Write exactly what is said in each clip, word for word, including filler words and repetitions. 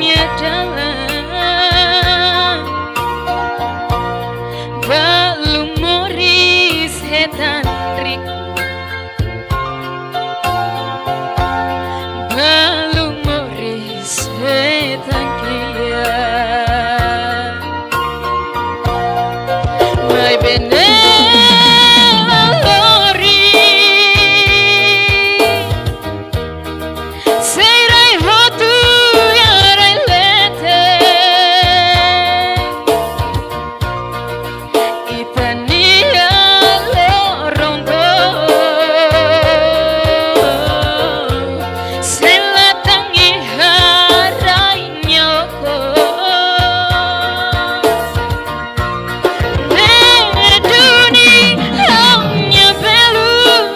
Nia dalan, balu moris hetan riku, balu moris hetan kiak. Maibé ne'e la lori, sei rai hotu iha rai leten. Ita-nia loron to'o, sei la tan iha rai nia okos. Ne'e duni ha'u-nia belun,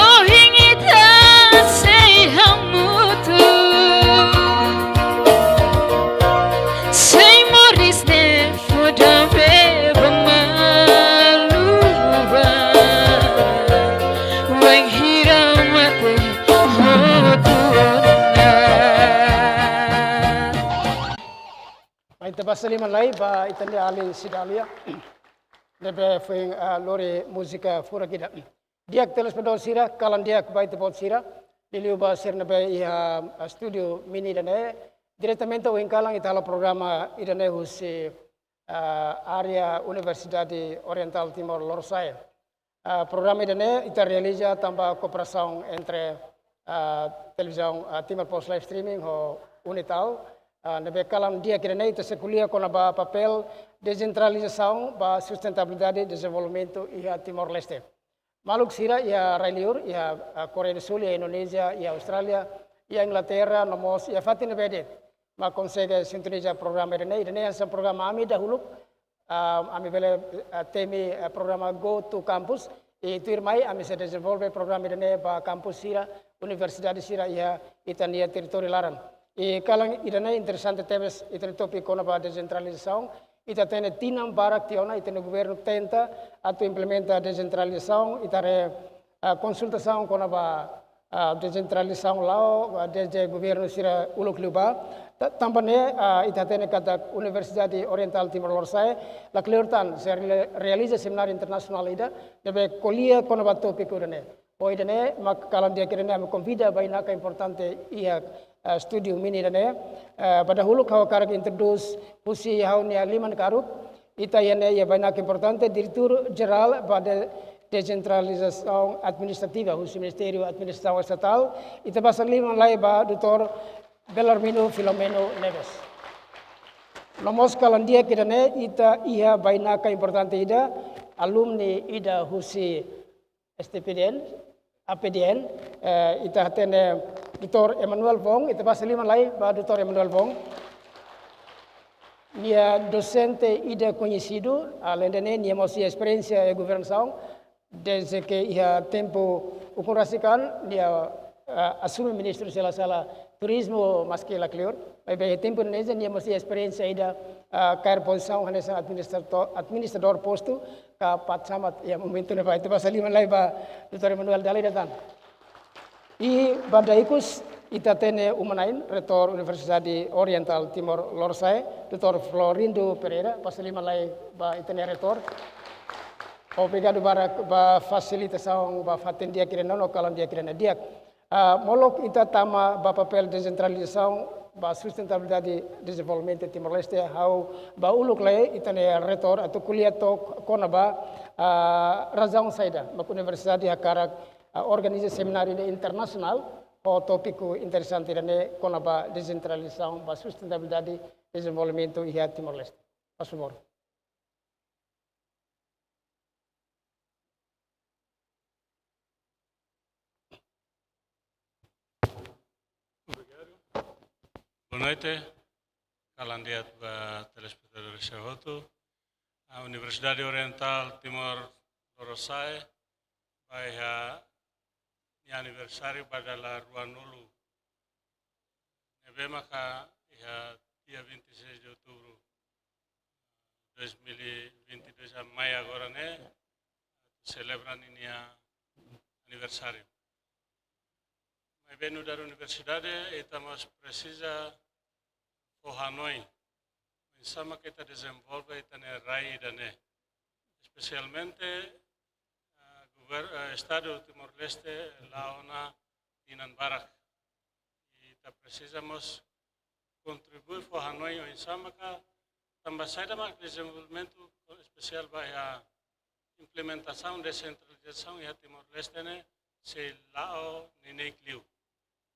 ohin ita sei hamutuk. Sei moris ne'e fó dalan ba malu ba, wainhira mate hotu ona. Mai ita basa liman lai ba ita-nia alin Cidalia, ne'ebé foin, ah, lori múzika furak ida. Di'ak telespetadór sira, kalan di'ak ba ita-boot sira, liuliu ba sira ne'ebé iha, ah, estúdiu mini ida-ne'e. Diretamente ohin kalan ita halo programa ida-ne'e husi, ah, área Universidade Orientál Timor Lorosa'e. Ah, programa ida-ne'e ita realiza tanba kooperasaun entre, ah, televizaun, ah, Timor Post Live Streaming ho Unital. Ah, ne'ebé kalan di'ak ida-ne'e ita sei ko'alia kona-ba papél desentralizasaun ba sustentabilidade dezenvolvimentu iha Timor-Leste. Maluk sira iha rai liur, iha, ah, Koreia do Sul, iha Indonézia, iha Austrália, iha Inglaterra, no mós iha fatin ne'ebé de'it mak konsege sintoniza programa ida-ne'e. Ida-ne'e hanesan programa ami dahuluk, ah, ami bele, ah, temi, ah, programa Go to Campus. I tuirmai ami sei dezenvolve programa ida-ne'e ba kampus sira, universidade sira iha ita-nia territóriu laran. I kalan ida-ne'e interesante tebes ita-nia tópiku kona-ba desentralizasaun. Ita hatene tinan barak tiha ona ita-nia governu tenta atu implementa desentralizasaun, ita haree, ah, konsultasaun kona-ba, ah, desentralizasaun la'o, ah, desde governu sira uluk liubá. Ta-, tanba ne'e, ah, ita hatene katak Universidade Orientál Timor Lorosa'e la kleur tan sei re-, realiza semináriu internasionál ida ne'ebé ko'alia kona-ba tópiku ida-ne'e. Ho ida-ne'e mak kalan di'ak ida-ne'e ami konvida bainaka importante iha, eh, estúdiu mini ida-ne'e. Eh, ba dahuluk ha'u hakarak introdús husi ha'u-nia liman karuk. Ita iha ne'e iha bainaka importante, Diretór Jerál ba de-, Desentralizasaun Administrativa husi Ministériu Administrasaun Estatál. Ita basa liman lai ba doutór Belarmino Filomeno Neves. No mós kalan di'ak ida-ne'e ita iha bainaka importante ida, alumni ida husi S T P D N, A P D N, eh, ita hatene doutór Emanuel Wong, ita basa liman lai ba doutór Emanuel Wong. Nia dosente ida koñesidu, aleinde ne'e, nia mós iha esperiénsia iha governasaun, desde ke iha tempu ukun rasik an, nia, eh, asume ministru se la sala turizmu, maski la kleur, maibé iha tempu ne'e nia mós iha esperiénsia ida, eh, kaer pozisaun hanesan administratór, administradór postu, ka PAT SAMAT iha momentu ne'ebá. Ita basa liman lai ba doutór Emanuel, dala ida tan. I ba dala ikus ita hatene uma-na'in, Reitór Universidade Orientál Timor Lorosa'e, doutór Florindo Pereira, basa liman lai ba ita-nia Reitór. Obrigadu barak ba fasilitasaun, ba fatin di'ak ida-ne'e no kalan di'ak ida-ne'e. Di'ak. Ah, molok ita tama ba papél desentralizasaun ba sustentabilidade dezenvolvimentu Timor-Leste, ha'u ba uluk lai ita-nia Reitór atu ko'alia took kona-ba, ah, razaun saida mak universidade hakarak, ah, organiza semináriu ida internasionál ho tópiku interesante ida-ne'e kona-ba desentralizasaun ba sustentabilidade dezenvolvimentu iha Timor-Leste. Faz favor. Obrigadu. Boa noite. Kalan di'ak ba telespetadór sira hotu. A Universidade Orientál Timor Lorosa'e ba iha nia aniversáriu ba dala ruanulu. Ne'ebé maka iha dia vinte e seis de outubro dois mil e vinte e dois, a mai agora ne'e, selebra ninia aniversáriu. Maibé nu'udar universidade, ita mós presiza fó hanoin oinsá mak ita dezenvolve ita-nia rai ida-ne'e. Espesialmente, ah, gover-, ah, Estadu Timor-Leste la'o ona tinan barak. Ita presiza mós kontribui fó hanoin oinsá maka, tanba saida mak dezenvolvimentu espesiál ba iha implementasaun desentralizasaun iha Timor-Leste ne'e sei la'o neineik liu.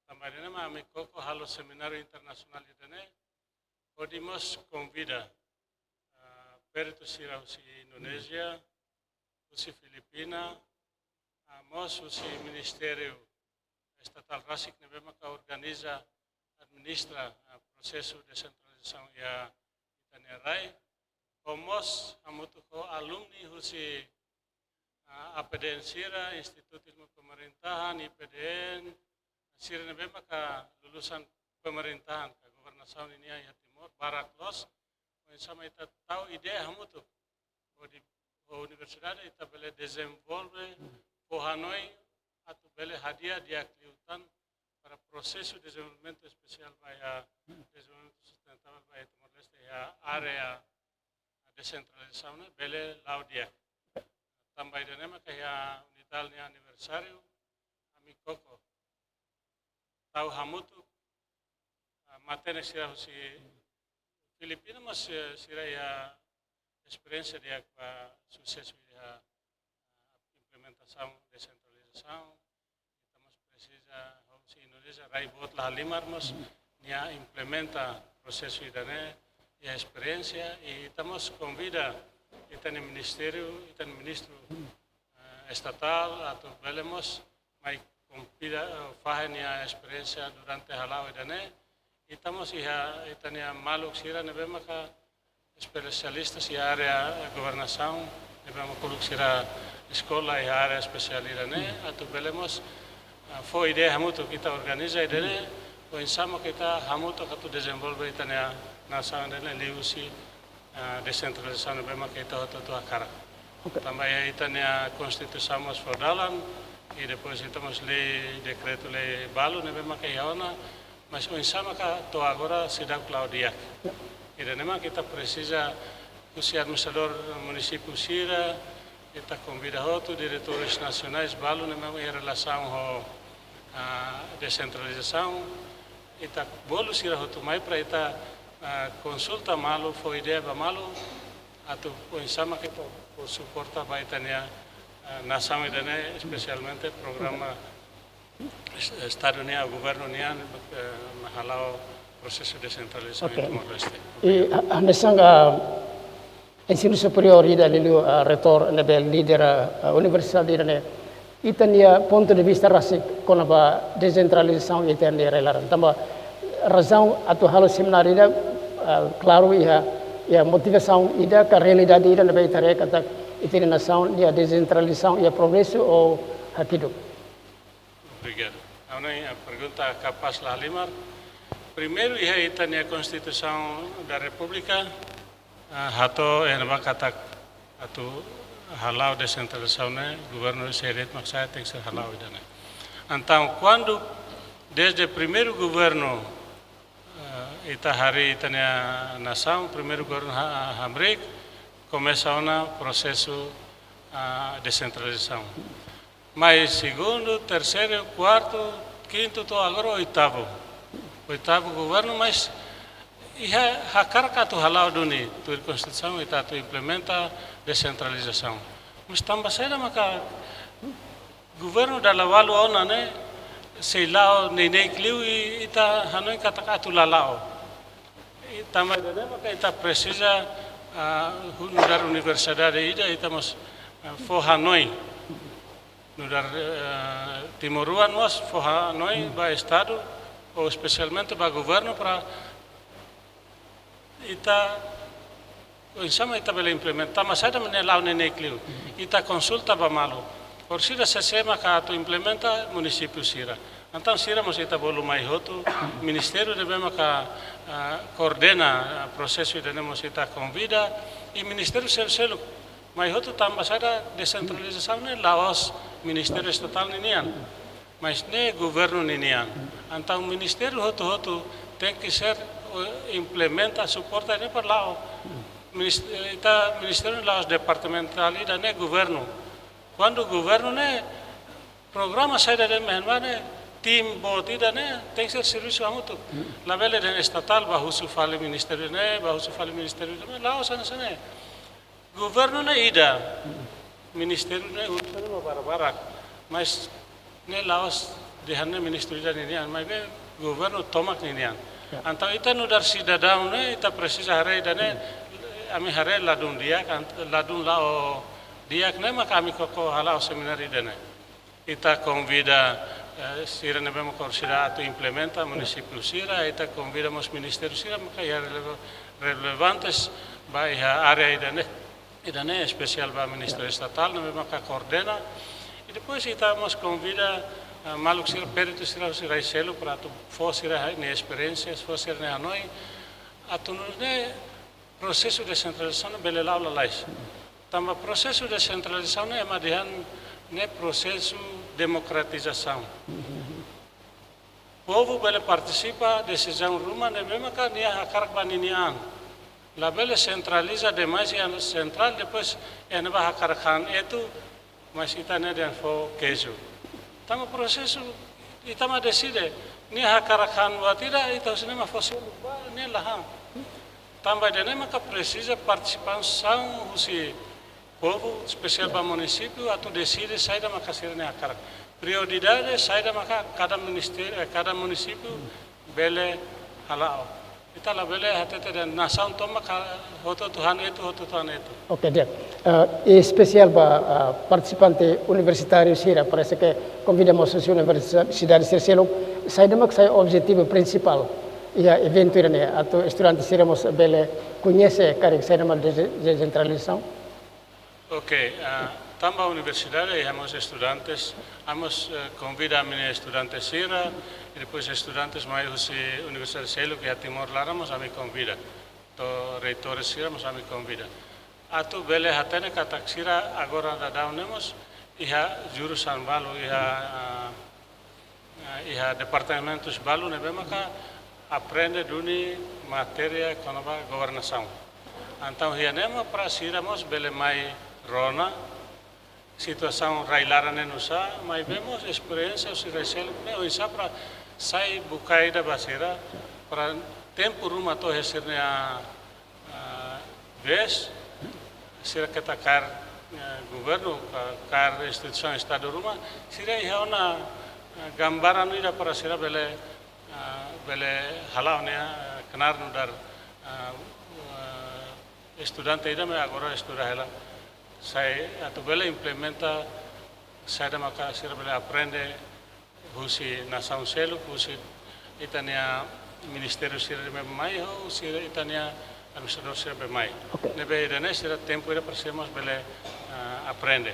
Tanba ida-ne'e mak ami koko halo semináriu internasionál ida-ne'e, hodi mós konvida, ah, peritu sira husi Indonézia, husi Filipina, ah, mós husi ministériu estatál rasik ne'ebé maka organiza, administra, ah, prosesu desentralizasaun iha ita-nia rai. Ho mós hamutuk ho alumni husi, ah, A P D N sira, Institutu Ilmu Pemerintahan, I P D N, sira ne'ebé maka lulusan pemerintahan ka governasaun ninian iha Timor, barak loos, oinsá mak ita tau ideia hamutuk. Hodi, ho universidade ita bele dezenvolve, fó hanoin, atu bele hadi'a di'ak liután para prosesu dezenvolvimentu espesiál ba iha, dezenvolvimentu sustentável ba iha Timor-Leste iha área desentralizasaun ne'e bele la'o di'ak. Tanba ida-ne'e maka iha UNITAL nia aniversáriu, ami koko tau hamutuk, ah, matenek sira husi Filipina, mas, eh, sira iha esperiénsia di'ak ba susesu iha, ah, implementasaun desentralizasaun. Ita mós presiza, husi Indonézia, rai boot la halimar mós nia implementa prosesu ida-ne'e, iha esperiénsia, i ita mós konvida ita-nia ministériu, ita-nia ministru, eh, estatál, atu bele mós mai konvida, eh, fahe nia esperiénsia durante hala'o ida-ne'e. Ita mós iha ita-nia maluk sira ne'ebé maka espesialista iha área governasaun, ne'ebé mak uluk sira eskola iha área espesiál ida-ne'e, atu bele mós, ah, fó ideia hamutuk ita organiza ida-ne'e, oinsá mak ita hamutuk atu dezenvolve ita-nia nasaun ida-ne'e liuhusi, ah, desentralizasaun ne'ebé mak ita hotu-hotu hakarak. Oke. Tanba iha ita-nia konstituisaun mós fó dalan, i depois ita mós lei, dekretu-lei balu ne'ebé mak iha ona, mas oinsá maka to'o agora seidauk la'o di'ak. Ya. Ida-ne'e mak ita presiza husi administradór munisípiu sira, ita konvida hotu diretores nasionais balu ne'ebé mak iha relasaun ho, ah, desentralizasaun, ita bolu sira hotu mai para ita, ah, konsulta malu, fó ideia ba malu, atu oinsá mak ita bele suporta ba ita-nia, ah, nasaun ida-ne'e, espesialmente programa es-, Estadu nian, governu nian, eh, hala'o prosesu desentralizasaun. Oke. Timor-Leste. I, ah, ah, hanesan, ah, ensinu superiór ida liuliu, ah, reitór ne'ebé lidera, ah, universidade ida-ne'e, ita-nia pontu de vista rasik kona-ba desentralizasaun iha ita-nia rai laran. Tanba razaun atu halo semináriu ida, ah, klaru iha, iha motivasaun ida ka realidade ida ne'ebé ita haree katak ita-nia nasaun iha desentralizasaun iha progresu ou hakiduk. Obrigadu. Ha'u-nia pergunta kapás la halimar. Primeiru, iha ita-nia Konstituisaun da Repúblika, ah, hato'o iha ne'ebá katak atu hala'o desentralizasaun ne'e, governu sira de'it mak sa'e, tenke ser hala'o ida-ne'e. Entaun, kuandu desde primeiru governu, eh, ita harii ita-nia nasaun, primeiru governu ha-, hamriik, komesa ona prosesu, ah, desentralizasaun. Mai segundu, terseiru, kuartu, kintu, to'o agora oitavu. Oitavu governu, mas iha hakarak atu hala'o duni, tuir Konstituisaun ita atu implementa desentralizasaun. Mas tanba saida maka governu dala ualu ona ne'e sei la'o neineik liu i ita hanoin katak atu la la'o. I tanba ida-ne'e maka ita presiza, ah, nu'udar universidade ida, ita mós, ah, fó hanoin. Nu'udar, eh, timoroan mós fó hanoin ba Estadu, ou espesialmente ba governu, para ita, oinsá mak ita bele implementa, mas saida mak ne'e la'o neineik liu. Ita konsulta ba malu. Orsida sé-sé maka atu implementa, munisípiu sira. Entaun sira mós ita bolu mai hotu, ministériu ne'ebé maka, ah, koordena, ah, prosesu ida-ne'e mós ita konvida, i ministériu seluk-seluk mai hotu, tanba saida desentralizasaun ne'e la'ós ministériu estatál ninian. Mas ne'e governu ninian. Entaun ministériu hotu-hotu tenke ser, eh, implementa, suporta ne'e para la'o. Minis-, eh, ita ministériu la'ós departamentál ida, ne'e governu. Kuandu governu ne'e programa saida de'it mak hein ba ne'e, tim boot ida ne'e tenke ser servisu hamutuk. Labele dehan estatál bá husu fali ministériu ne'e, bá husu fali ministériu ne'e, la'ós hanesan ne'e. Governu ne'e ida, ministériu ne'e urusan ne'e mak barak-barak, mas ne'e la'ós dehan ne'e ministériu ida ninian, maibé governu tomak ninian. Ya. Entaun ita nu'udar sidadaun ne'e, ita presiza haree ida ne'e, ami haree ladún di'ak, ant-, ladún la'o di'ak ne'e maka ami koko hala'o semináriu ida ne'e. Ita konvida, eh, sira ne'ebé mak orsida atu implementa, munisípiu sira, ita konvida mós ministériu sira maka iha relevo-, relevantes ba iha área ida ne'e, ida ne'e espesiál ba ministériu estatál ne'ebé maka koordena. I depois ita mós konvida, eh, maluk sira, peritu sira husi rai seluk para atu fó sira-nia esperiénsia, fó sira-nia hanoin, atu nune'e prosesu desentralizasaun bele la'o lalais. Tanba prosesu desentralizasaun ne'e ema dehan ne'e prosesu demokratizasaun. Povu bele partisipa desizaun ruma ne'ebé maka nia hakarak ba ninia an. Labele sentraliza demais iha sentrál, depois iha ne'ebá hakarak han etu, mas ita ne'e dehan fó keju. Tanba prosesu, ita mak deside, nia hakarak han buat ida, ita husi ne'e mak fó selu ba, nia la han. Tanba ida ne'e maka presiza partisipasaun husi povu, espesiál ba munisípiu, atu deside saida maka sira-nia hakarak. Prioridade saida maka kada ministériu, eh, kada munisípiu bele hala'o. Ita labele hatete dehan nasaun tomak hotu-hotu han etu, hotu-hotu han etu. Oke, di'ak. Eh, i espesiál ba, eh, partisipante universitáriu sira, parese ke konvida mós husi universidade sira seluk, saida mak sai objetivu prinsipál iha eventu ida ne'e, atu estudante sira mós bele koñese karik saida mak de-, desentralizasaun? Oke, ah, tanba universidade iha mós estudantes, ami mós, eh, konvida ami-nia estudante sira, i depois estudantes mai husi universidade seluk iha Timor laran mós ami konvida. To'o reitór sira mós ami konvida. Atu bele hatene katak sira agora daudaun ne'e mós iha jurusan balu, iha, ah, ah, iha departamentus balu ne'ebé maka aprende duni matéria kona-ba governasaun. Entaun iha ne'e mak para sira mós bele mai rona situasaun rai-laran ne'e nu'usá, maibé mós esperiénsia husi rai seluk ne'e oinsá para sai bukae ida ba sira, para tempu ruma to'o iha sira-nia, ah, vez, sira keta kaer, eh, governu, ka-, kaer instituisaun estadu ruma, sira iha ona, eh, gambaran ida para sira bele, ah, bele hala'o nia, eh, knaar nu'udar, ah, eh, estudante ida mak agora estuda hela. Sai atu bele implementa saida maka sira bele aprende husi nasaun seluk, husi ita-nia ministériu sira ne'ebé mai, husi ita-nia administradór sira ne'ebé mai. Oke. Ne'ebé ida ne'e sira tempu ida para sira mós bele, ah, aprende.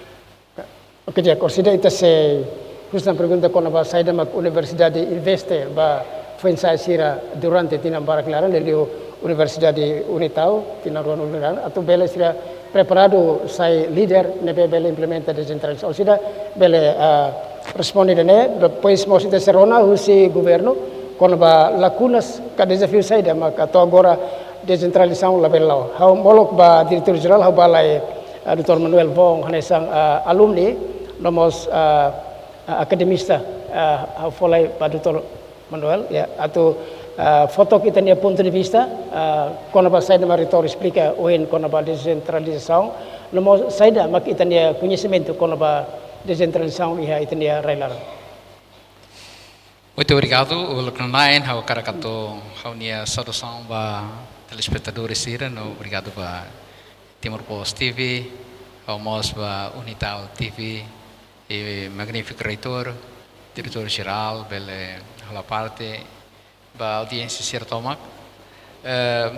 Oke, di'ak, orsida ita sei husu tan pergunta kona-ba saida mak universidade investe ba foin-sa'e sira durante tinan barak nia laran, liuliu Universidade Unitao, tinan rua uluk nia laran, atu bele sira preparadu sai líder ne'ebé bele implementa desentralizasaun. Orsida bele, ah, responde ida ne'e, depois mós ita sei rona husi governu kona-ba lakunas ka dezafiu saida maka to'o agora desentralizasaun labele la'o. Ha'u molok ba diretór jerál, ha'u bá lai, ah, doutór Manuel Voon hanesan, ah, alumni, no mós, ah, ah, akademista, ah, ha'u fó lai ba doutór Manuel, ya, atu, ah, fó took ita-nia pontu de vista, ah, kona-ba saida mak reitór esplika ohin kona-ba desentralizasaun, no mós saida mak ita-nia koñesimentu kona-ba desentralizasaun iha ita-nia rai-laran. Muito obrigado, uluk nanain, ha'u hakarak atu ha'u-nia saudasaun ba telespetadores sira, no obrigadu ba Timor Post T V, ha'u mós ba Unitao T V, i magnífiku reitór, diretór jerál, bele hola parte, ba audiénsia sira tomak. Eh,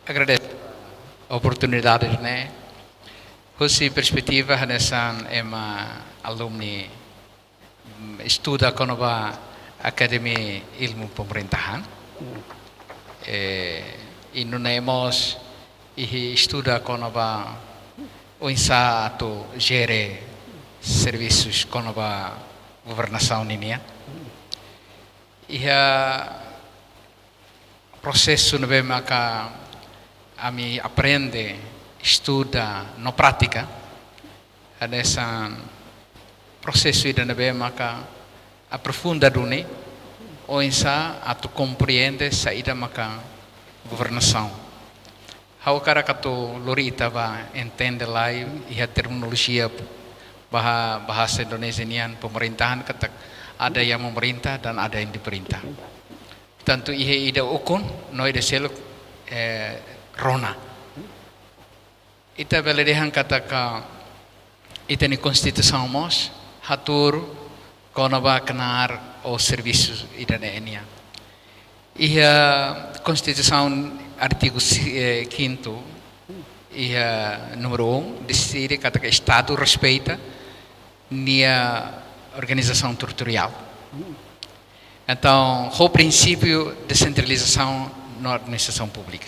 agradese oportunidade ne'e, husi perspetiva hanesan ema alumni, mm, estuda kona-ba Akademia Ilmu Pemerintahan. Eh, i nune'e mós iha estuda kona-ba oinsá atu jere servisus kona-ba governasaun ninian. Iha prosesu ne'ebé maka ami aprende, estuda no pratika, hanesan prosesu ida ne'ebé maka aprofunda duni oinsá atu komprende saida maka governasaun. Ha'u hakarak atu lori ita ba entende lai iha terminolojia baha-, bahasa Indonesia nian pemerintahan, katak ada yang memerintah dan ada yang diperintah. Tantu iha ida ukun no ida seluk, eh, rona. Ita bele dehan katak ita-nia Konstituisaun mós hatuur kona-ba knaar ou servisu ida-ne'e nian. Iha Konstituisaun artigu si-, eh, kintu, iha númeru um, deside katak Estadu respeita nia organizasaun territoriál. Entaun, ho prinsípiu desentralizasaun no administrasaun públika.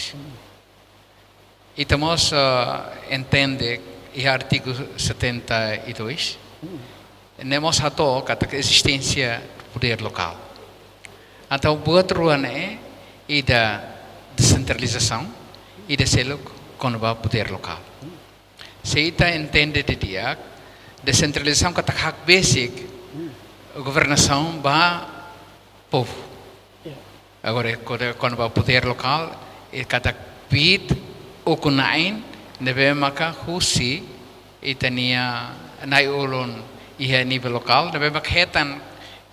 Ita mós, ah, entende iha artigu setenta e dois, ne'e mós hato'o katak ezisténsia podér lokál. Entaun, buat rua ne'e, ida desentralizasaun, ida seluk kona-ba podér lokál. Se ita entende didi'ak, desentralizasaun katak hakbesik governasaun ba povu. Ya. Agora, kona-, kona-ba podér lokál, i katak kbiit ukun-na'in ne'ebé maka husi ita-nia na'i-ulun iha nivel lokál, ne'ebé maka hetan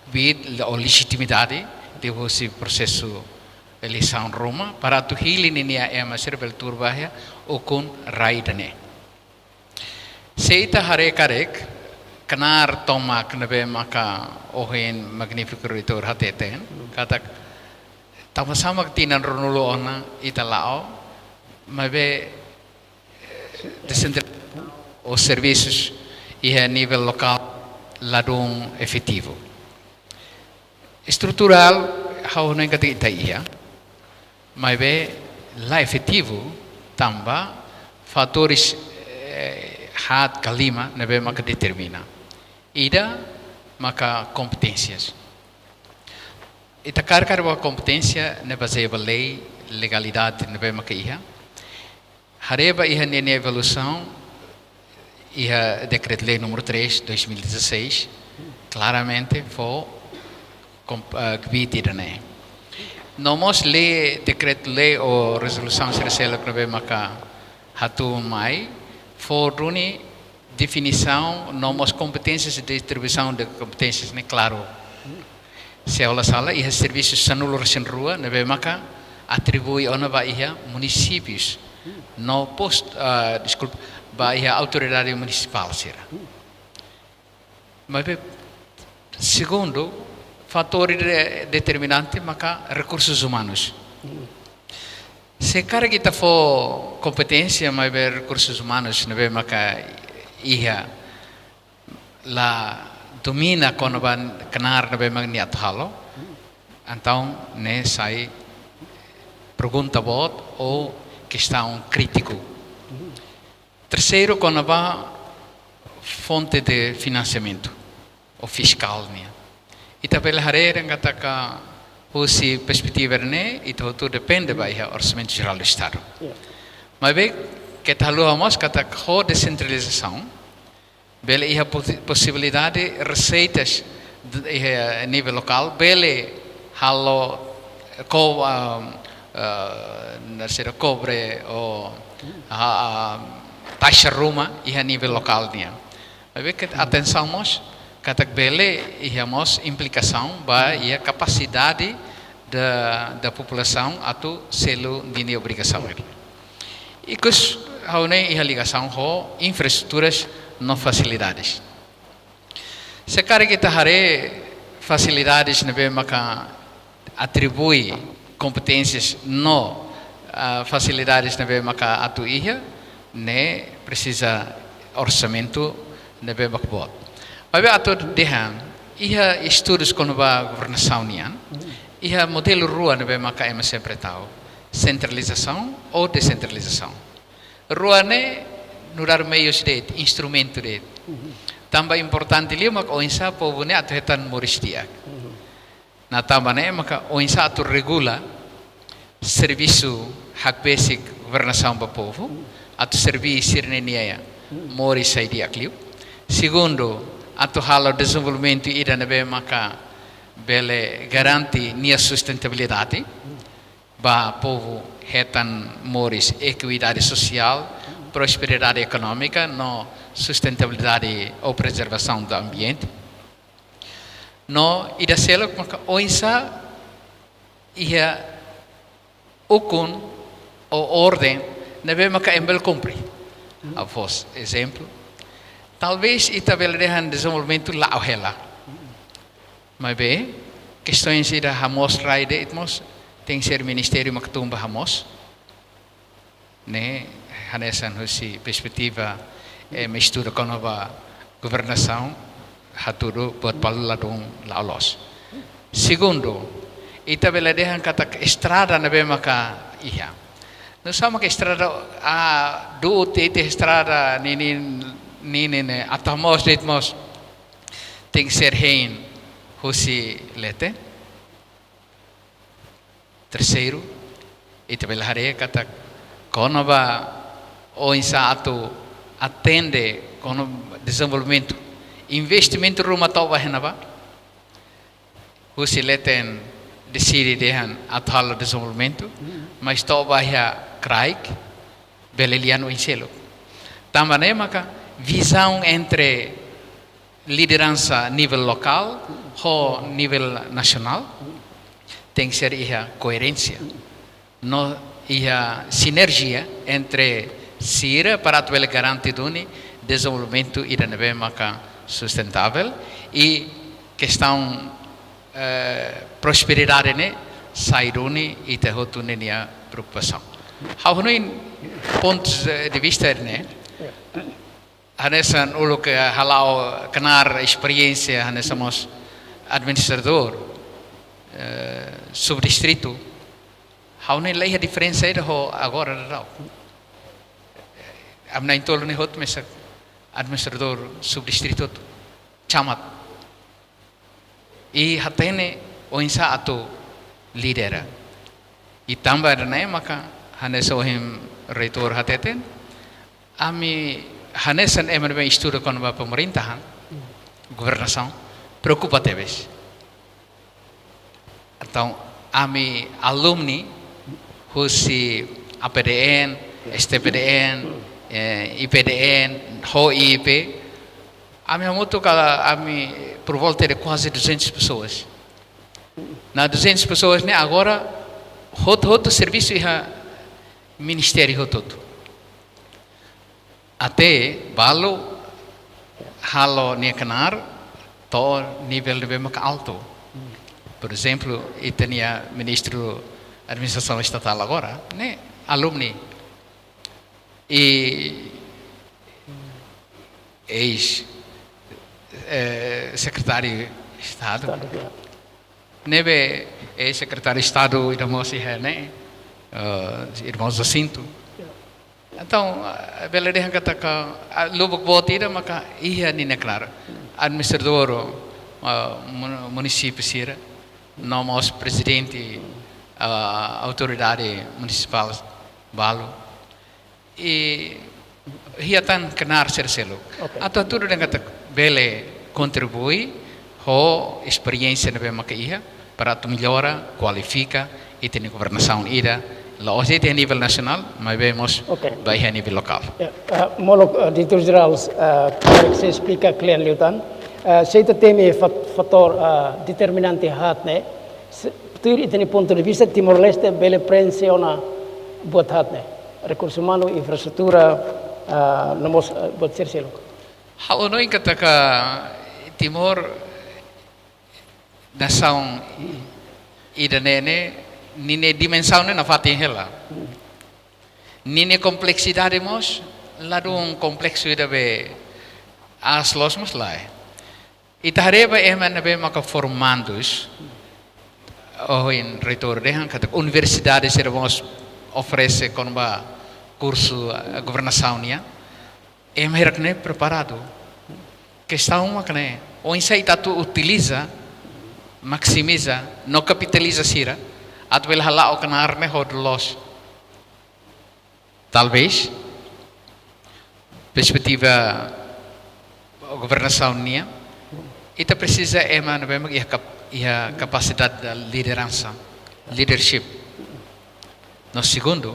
kbiit ou lejitimidade liuhusi prosesu eleisaun ruma, para atu hili ninia ema sira bele tuur ba iha ukun rai ida-ne'e. Se ita haree karik, knaar tomak ne'ebé maka ohin magnífiku reitór hateten, katak tanba sá mak tinan ruanulu ona ita la'o, maibé, eh, desentralizasaun ou servisus iha nivel lokál ladún efetivu. Estruturál, ha'u hanoin katak ita iha, maibé la efetivu tanba fatores, eh, haat ka lima ne'ebé maka determina. Ida maka kompeténsias. Ita kaer karik ba kompeténsia ne'e bazeia ba lei, legalidade ne'ebé maka iha. Haree ba iha ninia evolusaun, iha Dekretu-Lei númeru três, dois mil e dezasseis, klaramente fó kom-, ah, kbiit ida-ne'e. No mós lei, dekretu-lei ou rezolusaun sira seluk ne'ebé maka hatuur mai, fó duni definisaun no mós kompeténsias, distribuisaun de kompeténsias ne'e klaru. Se ha'u la sala, iha servisu sanulu-resin-rua ne'ebé maka atribui ona ba iha munisípius no post-, ah, deskulpa, ba iha autoridade munisipál sira. Maibé segundu fatór de-, determinante maka rekursus umanus. Se karik ita fó kompeténsia, maibé rekursus umanus ne'ebé maka iha la domina kona-ba knaar ne'ebé mak nia atu halo, entaun ne'e sai pergunta boot ou kestaun krítiku. Terseiru, kona-ba fonte de finansiamentu ou fiskál nian. Ita bele haree dehan katak husi perspetiva ne'e, ita hotu depende ba iha Orsamentu Jerál do Estadu. Ya. Maibé, keta haluha mós katak ho desentralizasaun, bele iha posi-, posibilidade reseitas de, iha nivel lokál, bele halo ko-, ah, ah, na sira kobre ou, ah, ah, taxa ruma iha nivel lokál nian. Maibé ke atensaun mós, katak bele iha mós implikasaun ba iha kapasidade da, da populasaun atu selu ninia obrigasaun. Ikus ha'u hanoin iha ligasaun ho infraestruturas no fasilidades. Se karik ita haree fasilidades ne'ebé maka atribui kompeténsias no, ah, fasilidades ne'ebé maka atu iha, ne'e presiza orsamentu ne'ebé maka boot. Maibé atu dehan, iha estudus kona-ba governasaun nian, iha modelu rua ne'ebé maka ema sempre tau, sentralizasaun ou desentralizasaun. Rua ne'e nu'udar meius de'it, instrumentu de'it. Tanba importante liu mak oinsá povu ne'e atu hetan moris di'ak. Nah, tanba ne'e maka oinsá atu regula servisu hakbesik governasaun ba povu, atu serve sira-nia moris sai di'ak liu. Segundu, atu halo dezenvolvimentu ida ne'ebé maka bele garante nia sustentabilidade, ba povu hetan moris, ekuidade sosiál, prosperidade ekonómika, no sustentabilidade ou preservasaun do ambiente. No ida seluk maka oinsá iha ukun ou orden ne'ebé maka ema bele kumpre. Ha'u fó ezemplu. Talvés ita bele dehan dezenvolvimentu la'o hela. Maibé, kestaun sira hamoos rai de'it mós, tenke ser ministériu mak tun ba hamoos. Ne'e, hanesan husi perspetiva, eh, ema estuda kona-ba governasaun, hatudu buat balu ladún la'o loos. Segundu, ita bele dehan katak estrada ne'ebé maka iha. Nusá maka estrada, ah, du'ut ita estrada, ninin, ninin, ne'e, atu hamoos de'it mós. Tenke ser hein husi leten. Terseiru, ita bele haree katak kona-ba oinsá atu atende kona-ba dezenvolvimentu. Investimentu ruma to'o ba iha ne'ebá. Husi leten deside dehan atu halo dezenvolvimentu, mas to'o ba iha kraik, bele lian oin seluk. Tanba ne'e maka vizaun entre lideransa nivel lokál ho nivel nasionál tenke ser iha koerénsia. No iha sinerjia entre sira para atu bele garante duni dezenvolvimentu ida ne'ebé maka sustentável i kestaun, eh, prosperidade ne'e sai duni ita hotu ninia preokupasaun. Ha'u hanoin pontus, eh, de vista ne'e. Hanesan uluk, eh, hala'o knaar esperiénsia hanesan mós administradór, eh, subdistritu. Ha'u hanoin la iha diferensa ida ho agora daudaun. Ami na'in-tolu ne'e hotu mesak administradór subdistritu hotu. Camat. I hatene oinsá atu lidera. I tanba ida-ne'e maka hanesan ohin reitór hateten, ami hanesan ema ne'ebé estuda kona-ba pemerintahan, governasaun, preokupa tebes. Entaun, ami alumni husi A P D N, S T P D N, eh, I P D N, ho I P, ami hamutuk ami por volta de quase duzentas pessoas. Nah, duzentas pessoas ne'e agora hotu-hotu servisu iha ministériu hotu-hotu. Até balu halo nia knaar to'o nivel ne'ebé maka altu. Por ezemplu, ita-nia ministru administrasaun estatál agora ne'e alumni i eis, eh, sekretáriu Estadu. Estadu, ya. Ne'ebé, eh, sekretáriu Estadu ida mós iha ne'e, eh, irmaun Jacinto. Ya. Entaun, eh, bele dehan katak, ah, lubuk boot ida maka iha ninia knaar. Administradór, ah, mun-, munisípiu sira, no mós prezidente, ah, autoridade munisipál balu. I iha tan knaar sira seluk. Oke. Atu hatudu dehan katak bele kontribui ho esperiénsia ne'ebé maka iha para atu mellora, kualifika ita-nia governasaun ida, la'ós de'it iha nivel nasionál, maibé mós, oke, ba iha nivel lokál. Ya, eh, molok, eh, Diretór Jerál, eh, karik sei esplika kle'an liután. Eh, se ita temi fat-, fatór, eh, determinante haat ne'e, se, tuir ita-nia pontu de vista, Timor-Leste bele prenxe ona buat haat ne'e. Rekursu umanu, infraestrutura, eh, no mós, eh, buat sira seluk. Ha'u hanoin katak Timor nasaun ida ne'e, ninia dimensaun ne'e nafatin hela. Ninia kompleksidade mós ladún kompleksu ida be aas loos mós lae. Ita haree ba ema ne'ebé maka formandus, ohin reitór dehan katak universidade sira mós oferese kona-ba kursu, eh, governasaun nian. Ema hirak ne'e preparadu. Kestaun mak ne'e, oinsá ita atu utiliza, maksimiza, no kapitaliza sira, atu bele hala'o knaar ne'e hodi loos. Talvés, perspetiva governasaun nian, ita presiza ema ne'ebé mak iha kap-, iha kapasidade lideransa, leadership. No segundu,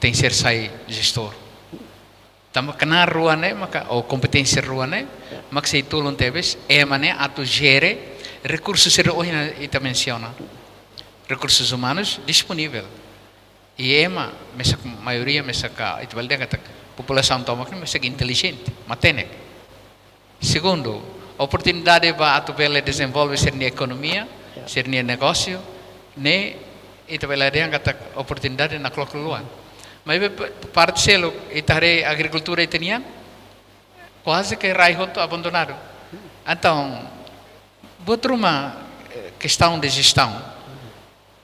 tenke ser sai jestór. Tanba knaar rua ne'e maka, ou kompeténsia rua ne'e, mak sei tulun tebes ema ne'e atu jere rekursu sira ohin ita mensiona. Rekursus umanus disponivel. I ema, mesak maioria, mesak, ita bele dehan katak populasaun tomak ne'e mesak intelijente, matenek. Segundu, oportunidade ba atu bele dezenvolve sira-nia ekonomia, ya, sira-nia negósiu, ne'e ita bele dehan katak oportunidade nakloke luan. Maibé pa-, parte seluk, ita haree agrikultura ita-nian, kuaze ke rai hotu abandonadu. Entaun, buat ruma, eh, kestaun de jestaun,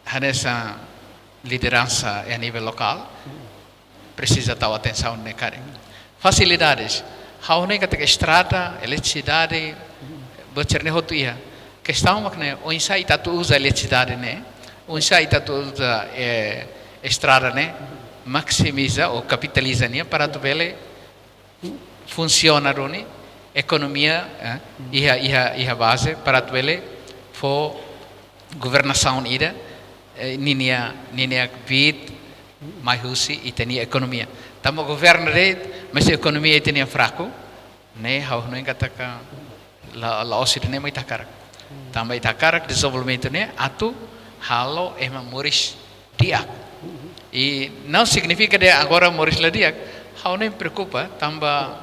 hanesan lideransa iha nivel lokál, presiza tau atensaun ne'e karik. Fasilidades, ha'u hanoin katak estrada, eletrisidade, buat sira-ne'e hotu iha. Kestaun mak ne'e, oinsá ita atu uza eletrisidade ne'e, oinsá ita atu uza, eh, estrada ne'e, maksimiza ou kapitaliza nia para atu bele funsiona duni ekonomia, eh, iha, iha, iha baze para atu bele fó governasaun ida, eh, ninia, ninia kbiit mai husi ita-nia ekonomia. Tanba governa de'it, mas ekonomia ita-nian fraku, ne'e ha'u hanoin katak la, la'ós ida-ne'e mak ita hakarak. Tanba ita hakarak dezenvolvimentu ne'e atu halo ema moris di'ak. I não significa de agora moris la di'ak, ha'u ne'e preokupa, tanba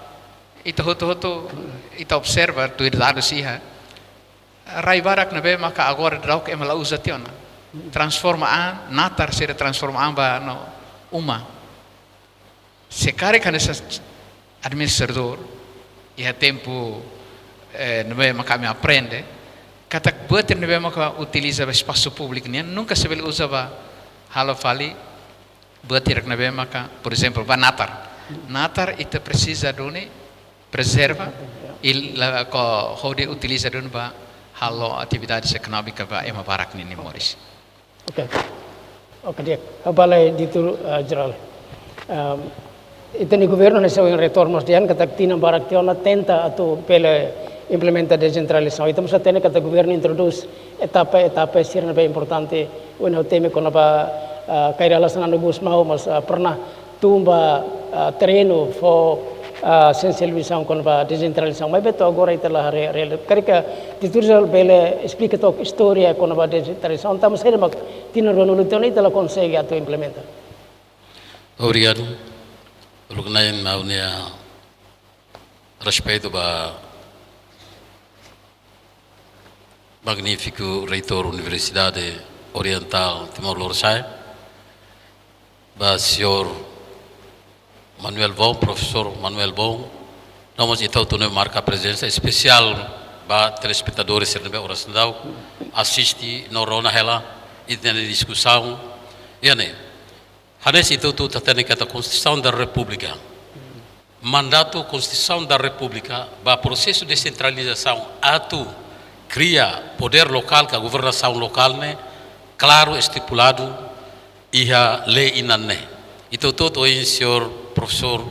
ita hotu-hotu, ita observa, tuir dadus iha, rai barak ne'ebé maka agora daudaun ema la uza tiha ona. Transforma an, natar sira transforma an ba no uma. Se karik hanesan administradór, iha tempu, eh, ne'ebé maka ami aprende, katak buat ne'ebé maka utiliza ba espasu públiku nian, nunka sei bele uza ba halo fali buat hirak ne'ebé maka, por ezemplu, ba natar. Natar ita presiza duni prezerva, i la ko hodi utiliza duni ba halo atividades ekonómika ba ema barak ninia moris. Oke. Oke, di'ak. Ha'u bá lai Diretór, eh, Jerál. Ehm, ita-nia governu hanesan ohin Reitór mós dehan katak tinan barak tiha ona tenta atu bele implementa desentralizasaun. Ita mós hatene katak governu introdús etapa-etapa sira ne'ebé importante, ohin ha'u temi kona-ba, ah, Kay Rala Xanana Gusmão, mas, ah, pernah tun ba, ah, terrenu fó, ah, sensibilizasaun kona-ba desentralizasaun. Maibé to'o agora ita la haree, haree. Karik Diretór Jerál bele esplika took istória kona-ba desentralizasaun, tanba saida mak tinan ruanulu tiha ona ita la konsege atu implementa. Obrigadu. Uluk na'in ha'u-nia respeitu ba magnífiku Reitór Universidade Oriental Timor Lorosa'e, ba señór Manuel Vong, profesór Manuel Vong, no mós ita hotu ne'ebé marka prezensa, espesiál ba telespetadores sira ne'ebé oras ne'e daudaun asiste no rona hela ita-nia diskusaun. Iha ne'e, hanesan ita hotu hatene katak Constituição da República, mandatu Constituição da República ba prosesu desentralizasaun atu kria podér lokál ka governasaun lokál ne'e klaru estipuladu iha lei inan ne'e. Ita hotu hatene, señór profesór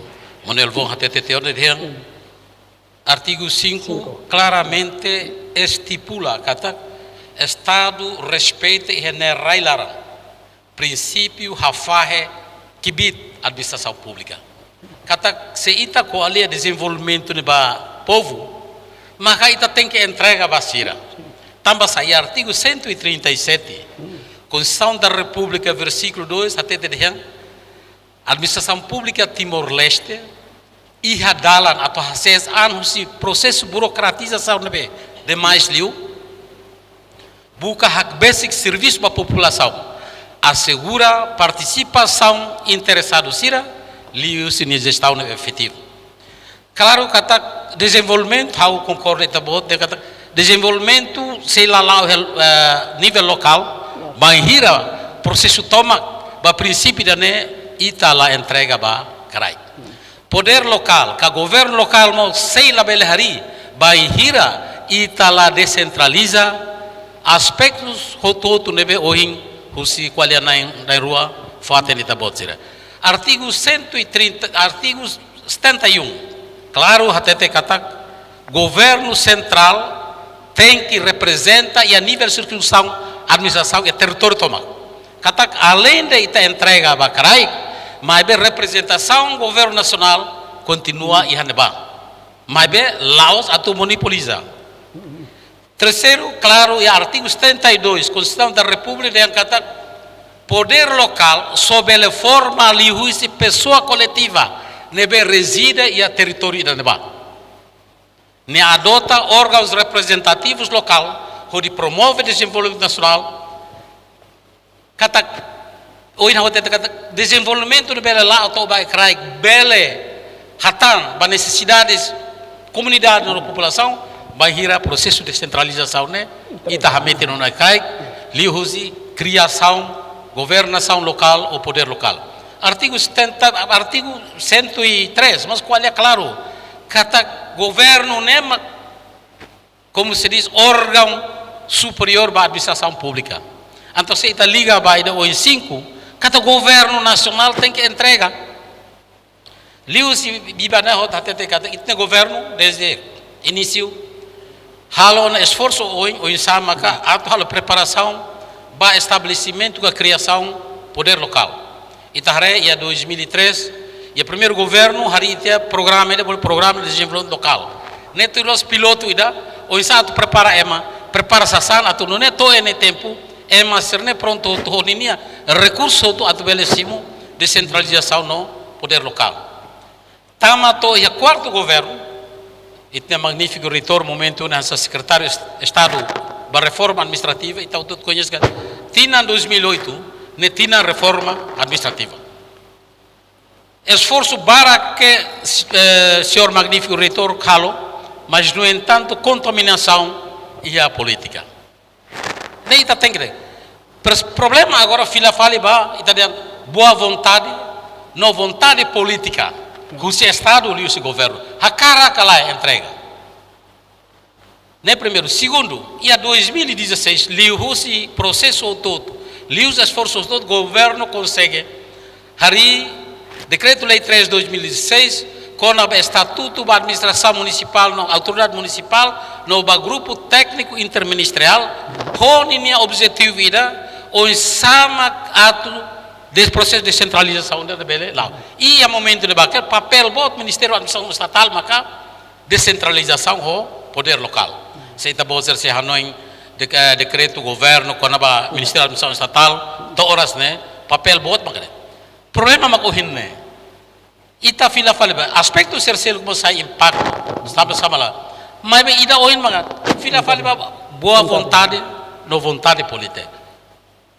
Manuel Vong hatete tiha ona dehan, artigu cinco klaramente estipula katak Estadu respeita iha nia rai-laran prinsípiu hafahe kbiit administrasaun públika. Katak se ita ko'alia dezenvolvimentu ne'e ba povu, maka ita tenke entrega ba sira. Tanba sá? Iha artigu cento e trinta e sete, Constituição da República, versíkulu dois, hatete dehan, administrasaun públika Timor-Leste iha dalan atu hasees an husi prosesu burokratizasaun ne'ebé demais liu, buka hakbesik servisu ba populasaun, asegura partisipasaun interesadu sira, liuhusi nia jestaun ne'ebé efetivu. Klaru katak dezenvolvimentu, ha'u konkorda ita-boot dehan katak dezenvolvimentu sei la la'o iha, eh, nivel lokál, bainhira prosesu tomak ba prinsípiu ida-ne'e ita la entrega ba kraik. Podér lokál ka governu lokál mós sei labele harii Bainhira ita la desentraliza aspetus hotu-hotu ne'ebé ohin husi ko'alia na'in-na'in-rua fó-hatene ita-boot sira. Artigu cento e trinta, artigu setenta e um, klaru hatete katak governu sentrál tenke reprezenta iha nivel sirkunskripsaun administrasaun iha territóriu tomak. Katak aleinde ita entrega ba kraik, maibé reprezentasaun governu nasionál kontinua iha ne'ebá. Maibé la'ós atu monopoliza. Terseiru, klaru, iha artigu setenta e dois Konstituisaun da Repúblika dehan katak podér lokál só bele forma liuhusi pesoa koletiva ne'ebé rezide iha territóriu ida-ne'ebá. Ne'e adota órgaun reprezentativu lokál hodi promove dezenvolvimentu nasionál. Katak, ohin ha'u hatete katak dezenvolvimentu ne'e bele la'o to'o ba kraik, bele hatán ba nesesidades komunidade no populasaun, bainhira prosesu desentralizasaun ne'e ita hametin ona iha kraik, liuhusi kriasaun governasaun lokál ou podér lokál. Artigu setenta, artigu cento e três, mas ko'alia klaru katak governu ne'e mak, como se diz, órgaun superiór ba administrasaun públika. Entaun, se ita liga ba ida ohin cinco, katak governu nasionál tenke entrega. Liuhusi biban ne'e ha'u hatete katak ita-nia governu dezde inísiu halo ona esforsu oin, oinsá maka atu halo preparasaun ba estabelesimentu ka kriasaun podér lokál. Ita haree iha dois mil e três, iha primeiru governu harii tiha programa ida bolu Programa de Desenvolvimento Local. Ne'e tuir loloos pilotu ida, oinsá atu prepara ema, prepara sasán atu nune'e to'o iha ne'e tempu, ema sira-ne'e prontu atu ho ninia rekursu atu bele simu desentralizasaun no podér lokál. Tama to'o iha kuartu governu, ita-nia magnífiku reitór momentu ne'e hanesan Sekretáriu Est-, Estadu ba Reforma Administrativa, ita hotu koñese katak tinan dois mil e oito ne'e tinan reforma administrativa. Esforsu barak ke, eh, señór magnífiku reitór halo, mas, no entantu, kontaminasaun iha polítika. Ne'e ita tenke dehan. Pres-, problema agora fila fali ba, ita dehan boa vontade, no vontade polítika husi Estadu liuhusi governu. Hakarak ka lae entrega. Ne'e primeiru. Segundu, iha dois mil e dezasseis, liuhusi prosesu hotu-hotu, liuhusi esforsu hotu-hotu, governu konsege harii Dekretu-Lei três dois mil e dezasseis, kona-ba estatutu ba administrasaun munisipál no autoridade munisipál, no ba grupu tékniku interministeriál, ho ninia objetivu ida, oinsá mak atu des-, prosesu desentralizasaun ida bele la'o. Iha momentu ne'ebá, papél boot Ministériu Administrasaun Estatál maka desentralizasaun ho podér lokál. Se ita-boot sira sei hanoin dek-, eh, dekretu governu kona-ba Ministériu Administrasaun Estatál, to'o oras ne'e, papél boot mak ne'e. Problema mak ohin ne'e. Ita fila fali ba aspetu sira seluk mós sai impaktu, sama-sama la. Maibé ida ohin mak fila fali ba boa vontade, no vontade polítika.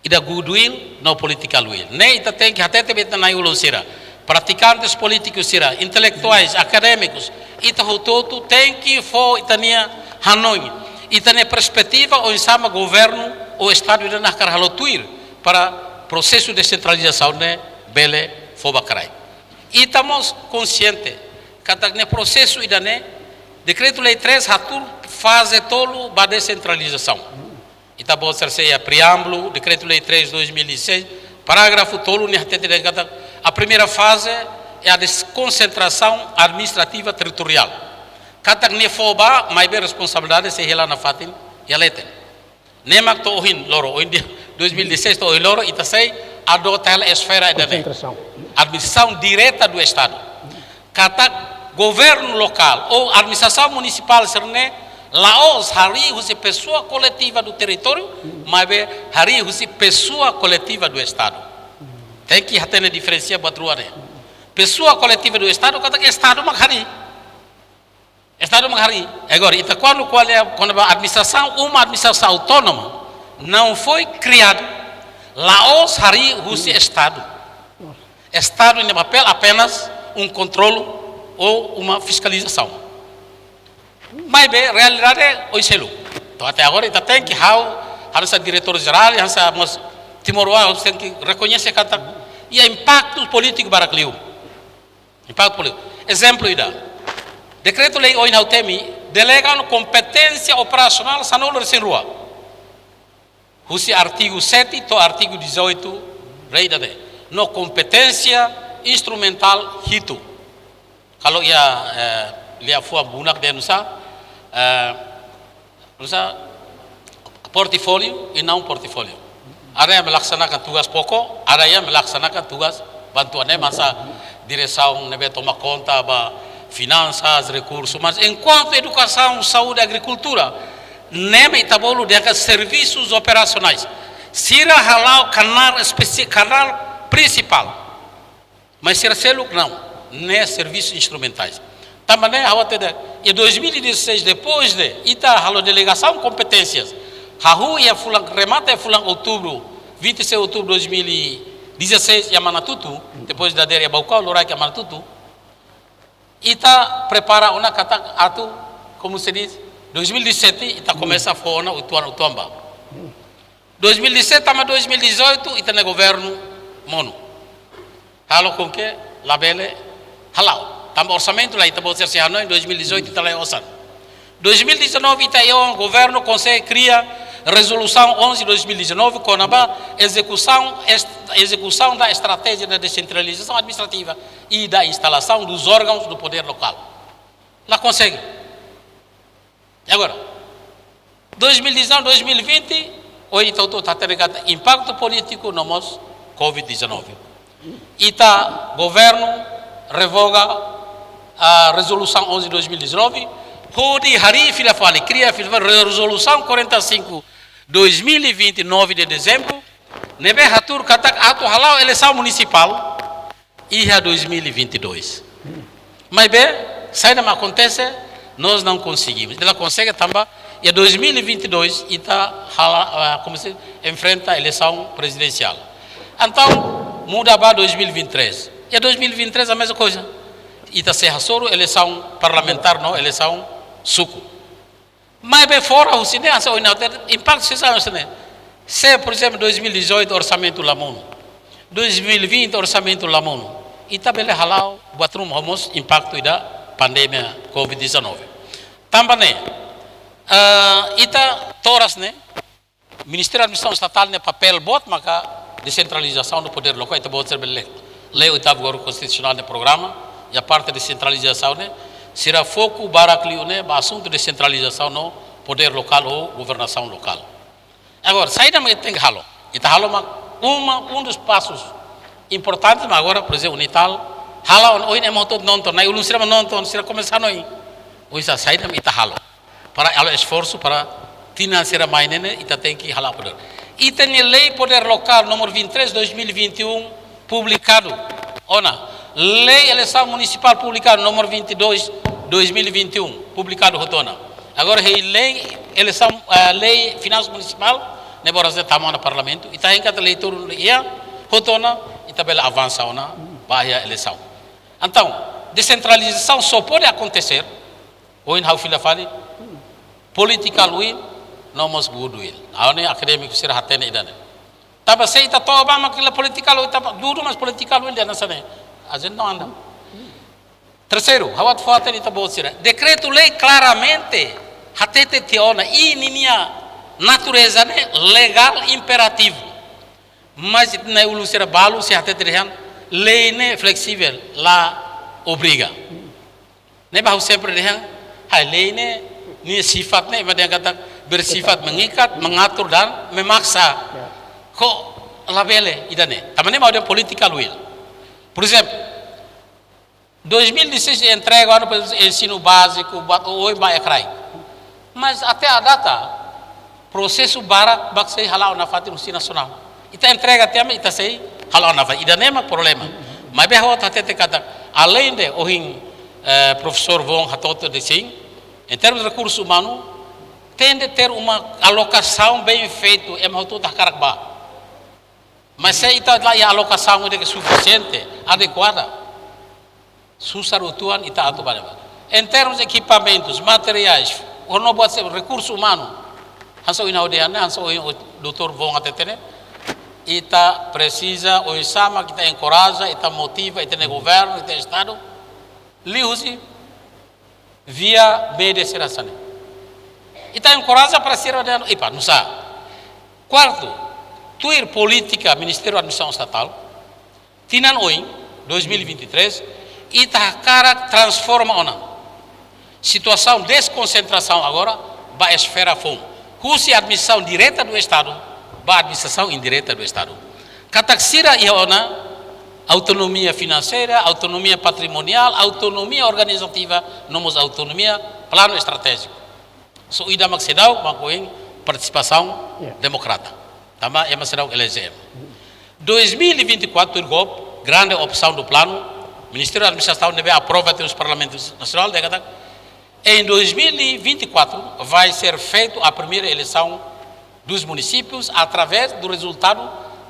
Ida goodwill no political will. Ne'e ita tenke hatete ba ita-nia nai-ulun sira, pratikantes polítikus sira, intelektuais, akadémikus, ita hotu-hotu tenke fó ita-nia hanoin, ita-nia perspetiva oinsá mak governu ou Estadu ida-ne'e hakarak halo tuir para prosesu desentralizasaun ne'e bele fó ba kraik. Ita mós konsiente katak ne'e prosesu ida-ne'e, Dekretu-Lei três hatuur faze tolu ba desentralizasaun. Ita-boot sira sei iha preâmbulu, Dekretu-Lei três dois mil e seis, parágrafu tolu nia hatete dehan katak a primeira fase é a desconcentração administrativa territorial. Katak ne'e fó ba, maibé responsabilidade sei hela nafatin iha leten. Ne'e mak to'o ohin loron, ohin dia dois mil e dezasseis to'o ohin loron, ita sei adota hela esfera ida-ne'e. Konsentrasaun. Administração direta do Estado. Katak governu lokál ou administrasaun munisipál sira-ne'e la'ós harii husi pesoa koletiva do território, maibé harii husi pesoa koletiva do Estado. Tenke hatene diferensia buat rua ne'e. Pesoa koletiva do Estado, katak Estadu mak harii. Estadu mak harii. Agora, ita kuandu ko'alia kona-ba administrasaun, uma administrasaun autónoma não foi criada, la'ós harii husi Estadu. Estadu nia papél apenas um controle ou uma fiscalização. Maibé realidade oin seluk. Entaun, até agora, ita tenke, ha'u hanesan diretór-jerál, hanesan mós timoroan, tenke rekoñese katak iha impaktu polítiku barak liu. Impaktu polítiku. Ezemplu ida. Dekretu-lei ohin ha'u temi, delega ona kompeténsia operasionál sanulu-resin-rua. Husi artigu sete to'o artigu dezoito lei ida-ne'e. No kompeténsia instrumentál hitu. Kalau iha, eh, liafuan bunak dehan nu'usá, eh, nu'usá portfólio e não portfólio. Ada yang melaksanakan tugas pokok, ada yang melaksanakan tugas bantuan, ne'e mak hanesan diresaun ne'ebé toma konta ba finansas, rekursus umanus. Enkuantu edukasaun, saúde, agrikultura, ne'e mak ita bolu dehan servisus operasionais. Sira hala'o kanál espesi-, kanál prinsipál. Mas sira seluk não, ne'e servisus instrumentais. Tanba ne'e ha'u hatete, iha dois mil e dezasseis, depois de ita halo delegasaun kompeténsias, hahú iha fulan, remata iha fulan outubru, vinte e seis outubro dois mil e dezasseis, iha Manatuto, depois dadeer iha Baucau, loraik iha Manatuto, ita prepara ona katak atu, como se diz, dois mil e dezassete, ita komesa fó ona uitoan-uitoan ba. Dois mil e dezassete tama dois mil e dezoito, ita-nia governu monu. Halo com que labele hala'o. Tanba orsamentu la iha, ita-boot sira sei hanoin dois mil e dezoito ita la iha osan. Dois mil e dezanove ita iha governu konsege kria rezolusaun onze dois mil e dezanove kona-ba execução est-, execução da estratégia da descentralização administrativa e da instalação dos órgãos do poder local. La konsege. E agora, dois mil e dezanove, dois mil e vinte, ohin ita hotu hatene katak impaktu polítiku no mós covid dezanove. Ita governu revoga rezolusaun onze dois mil e dezanove, hodi harii fila fali, kria fila fali rezolusaun quarenta e cinco dois mil e vinte e nove de dezembro, ne'ebé hatuur katak atu hala'o eleisaun munisipál iha dois mil e vinte e dois. Maibé, saida mak akontese, nós não conseguimos. Ita la konsege tanba, iha dois mil e vinte e dois, ita hala, ah, como se enfrenta eleisaun prezidensiál. Entaun, muda ba dois mil e vinte e três. Iha dois mil e vinte e três a mesma coisa. Ita sei hasoru eleisaun parlamentár no eleisaun suku. Maibé fora husi ne'e, hanesan ohin ha'u hatete, impaktu sira hanesan ne'e. Se, por exemplo, dois mil e dezoito orsamentu la monu, dois mil e vinte orsamentu la monu, ita bele hala'o buat ruma, ho mós impaktu ida pandemia covid dezanove. Tanba ne'e, eh, ita toras ne'e, Ministériu Administrasaun Estatál nia papél boot maka desentralizasaun do podér lokál, ita-boot sira bele lee oitavu Governu Konstitusionál nia programa, iha parte desentralizasaun ne'e, sira foku barak liu ne'e ba asuntu desentralizasaun no podér lokál ou governasaun lokál. Agora, saida mak ita tenke halo? Ita halo mak uma, um dos passos importantes, mas agora, por exemplo, UNITAL, hala'o ona, ohin ema hotu nonton, na'i-ulun sira mak nonton, sira komesa hanoin. Oinsá, saida mak ita halo? Para halo esforsu para tinan sira mai ne'e ne'e, ita tenke hala'o podér. Ita-nia lei podér lokál número vinte e três dois mil e vinte e um publikadu ona. Lei eleisaun munisipál publikadu número vinte e dois dois mil e vinte e um publikadu hotu ona. Agora, iha lei eleisaun, eh, lei finansas munisipál, ne'ebé oras tama ona Parlamentu, ita hein katak lei toru iha hotu ona, ita bele avansa ona ba iha eleisaun. Entaun, desentralizasaun só pode acontecer, ohin ha'u fila fali, political will, no mós goodwill. Ha'u-nia akadémiku sira hatene ida-ne'e. Tanba se ita toba mak la political will, ita dudu mas political will dehan hanesan ne'e. A gente não anda. Terseiru, ha'u atu fó hatene ita-boot sira. Dekretu-lei klaramente hatete tiha ona, i ninia natureza ne'e legál imperativu. Mas na'i-ulun sira balu sei hatete dehan, lei ne'e fleksivel, la obriga. Ne'ebé ha'u sempre dehan, hai, lei ne'e, nia sifat ne'e, ema dehan katak bersifat mengikat, mengatur dan memaksa. Ya. Kok labele ida-ne'e? Tanba ne'e mak dehan political will. Por exemplo, dois mil e dezasseis entrega ona, por exemplo, ensinu báziku, buat oioin ba iha kraik. Mas até à data, prosesu barak mak sei hala'o nafatin husi nasionál. Ita entrega tiha mak ita sei hala'o nafatin. Ida-ne'e mak problema. Maibé ha'u atu hatete katak, além de ohin, eh, profesór Von hato'o tiha de'it, em termos de recurso humano, tem de ter uma alocação bem feita, ema hotu hakarak bá. Mas se ita la iha alokasaun ida ke sufisiente, adekuada, susar uitoan ita atu bá ne'ebá. Em termos de equipamentos, materiais, ou no pode ser recurso humano, hanesan ohin ha'u dehan, hanesan ohin doutór Von hatete ne'e, ita presiza, oinsá mak ita enkoraja, ita motiva, ita-nia governu, ita-nia estadu, liuhusi via média sira hanesan ne'e. Ita enkoraja para sira dehan, epá, nusá. Kuartu, tuir polítika Ministériu Administrasaun Estatál, tinan oin, dois mil e vinte e três, ita hakarak transforma ona situasaun deskonsentrasaun agora ba esfera foun. Husi administrasaun direta do Estadu ba administrasaun indireta do Estadu. Katak sira iha ona autonomia finanseira, autonomia patrimoniál, autonomia organizativa, no mós autonomia planu estratéjiku. So ida mak seidauk, mak ohin partisipasaun Ya. demokrata. Tanba ema seidauk eleze ema. Dois mil e vinte e quatro, tuir golpe, grande opção do plano, Ministériu Administrasaun ne'ebé aprova tiha husi Parlamentu Nasionál, dehan katak, em dois mil e vinte e quatro vai ser feito a primeira eleição dos municípios através do resultado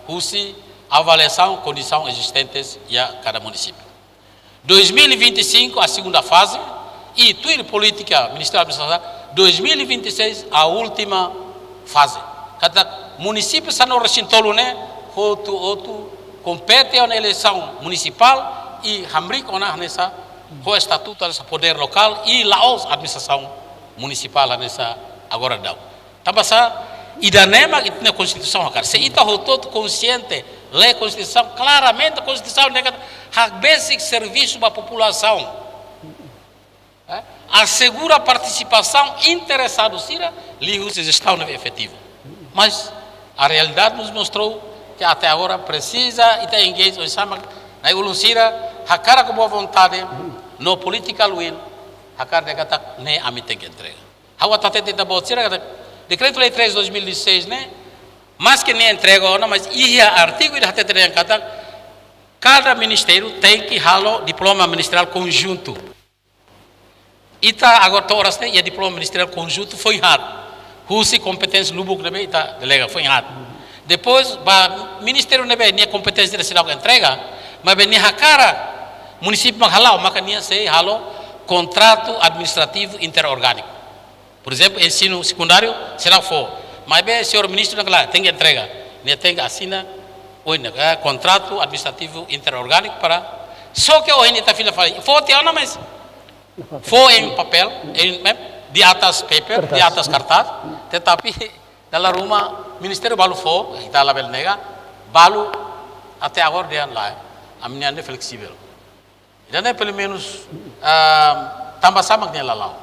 husi avaliasaun kondisaun ezistentes iha kada munisípiu. Dois mil e vinte e cinco, a segunda fase, e tuir polítika Ministériu Administrasaun, dois mil e vinte e seis, a última fase. Katak munisípiu sanulu-resin-tolu ne'e, hotu-hotu kompete ona eleisaun munisipál, i hamriik ona hanesan, ho estatutu hanesan podér lokál, i la'ós administrasaun munisipál hanesan agora daudaun. Tanba sá, ida-ne'e mak ita-nia Konstituisaun hakarak. Se ita hotu-hotu konxiente, lee Konstituisaun, klaramente Konstituisaun dehan katak hak besik servisu ba populasaun. Eh? Asegura partisipasaun interesadu sira, liuhusi jestaun ne'ebé efetivu. Mas a realidade nos mostrou que até agora presiza ita engage oinsá mak na'i-ulun sira hakarak ho boa vontade, no political will, hakarak dehan katak ne'e ami tenke entrega. Ha'u atu hatete ita-boot sira katak Dekretu-Lei três dois mil e dezasseis ne'e, maski nia entrega ona, mas iha artigu ida hatete dehan katak kada ministériu tenke halo diploma ministeriál konjuntu. Ita agora to'o oras ne'e iha diploma ministeriál konjuntu foin haat. Husi kompeténsia lubuk ne'ebé ita delega foin haat. Depois ba ministériu ne'ebé nia kompeténsia ida seidauk entrega, maibé nia hakarak munisípiu mak hala'o, maka nia sei halo kontratu administrativu interorgániku. Por ezemplu, ensinu sekundáriu seidauk fó. Maibé señór ministru dehan katak tenke entrega. Nia tenke asina, ohin ne'e, eh, kontratu administrativu interorgániku para, só ke ohin ita fila fali. Fó tiha ona, mas fó em papel, em, em, di atas paper, di Kertas. atas kartás, tetapi dala ruma ministériu balu fó, ita labele nega, balu até agora dehan lae, ami-nian ne'e flexivel. Ida-ne'e pelumenus, ah, tanba sá mak nia la la'o.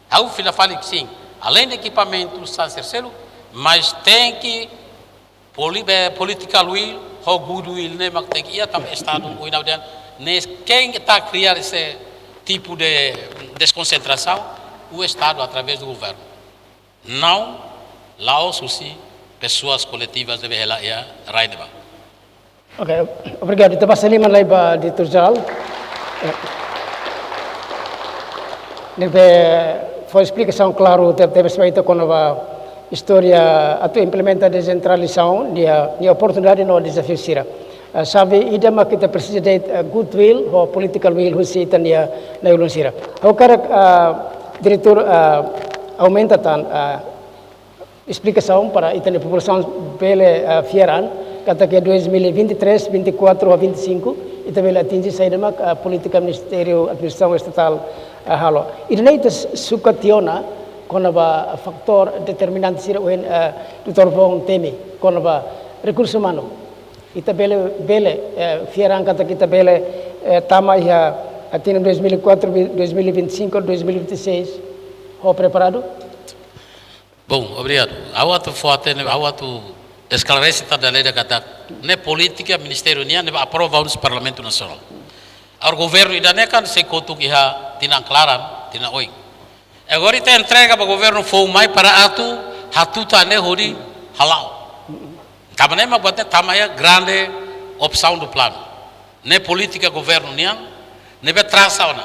Ha'u fila fali sin, além de ekipamentu, sasán sira seluk, mas tenke poli-, be, political will, ho goodwill ne'e mak tenke iha, tanba Estadu, ohin ha'u dehan, ne'e quem está a criar esse tipo de desconcentração, o Estado através do governo. Não, la'ós husi pessoas coletivas ne'ebé hela iha rai ne'ebá. Ok, obrigadu. Ita basa liman lai ba Diretór Jerál. Eh, ne'ebé fó esplikasaun klaru te-, tebes ba ita kona-ba istória atu implementa desentralizasaun, nia, nia oportunidade no dezafiu sira. Ah, xave ida mak ita presiza de'it, ah, goodwill ho political will husi ita-nia na'i-ulun sira. Ha'u hakarak, ah, Diretór, ah, aumenta tan, ah, esplikasaun para ita-nia populasaun bele, ah, fiar an, katak dois mil e vinte e três, vinte e quatro a vinte e cinco, ita bele atinje saida mak, ah, polítika Ministériu Administrasaun Estatál, ah, halo. Ida-ne'e ita s-, sukat tiha ona kona-ba faktór determinante sira ohin, ah, Doutór Voon temi, kona-ba rekursu umanu. Ita bele, bele, eh, fiar an katak ita bele, eh, tama iha, eh, tinan dois mil e quatro, dois mil e vinte e cinco, dois mil e vinte e seis, ho preparadu? Bom, obrigadu. Ha'u atu fó-hatene, ha'u atu esklarese tan dala ida katak ne'e polítika ministériu nian ne'ebé aprova husi Parlamentu Nasionál. Agora governu ida-ne'e kan sei kotuk iha tinan klaran, tinan oin. Agora ita entrega ba governu foun mai para atu hatutan ne'e hodi hala'o. Tanba ne'e mak buat ne'e tama iha grande opção do plano. Ne'e polítika governu nian, ne'ebé trasa ona.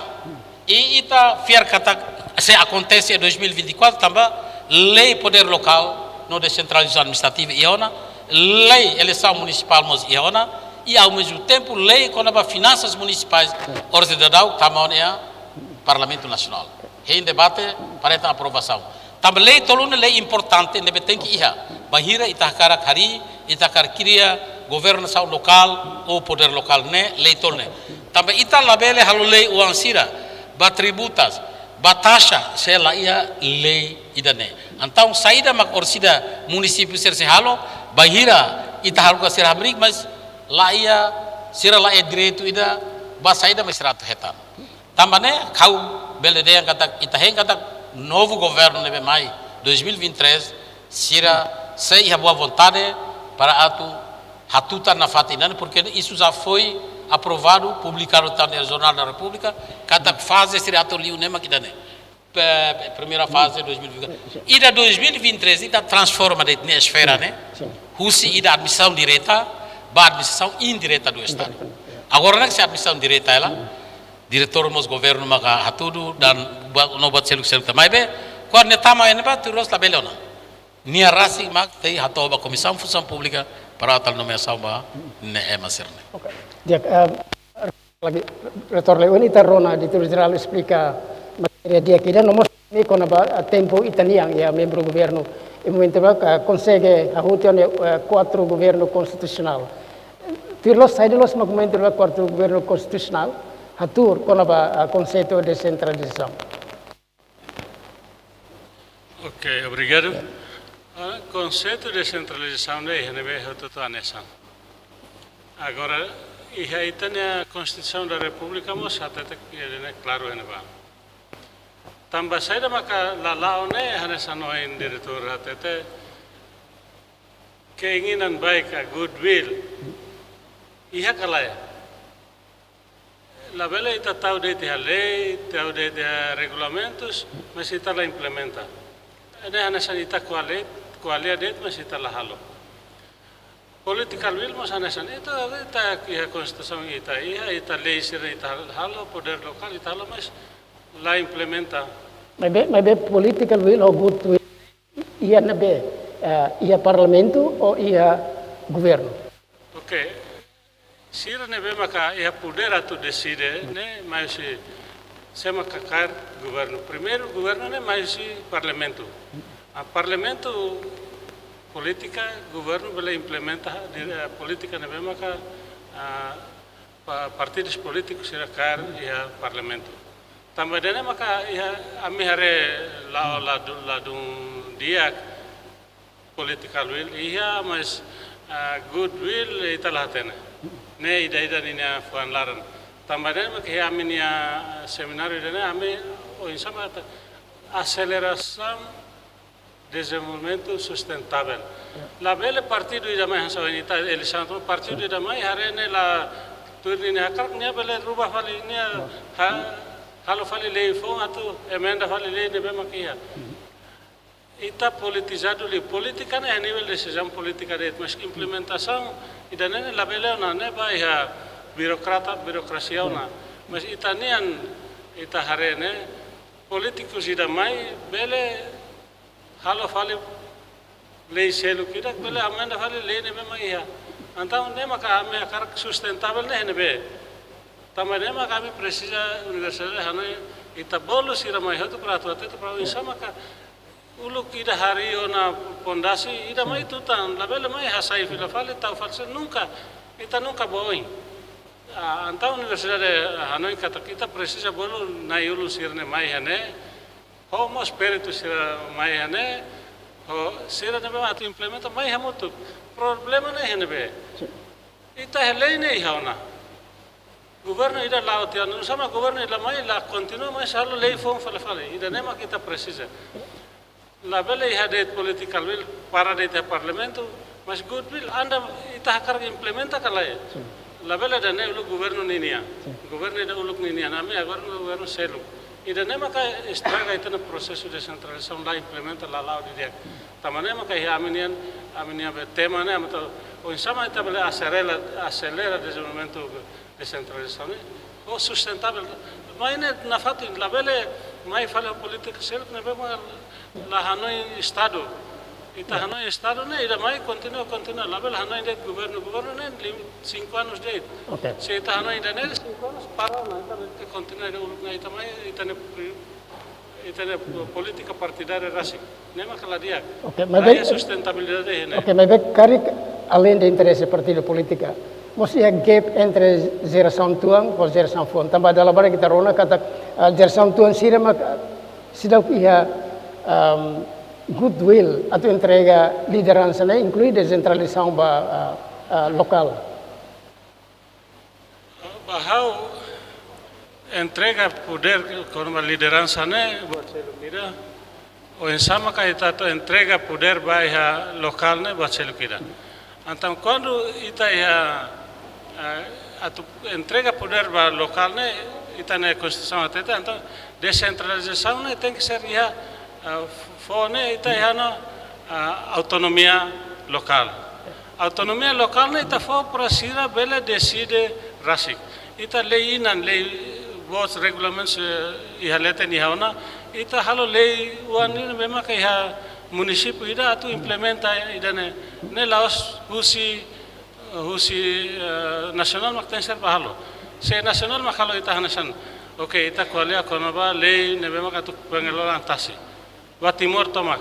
I ita fiar katak sei akontese dois mil e vinte e quatro tanba lei podér lokál no desentralizasaun administrativa iha ona, lei eleisaun munisipál mós iha ona, i ao mesmo tempo lei kona-ba finansas munisipais, oras daudaun tama ona iha Parlamentu Nasionál. Hein debate para ita aprovasaun. Tanba lei tolu ne'e lei importante ne'ebé tenke iha. Bainhira ita hakarak harii, ita hakarak kria governasaun lokál ou podér lokál ne'e lei tolu ne'e. Tanba ita labele halo lei oan sira ba tributas, ba taxa, se la iha lei ida-ne'e. Entaun saida mak orsida munisípiu sira sei halo, bainhira ita haruka sira hamriik, mas la iha, sira la iha direitu ida ba saida mak sira atu hetan. Tanba ne'e, ha'u bele dehan katak, ita hein katak novu governu ne'ebé mai dois mil e vinte e três, sira sei iha boa vontade para atu hatutan nafatin ida-ne'e, porque isso já foi aprovado, publicado tanba iha Jornal da República, katak faze sira atu liu ne'e mak ida-ne'e. Pe-, pe-, primeira fase dois mil e vinte. Ida dois mil e vinte e três, ita transforma de'it nia esfera ne'e. Husi ida administrasaun direta ba administrasaun indireta do Estado. Agora ne'e se administrasaun direta hela, diretór mós governu maka hatudu, dan ba-, no buat seluk-seluk tan. Maibé, kuandu nia tama iha ne'ebá, tuir loloos labele ona. Nia rasik mak tenke hato'o ba Komisaun Funsaun Públika para atu halo nomeasaun ba ne'e ema sira-ne'e. Oke. Di'ak, eh, lagi, Reitór Leo, ita rona Diretór Jerál esplika matéria di'ak ida, no mós ne'e kona-ba, eh, tempu ita-nian iha membru governu. Iha momentu ne'ebá, eh, konsege hahú tiha ona, eh, kuadru governu konstitusionál. Tuir loloos, saida loloos mak momentu ne'ebá kuadru governu konstitusionál, hatuur kona-ba, eh, konseitu desentralizasaun. Ok, obrigadu. Ah, konseitu desentralizasaun ne'e iha ne'ebé hotu-hotu hanesan. Agora, iha ita-nia Konstituisaun da Repúblika mós hatete iha ne'e klaru iha ne'ebá. Tanba saida maka la la'o ne'e, hanesan ohin diretór hatete, keinginan baik ka goodwill iha ka lae. Labele ita tau de'it iha lei, tau de'it iha regulamentus, mas ita la implementa. Ne'e hanesan ita ko'alia, ko'alia de'it, mas ita la halo. Political will mós hanesan, ita, ita iha konstituisaun ita, iha ita lei sira ita halo, podér lokál ita halo, mas la implementa. Maibé, maibé political will ho goodwill iha ne'ebé, eh, iha parlamentu ou iha governu? Ok. Sira ne'ebé maka iha podér atu deside ne'e, mai husi, sé maka kaer governu. Primeiru, governu ne'e mai husi parlamentu. Ah, parlamentu, polítika, governu bele implementa di, eh, polítika ne'ebé maka, ah, pa-, partidus polítikus sira kaer iha parlamentu. Tanba ida-ne'e maka iha, ami haree la'o ladún, ladún di'ak, political will iha, mas, ah, goodwill ita la hatene. Ne'e ida-idak ninia fuan laran. Tanba ne'e mak iha ami-nia semináriu ida-ne'e ami oinsá mak atu aselerasaun dezenvolvimentu sustentável. Labele partidu ida mai, hanesan ohin ita eleisaun, partidu ida mai haree ne'e la tuir ninia hakarak, nia bele rubah fali, nia ha-, halo fali lei foun atu emenda fali lei ne'ebé mak iha. Ita politizadu liu, polítika ne'e nivel desizaun polítika de'it, mas implementasaun ida-ne'e labele ona, ne'e ba iha birokrata, birokrasia ona. Mas ita-nian, ita haree ne'e, polítikus ida mai bele halo fali lei seluk ida, bele emenda fali lei ne'ebé mak iha. Entaun ne'e maka ami hakarak sustentável ne'e iha ne'ebé. Tanba ne'e maka ami presiza universidade hanoin, ita bolu sira mai hotu para atu hatete para oinsá maka uluk ida harii ona fondasi, ida mai tutan, labele mai hasai fila fali, tau fali, nunka, ita nunka ba oin. Ah, entaun universidade hanoin katak ita presiza bolu na'i-ulun sira-ne'e mai iha ne'e, ho mós peritu sira mai iha ne'e, ho sira ne'ebé atu implementa mai hamutuk. Problema ne'e iha ne'ebé. Ita iha lei ne'e iha ona. Governu ida la'o tiha ona, oinsá mak governu ida mai la kontinua, mas halo lei foun fali fali. Ida-ne'e mak ita presiza. Labele iha de'it political will, para de'it iha parlamentu, mas goodwill, anda ita hakarak implementa ka lae. Labele ida-ne'e uluk governu ninian. Governu ida uluk ninian, ami agora governu seluk. Ida-ne'e maka estraga ita-nia prosesu desentralizasaun, la implementa, la la'o didi'ak. Tanba ne'e maka iha ami-nian, ami-nian be tema ne'e, ami atu, oinsá mak ita bele aselera, aselera dezenvolvimentu desentralizasaun ne'e, ho sustentável. Mai ne'e nafatin, labele mai fali polítika seluk ne'ebé mak la hanoin Estadu. Ita hanoin Estadu ne'e, ida mai kontinua, kontinua. Labele hanoin de'it governu, governu ne'e lim-, cinco anos de'it. Ok. Se ita hanoin ida-ne'e cinco anos, para ona, ita, ita kontinua ida uluk ne'e, ita mai, ita-nia pri-, ita-nia polítika partidária rasik. Ne'e maka la di'ak. Ok, la maibé iha sustentabilidade iha ne'e. Ok, maibé karik além de interese partidu polítika, mós iha gap entre jerasaun tuan ho jerasaun foun. Tanba dala barak ita rona katak, ah, jerasaun tuan sira mak, ah, seidauk iha, um, goodwill atu entrega lideransa ne'e, inklui desentralizasaun ba, uh, uh, lokál. Ba ha'u, entrega podér kona-ba lideransa ne'e buat seluk ida. Oinsá maka ita atu entrega podér ba iha lokál ne'e buat seluk ida. Entaun, kuandu ita iha, eh, atu entrega podér ba lokál ne'e, ita-nia Konstituisaun hatete, entaun, desentralizasaun ne'e tenke ser iha, eh, fó ne'e ita iha ona, eh, autonomia lokál. Autonomia lokál ne'e ita fó para sira bele deside rasik. Ita lei inan, lei, boot, regulamentus, eh, iha leten iha ona, ita halo lei oan ne'ebé maka iha munisípiu ida atu implementa ida-ne'e, ne'e la'ós husi, husi, eh, nasionál mak tenke ser bá halo. Se nasionál mak halo ita hanesan, oke, ita ko'alia kona-ba lei ne'ebé mak atu pengelolaan tasi ba Timor tomak.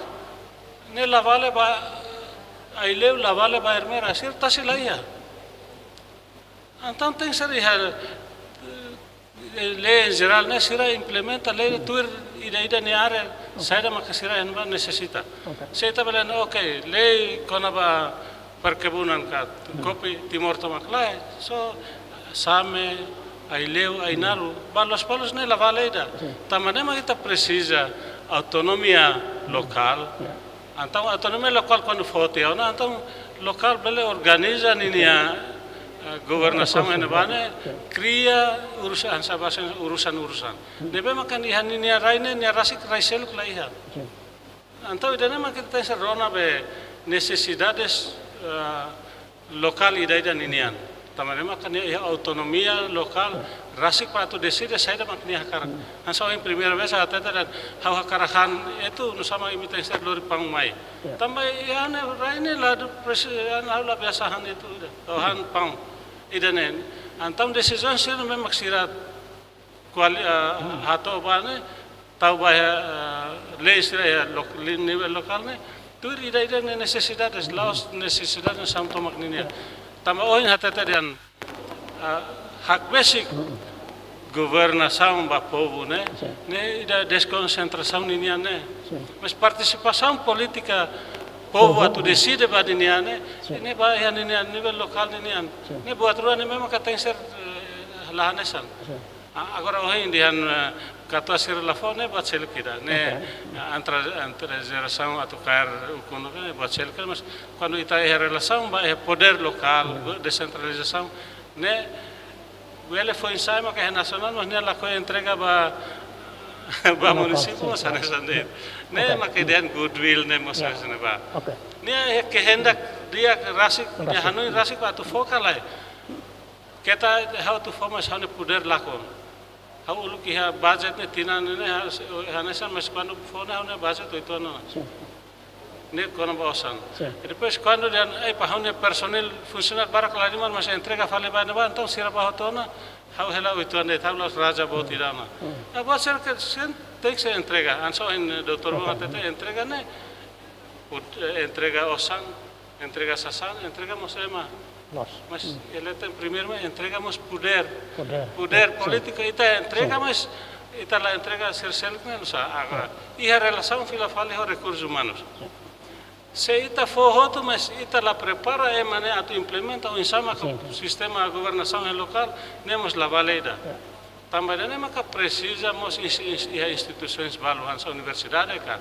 Ne'e la vale ba Aileu, la vale ba Ermera, sira tasi la iha. Entaun tenke ser iha, eh, lei en jerál ne'e sira implementa lei tuir ida-idak nia área, saida maka sira iha ne'ebá nesesita. Oke. Se ita bele, oke, lei kona-ba perkebunan ka, kopi Timor tomak lae, só Same, Aileu, Ainaro, ba Lospalos ne'e la vale ida. Sin. Tanba ne'e mak ita presiza autonomia lokál. Ya. Entaun, autonomia lokál kuandu fó tiha ona, entaun lokál bele organiza ninia, eh, governasaun iha ne'ebá ne'e, kria urusan, hanesan urusan-urusan. Ne'ebé maka iha ninia rai ne'e, nia rasik, rai seluk la iha. Sin. Entaun, ida-ne'e mak ita tenke rona be nesesidades, eh, lokál ida-idak ninian. Tanba ne'e maka nia iha autonomia lokál, rasik para atu deside saida mak nia hakarak. Hanesan ohin primeira vez ha'u hatete dehan ha'u hakarak han etu, nusá mak imi tenke lori paun mai. Ya. Tanba iha ne'e rai ne'e la du presi-, ha'u la biasa han etu ida. Ha'u han paun. Ida-ne'e. Entaun desizaun sira ne'ebé mak sira kuali-, eh, hato'o ba ne'e, tau ba iha, eh, lei sira iha lok-, li-, nivel lokál ne'e, tuir ida-idak nia nesesidades, la'ós nesesidade nasaun tomak ninian. Tanba ohin hatete dehan, eh, hakbesik governasaun ba povu ne'e, sin, ne'e ida deskonsentrasaun ninian ne'e. Sin. Mas partisipasaun polítika povu, povu, atu deside ba ninian ne'e, sin, ne'e ba iha ninian nivel lokál ninian. Sin. Ne'e buat rua ne'e memang ka tenke ser, eh, la hanesan. Sin. Ah, agora ohin dehan, eh, katuas sira la fó ne'e buat seluk ida. Ne'e, oke, eh, entre, entre jerasaun atu kaer ukun ne'e buat seluk ida, mas kuandu ita iha relasaun ba iha podér lokál, ya, desentralizasaun, ne'e bele fó ensaiu maka iha nasionál, mas nia lakohi entrega ba, ba, ba lokál, munisípiu, sin, mós, ya, hanesan de'it. Ne'e, oke, maka dehan goodwill ne'e mós, ya, hanesan ne'e ba. Oke. Nia iha kehendak di'ak rasik, nia, rasik, hanoin rasik ba atu fó ka lae. Keta ha'u atu fó, mas ha'u-nia podér lakon. Ha'u uluk iha budget ne'e tinan ne'e, ha'u se-, hanesan, mas kuandu fó ne'e ha'u-nia budget oituan ona. Sin. Ne'e kona-ba osan. Sin. E depois kuandu dehan, ai, ba ha'u-nia personil, funsionáriu barak la halimar, mas entrega fali ba ne'ebá, entaun sira bá hotu ona, ha'u hela oituan de'it, ha'u la'ós raja boot ida ona. Hmm. Ah, buat sira ke sen, tenke ser entrega. Hanesan ohin, eh, doutór, oke, Bong hatete, entrega ne'e, ut-, eh, entrega osan, entrega sasán, entrega mós ema. Loos. Mas, hmm, iha leten primeiru mak entrega mós podér. Podér. Podér, sin, polítiku, ita entrega, sin, mas ita la entrega sira seluk ne'e nusá. Agora, sin, iha relasaun fila fali ho rekursus umanus. Sin. Se ita fó hotu, mas ita la prepara ema ne'e atu implementa oinsá maka, sin, sistema governasaun iha lokál, ne'e mós la vale ida. Ya. Tanba ida-ne'e maka presiza mós ins-, ins-, iha instituisoens balu, hanesan universidade ka,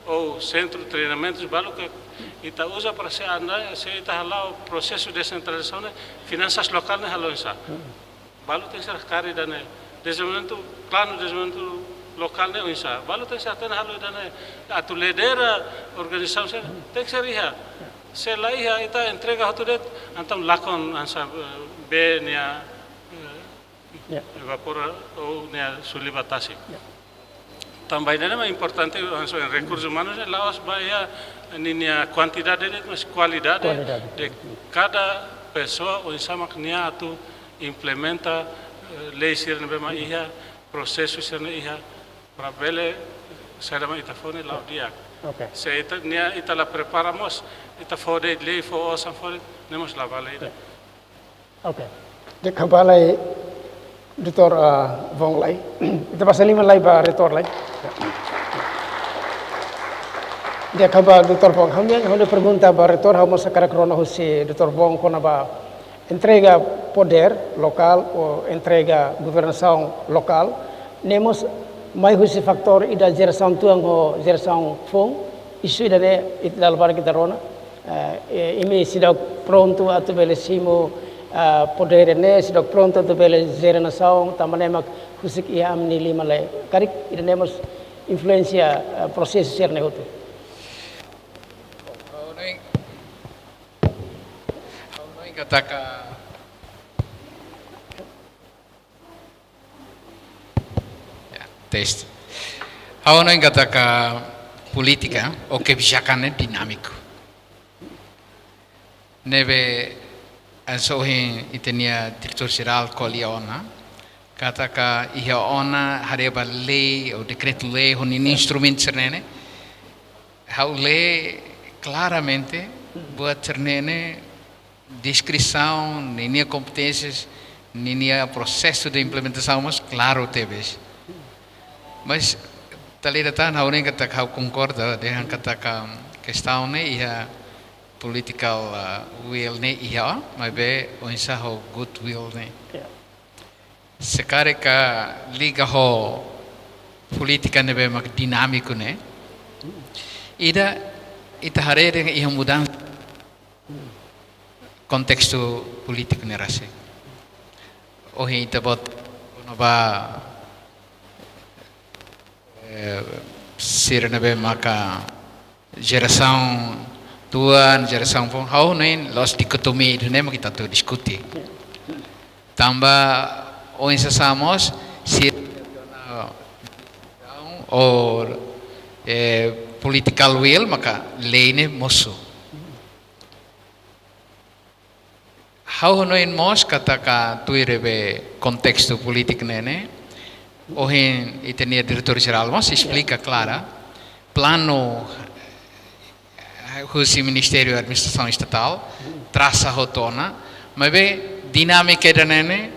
ou sentru treinamentus balu ke ita uza para se anda, se ita hala'o prosesu desentralizasaun ne'e, finansas lokál ne'e halo oinsá. Hmm. Balu tenke ser kaer ida-ne'e. Dezenvolvimentu, planu dezenvolvimentu lokál ne'e oinsá. Balu tenke ser hatene halo ida-ne'e. Atu lidera organizasaun sira, hmm, tenke ser iha. Se la iha, ita entrega hotu de'it, entaun lakon hanesan, eh, bee nia, eh, ya, evapora ou nia suli ba tasi. Ya. Tanba ida-ne'e mak importante, hanesan rekursus umanus ne'e la'ós ba iha ninia kuantidade de'it, mas kualidade, kualidade, de kada pesoa oinsá mak nia atu implementa, eh, lei sira ne'ebé mak iha, prosesu sira ne'e iha, para bele saida mak ita fó ne'e la'o di'ak. Oke. Se ita, nia, ita la prepara mós, ita fó de'it lei, fó osan fó de'it, ne'e mós la vale ida. Ya. Oke. Di'ak, kembali, Doutór, ah, Bong lai. Ita basa liman lai ba Reitór lai. Ya. Di'ak, kaba Doutór Wong, ha'u-nia, ha'u-nia pergunta ba Reitór, ha'u mós hakarak rona husi Doutór Wong kona-ba entrega podér lokál ou entrega governasaun lokál, ne'e mós mai husi fatór ida jerasaun tuan ho jerasaun foun, isu ida-ne'e ita dala barak ita rona. Eh, eh, imi seidauk prontu atu bele simu, ah, podér ne'e, seidauk prontu atu bele jere nasaun, tanba ne'e mak husik iha ami-nia liman lai. Karik ida-ne'e mós influénsia, ah, prosesu sira-ne'e hotu. Ha'u hanoin, ha'u hanoin katak, ya, teste. Ha'u hanoin katak polítika ou kebijakan ne'e dinámiku. Ne'ebé hanesan ohin ita-nia diretór jerál ko'alia ona, katak iha ona haree ba lei ou dekretu-lei ho ninia instrumentu sira-ne'e, ha'u lee klaramente buat sira-ne'e, deskrisaun, ninia kompeténsias, ninia prosesu de implementasaun mós klaru tebes. Mas, dala ida tan, ha'u hanoin katak ha'u konkorda dehan katak kestaun ne'e iha political, ah, will ne'e iha, maibé oinsá ho goodwill ne'e. Ya. Se karik liga ho polítika ne'ebé mak dinámiku ne'e, ida ita haree dehan iha mudansa kontestu polítiku ne'e rasik. Ohin ita-boot kona-ba, eh, sira ne'ebé maka jerasaun tuan, jerasaun foun, ha'u hanoin la'ós dikotomia ida-ne'e mak ita atu diskute. Tanba oinsá mós sira ou, eh, political will maka lei ne'e mosu. Ha'u hanoin mós katak tuir be kontestu polítiku ne'e, ohin ita-nia diretór jerál mós esplika klaru, planu husi Ministériu Administrasaun Estatál trasa hotu ona, maibé dinámika ida-ne'e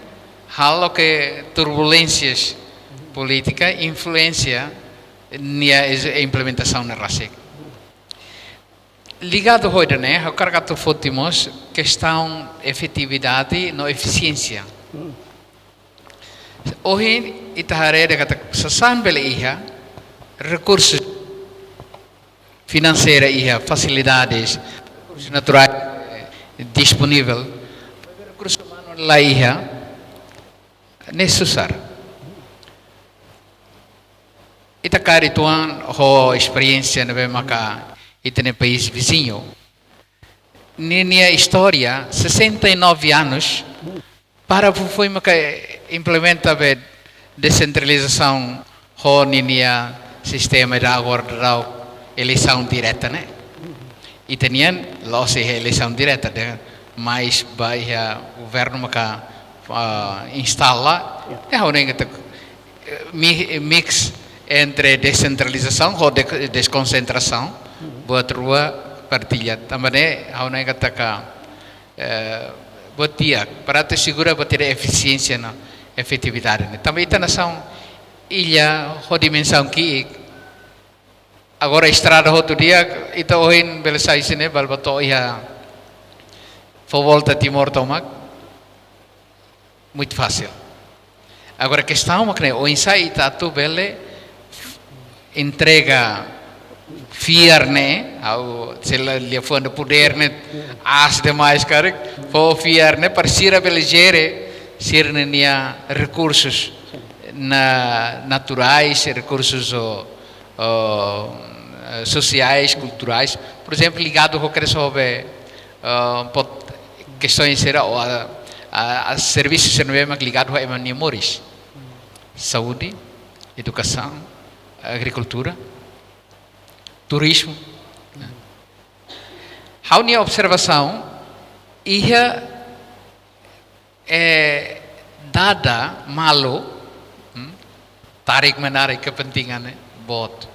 halo ke turbulénsias polítika influénsia nia ex-, implementasaun ne'e rasik. Ligadu ho ida-ne'e, ha'u hakarak atu foti mós kestaun efetividade no efisiénsia. Hmm. Ohin ita haree dehan katak sasán bele iha, rekursu finanseira iha, fasilidades, rekursu naturais, eh, disponivel, rekursu umanu la iha, ne'e susar. Ita kaer uitoan ho esperiénsia ne'ebé maka ita-nia país viziñu. Ninia istória, sessenta e nove anos, para fó-foin maka implementa be desentralizasaun ho ninia sistema ida agora daudaun eleisaun direta ne'e. Ita-nian la'ós iha eleisaun direta de'it, mas ba iha governu maka, ah, instala, ya, ha'u hanoin katak, eh, mi-, mix entre desentralizasaun ho de-, deskonsentrasaun, buat rua partilla. Tanba ne'e, ha'u hanoin katak, eh, buat di'ak, para atu asegura buat ida efisiénsia no efetividade ne'e. Tanba ita nasaun illa ho dimensaun ki'ik, agora estrada hotu di'ak, ita ohin bele sai husi ne'e, bele ba to'o iha, fó volta Timor tomak, muito fácil. Agora kestaun mak ne'e, oinsá ita atu bele entrega fiar ne'e, ha'u sei la liafuan dehan podér ne'e aas demais karik, fó fiar ne'e para sira bele jere sira-nia rekursus na-, naturais, rekursus ou, ou, eh, sosiais, kulturais. Por ezemplu, ligadu ho kres ho be, eh, pot-, kestaun sira ou a, a, a servisu sira ne'ebé mak ligadu ho ema nia moris. Saúde, edukasaun, agrikultura, turizmu. Ha'u-nia observasaun, iha, eh, dada malu, hmm, tarik-menarik kepentingan ne'e boot.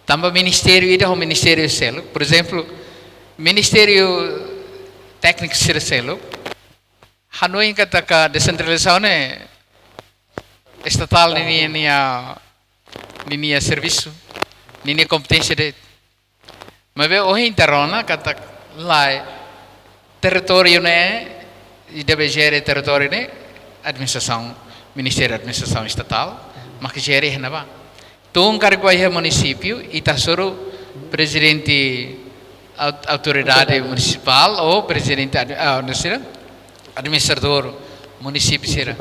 Tanba ministériu ida ho ministériu seluk, por ezemplu, ministériu tékniku sira seluk hanoin katak desentralizasaun ne'e estatál ninia, ninia, ninia servisu, ninia kompeténsia de'it. Maibé ohin ita rona katak lae, territóriu ne'e, ida be jere territóriu ne'e, administrasaun, Ministériu Administrasaun Estatál mak jere iha ne'ebá. Tun karik ba iha munisípiu, ita hasoru prezidente au-, autoridade munisipál ou prezidente ad-, ah, não sei, administradór munisípiu sira.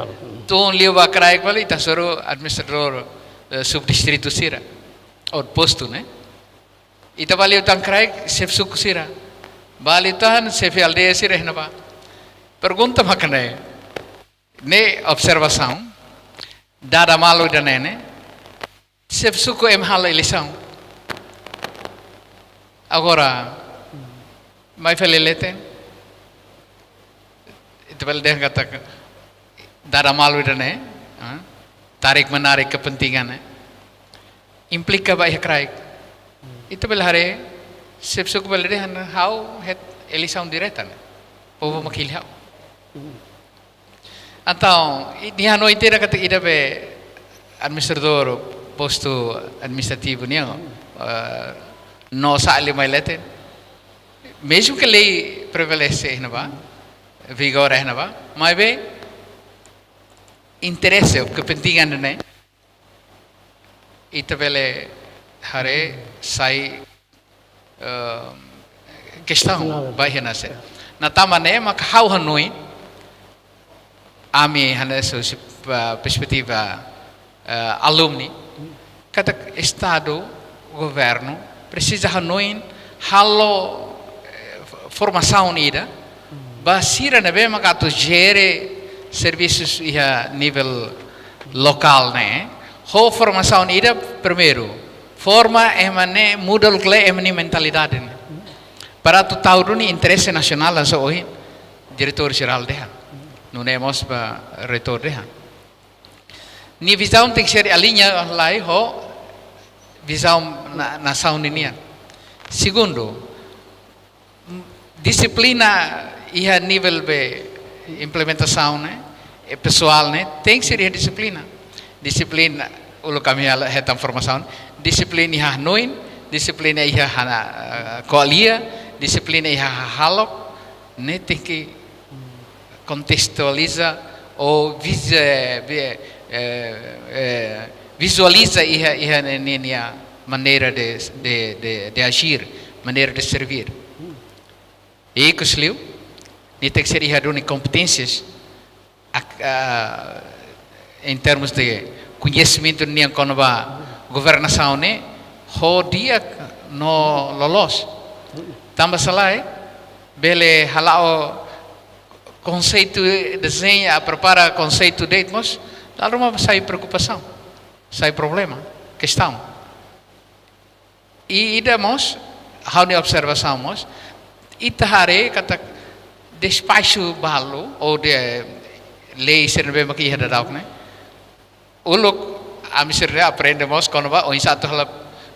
Tun liu ba kraik fali, ita hasoru administradór, eh, subdistritu sira ou postu, ne'e. Ita ba liután kraik xefe suku sira. Ba liután xefe aldeia sira iha ne'ebá. Pergunta mak ne'e. Ne'e observasaun. Dada malu ida-ne'e, ne'e. Xefe suku ema halo eleisaun. Agora, mai fali leten. Ita bele dehan katak dada malu ida-ne'e, ah, tarik-menarik kepentingan ne'e. Implika ba iha kraik. Ita bele haree, xefe suku bele dehan ha'u hetan eleisaun direta ne'e. Povu mak hili ha'u. Entaun, i-, nia hanoin tiha katak ida be administradór postu administrativu nian, eh, no sa'e liu mai leten. Mezmu ke lei prevalesia iha ne'ebá, vigora iha ne'ebá, maibé interese, kepentingan ne'e, ita bele haree sai, eh, kestaun ba iha ne'e. Ne'e tanba ne'e maka ha'u hanoin, ami hanesan husi, eh, perspetiva, eh, alumni, katak Estadu, governu, presiza hanoin halo, eh, formasaun ida ba sira ne'ebé maka atu jere servisus iha nivel lokál ne'e. Ho formasaun ida, primeiru, forma ema ne'e, muda uluk lai ema nia mentalidade ne'e. Para atu tau duni interese nasionál, hanesan ohin diretór jerál dehan. Nune'e mós ba reitór dehan. Nia vizaun tenke ser aliña lai ho vizaun na-, nasaun ninian. Segundu, dixiplina iha nivel be implementasaun ne'e, eh, pesoál ne'e, tenke ser iha dixiplina. Dixiplina, uluk ami halo hetan formasaun, dixiplina iha hanoin, dixiplina iha hana, eh, ko'alia, dixiplina iha hahalok, ne'e tenke kontestualiza ou vize-, vi-, eh, eh, vizualiza iha, iha ni-, ni-, nia maneira de, de, de, de agir, maneira de servir. I ikus liu, nia tenke ser iha duni kompeténsias, ak-, ah, em termos de koñesimentu nian kona-ba governasaun ne'e, ho di'ak no loloos. Tanba selae, bele hala'o konseitu, dezeña, prepara konseitu de'it mós, dala ruma sai preokupasaun, sai problema, kestaun. I ida mós, ha'u-nia observasaun mós, ita haree katak despaxu balu, ou de lei sira ne'ebé mak iha daudaun ne'e. Uluk, ami sira aprende mós kona-ba oinsá atu halo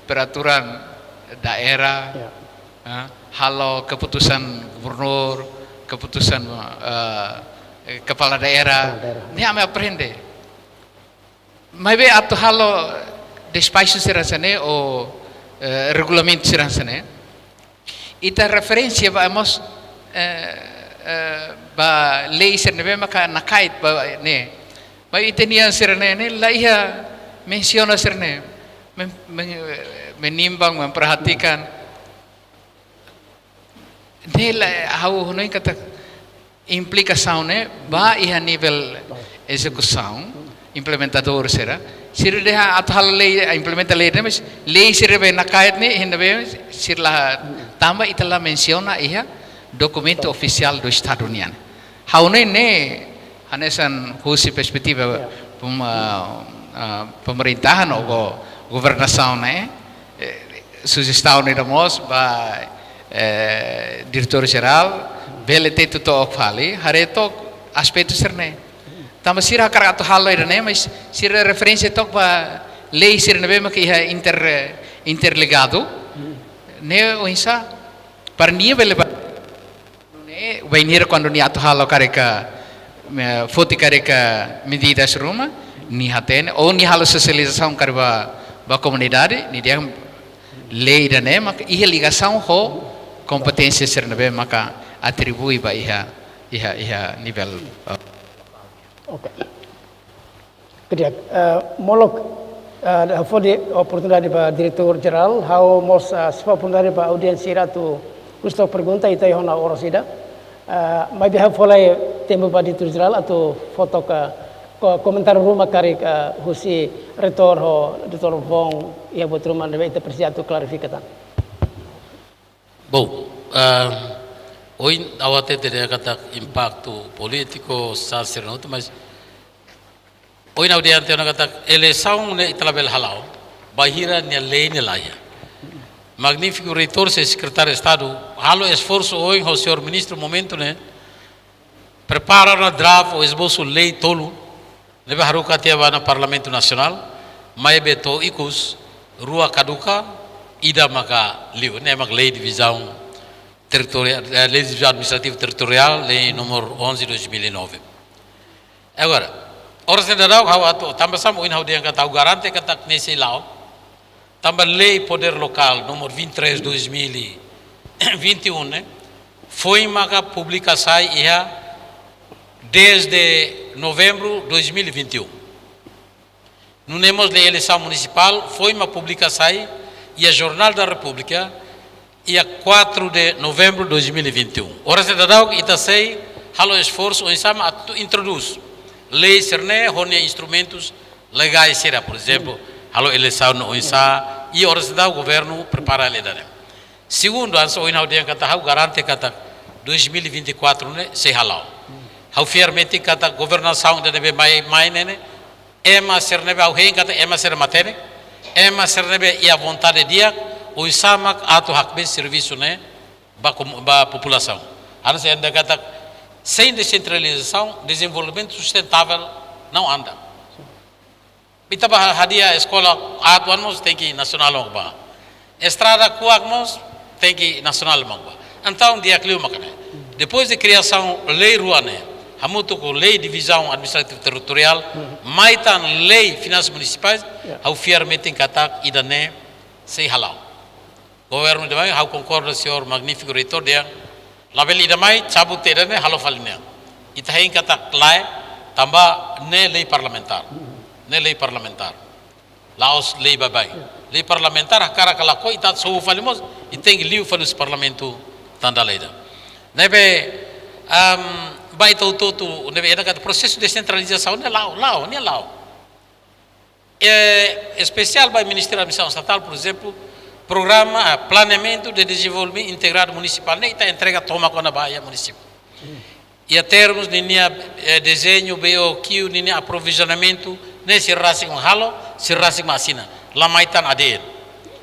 peraturan daerah, ya, ah, halo keputusan gubernur, keputusan, eh, kepala daerah. Kepala daerah. Ne'e ami aprende. Maibé atu halo despaxu sira hanesan ne'e ou, eh, regulamentu sira hanesan ne'e, ita referénsia ba mós, eh, eh, ba lei sira ne'ebé maka nakait ba ne'e. Maibé ita-nia sira ne'e, ne'e la iha mensiona sira ne'e. Men-, men-, menimbang, memperhatikan. Ne'e la ha'u hanoin katak implikasaun ne'e ba iha nivel ezekusaun, implementadór sira. Sira dehan atu halo lei, implementa lei ne'e, mas lei sira be nakait ne'e, iha ne'ebé sira la, tanba ita la mensiona iha dokumentu ofisiál do Estadu nian. Ha'u hanoin ne'e, hanesan husi perspetiva, ya, pem-, ah, ah, pemerintahan ou go-, governasaun ne'e, eh, sujestaun ida mós ba, eh, diretór jerál, bele atu to'o fali, haree took aspetu sira ne'e. Tanba sira hakarak atu halo ida-ne'e, mas sira referénsia took ba lei sira ne'ebé maka iha inter-, interligadu, ne'e oinsá, para nia bele ba Ne'e, bainhira kuandu nia atu halo karik, eh, foti karik medidas ruma, nia hatene, ou nia halo sosializasaun karik ba, ba komunidade, nia dehan lei ida-ne'e maka iha ligasaun ho kompeténsia sira ne'ebé maka atribui ba iha, iha, iha nivel, eh, Oke. Kemudian, eh, molok, eh, ha'u fó oportunidade ba Diretór Jerál, ha'u mós, eh, sei fó oportunidade ba audiénsia sira atu husu pergunta, ita iha ona oras ida. Eh, maibé ha'u fó lai tempu ba Diretór Jerál atu fó toka ko-, komentáriu ruma karik, eh, husi Reitór ho Doutór Von iha buat ruma ne'ebé ita presiza atu klarifika tan. Bom, ah, ohin ha'u hatete dehan katak impaktu polítiku, sosiál sira-ne'e hotu, mas ohin ha'u dehan tiha ona katak eleisaun ne'e ita labele hala'o bainhira nia lei ne'e la iha. Magnífiku Reitór, señór Sekretáriu Estadu, halo esforsu ohin ho señór Ministru momentu ne'e, prepara ona draft ou esbosu lei tolu, ne'ebé haruka tiha ba iha Parlamentu Nasionál, maibé to'o ikus rua kaduka, ida maka liu, ne'e mak Lei Divizaun Territoriál, eh, Lei Divizaun Administrativa Territoriál, Lei númeru onze dois mil e nove. Agora, oras ne'e daudaun ha'u atu, tanba sá mak ohin ha'u dehan katak ha'u garante katak ne'e sei la'o, tanba Lei Podér Lokál númeru vinte e três dois mil e vinte e um ne'e, foin maka publika sai iha dez de novembro dois mil e vinte e um. Nune'e mós Lei Eleisaun Munisipál foin mak publika sai iha Jornal da República iha quatro de novembro dois mil e vinte e um. Oras ne'e daudaun ita sei halo esforsu oinsá mak atu introdús lei sira-ne'e ho nia instrumentus legais sira, por ezemplu, halo eleisaun oinsá, i oras ne'e daudaun governu prepara lei ida-ne'e. Segundu, hanesan ohin ha'u dehan katak ha'u garante katak dois mil e vinte e quatro ne'e sei hala'o. Ha'u fiar metin katak governasaun ida ne'ebé mai, mai ne'e ne'e, ema sira ne'ebé ha'u hein katak ema sira matenek, ema sira ne'ebé iha vontade di'ak, oinsá mak atu hakbeen servisu ne'e ba komu-, ba populasaun. Hanesan ita dehan katak, sem descentralização, desenvolvimento sustentável não anda. Ita bá hadi'a eskola aat oan mós tenke nasionál mak bá. Estrada kuak mós tenke nasionál mak bá. Entaun di'ak liu mak ne'e. Depois de kriasaun lei rua ne'e, hamutuk ho Lei Divizaun Administrativa Territoriál, mai tan Lei Finansas Munisipais, Ya. ha'u fiar metin katak ida-ne'e sei hala'o. Governu ida mai, ha'u konkorda señór magnífiku Reitór dehan, labele ida mai, cabut tiha ida-ne'e, halo fali nian. Ita hein katak lae, tanba ne'e lei parlamentár. Ne'e lei parlamentár. La'ós lei baibain. Lei parlamentár, hakarak ka lakohi, ita sobu fali mós, i tenke liu fali husi Parlamentu tan dala ida. Ne'ebé, am, ba ita hotu-hotu, ne'ebé, ita katak prosesu desentralizasaun ne'e la'o, la'o, ne'e la'o. É espesiál ba Ministériu Administrasaun Estatál, por ezemplu, programa, ah, planeamentu de dezenvolvimentu integradu munisipál, ne'e ita entrega tomak ona ba iha munisípiu. Iha termus ninia, eh, dezeñu, B O Q, ninia aprovizionamentu, ne'e sira rasik mak halo, sira rasik mak asina. La mai tan A D N.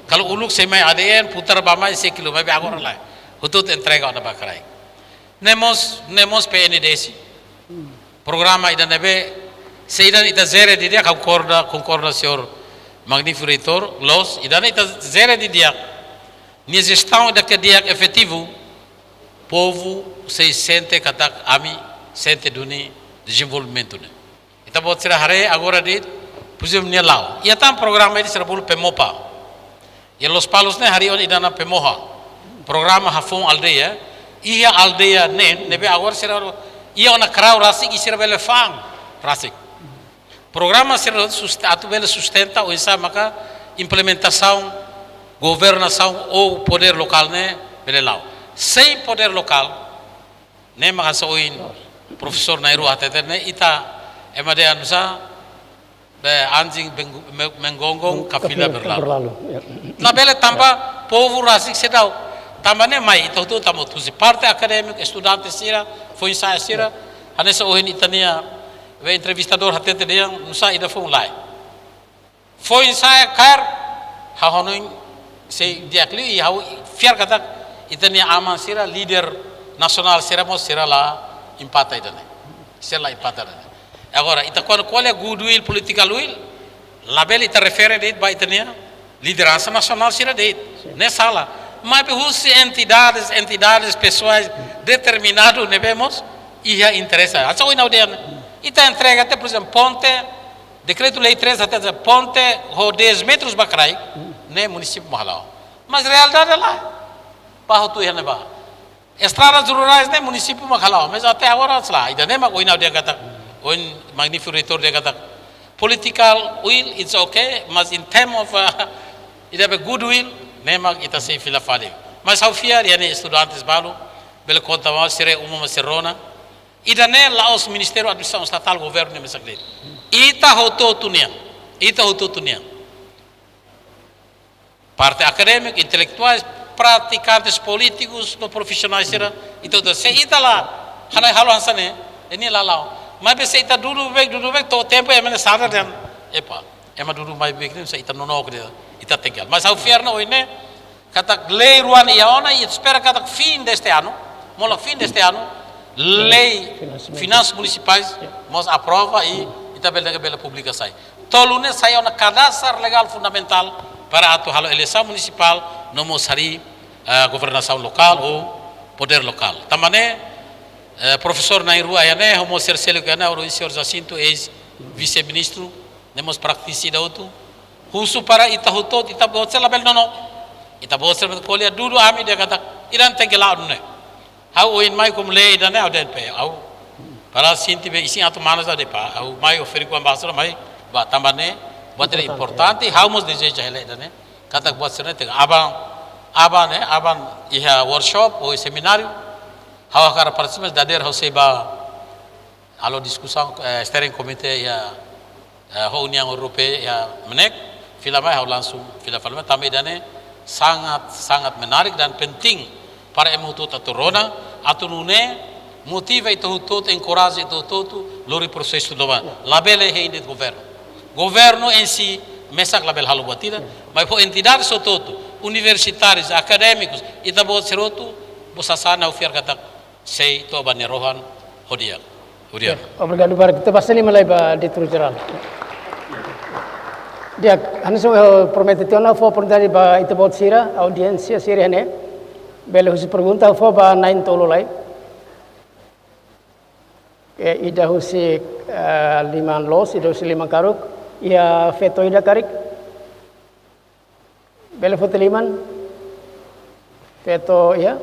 Kalau uluk sei mai A D N, putar bá mai sei kilo, maibé agora lae. Hotu-hotu entrega ona ba kraik. Ne'e mós, ne'e mós P N D S. Programa ida ne'ebé, se ida-ne'e ita jere didi'ak, konkorda, konkorda señór magnífiku Reitór, loos, ida-ne'e ita jere didi'ak, nia jestaun ida ke di'ak efetivu, povu sei sente katak ami sente duni dezenvolvimentu ne'e. Ita-boot sira haree agora de'it, por ezemplu, nia la'o. Iha tan programa ida sira bolu PEMOPA. Iha Lospalos ne'e harii ona ida-ne'e PEMOHA. Programa Hafoun Aldeia. Iha aldeia ne'e, ne'ebé agora sira iha ona karau rasik i sira bele fa'an rasik. Programa sira sust-, atu bele sustenta oinsá maka implementasaun governasaun ou podér lokál ne'e bele la'o. Sein podér lokál, ne'e mak hanesan ohin Profesór Nairu hatete ne'e, ita ema dehan nusá, be anjing benggu-, me-, menggonggong, kafila berlalu. Labele tanba povu rasik seidauk. Tanba ne'e mai, ita hotu tanba husi parte akadémiku, estudante sira, foin-sa'e sira, hanesan ohin ita-nia, be entrevistadór hatete dehan, nusá ida foun lae. Foin-sa'e kaer, ha'u hanoin sei di'ak liu i ha'u fiar katak ita-nia aman sira, líder nasionál sira mós sira la empata ida-ne'e. Sira la empata ida-ne'e. Agora, ita kuandu ko'alia goodwill, political will, labele ita refere de'it ba ita-nia lideransa nasionál sira de'it. Ne'e sala. Maibé husi entidades, entidades pesoais determinadu ne'ebé mós iha interese. Hanesan ohin ha'u dehan, ita entrega até, por ezemplu, ponte, Dekretu-Lei três hatete ponte ho dez metrus ba kraik, ne'e munisípiu mak hala'o. Mas realidade lae. Ba hotu iha ne'ebá. Estradas rurais ne'e munisípiu mak hala'o, mas até agora sei la. Ida-ne'e mak ohin ha'u dehan katak, ohin Magnífico Reitór dehan katak, political will, it's okay, mas in term of, uh, ida be goodwill, ne'e mak ita sei fila fali. Mas ha'u fiar, iha ne'e estudantes balu, bele konta ba sira uma, mas sira rona. Ida-ne'e la'ós Ministériu Administrasaun Estatál, governu nian mesak de'it. Ita hotu-hotu nian. Ita hotu-hotu nian. Parte akadémiku, intelektuais, pratikantes, polítikus, no profisionais sira, ita hotu, se ita la, hanoin halo hanesan ne'e, ne'e la la'o. Maibé se ita dudu bek, dudu bek, to'o tempu ema ne'e sadar dehan, epa, ema dudu mai bek ne'e, se ita nonook de'it, ita tinggal. Mas ha'u fiar ona ohin ne'e, katak lei rua ne'e iha ona, i espera katak fim deste ano, molok fim deste ano, lei finansamentu, finansas munisipais, ya, mós aprova i, hmm, ita bele, bele publika sai. Tolu ne'e sai ona kadastru legál fundamentál para atu halo eleisaun munisipál, no mós harii, eh, governasaun lokál ou podér lokál. Tanba ne'e, eh, profesór na'in-rua iha ne'e, ho mós sira seluk iha ne'e, ha'u hanoin señór Jacinto, eis-vise-ministru, ne'e mós praktisi ida hotu. Husu para ita hotu, ita-boot sira labele nonook. Ita-boot sira ko'alia dudu ami dehan katak, ida-ne'e tenke la'o duni. Ha'u ohin mai komu lei ida-ne'e ha'u dehan pe, ha'u para sente be isin atu manas ha'u dehan ba, ha'u mai oferese ho embaixadór mai, ba tanba ne'e, buat ida importante, importante, ha'u mós dezeja hela ida-ne'e, katak buat sira-ne'e tenke aban, aban ne'e, aban iha workshop ou semináriu, ha'u hakarak partisipa, dadeer ha'u sei ba, halo diskusaun, eh, steering committee iha, eh, ho Uniaun Europeia iha MNEK, fila mai ha'u langsung fila fali mai, tanba ida-ne'e sangat, sangat menarik dan penting para ema hotu-hotu atu rona, atu nune'e motiva ita hotu-hotu, enkoraja ita hotu-hotu, lori prosesu ida-ne'ebá. Labele hein de'it governu. Governu em si mesak labele halo buat ida, mas fó entidades hotu-hotu, universitárius, akadémikus, ita-boot sira hotu, bosasana ha'u fiar katak sei to'o ba nia rohan ho di'ak. Obrigadu. Ya, obrigadu barak. Ita basa liman lai ba Diretór Jerál. Di'ak, hanesan ha'u promete tiha ona, fó oportunidade ba ita-boot sira, audiénsia sira iha ne'e. Bele husu pergunta, fó ba na'in-tolu lai. Eh, ida husi, eh, liman loos, ida husi liman karuk, iha feto ida karik. Bele foti liman. Feto, iha.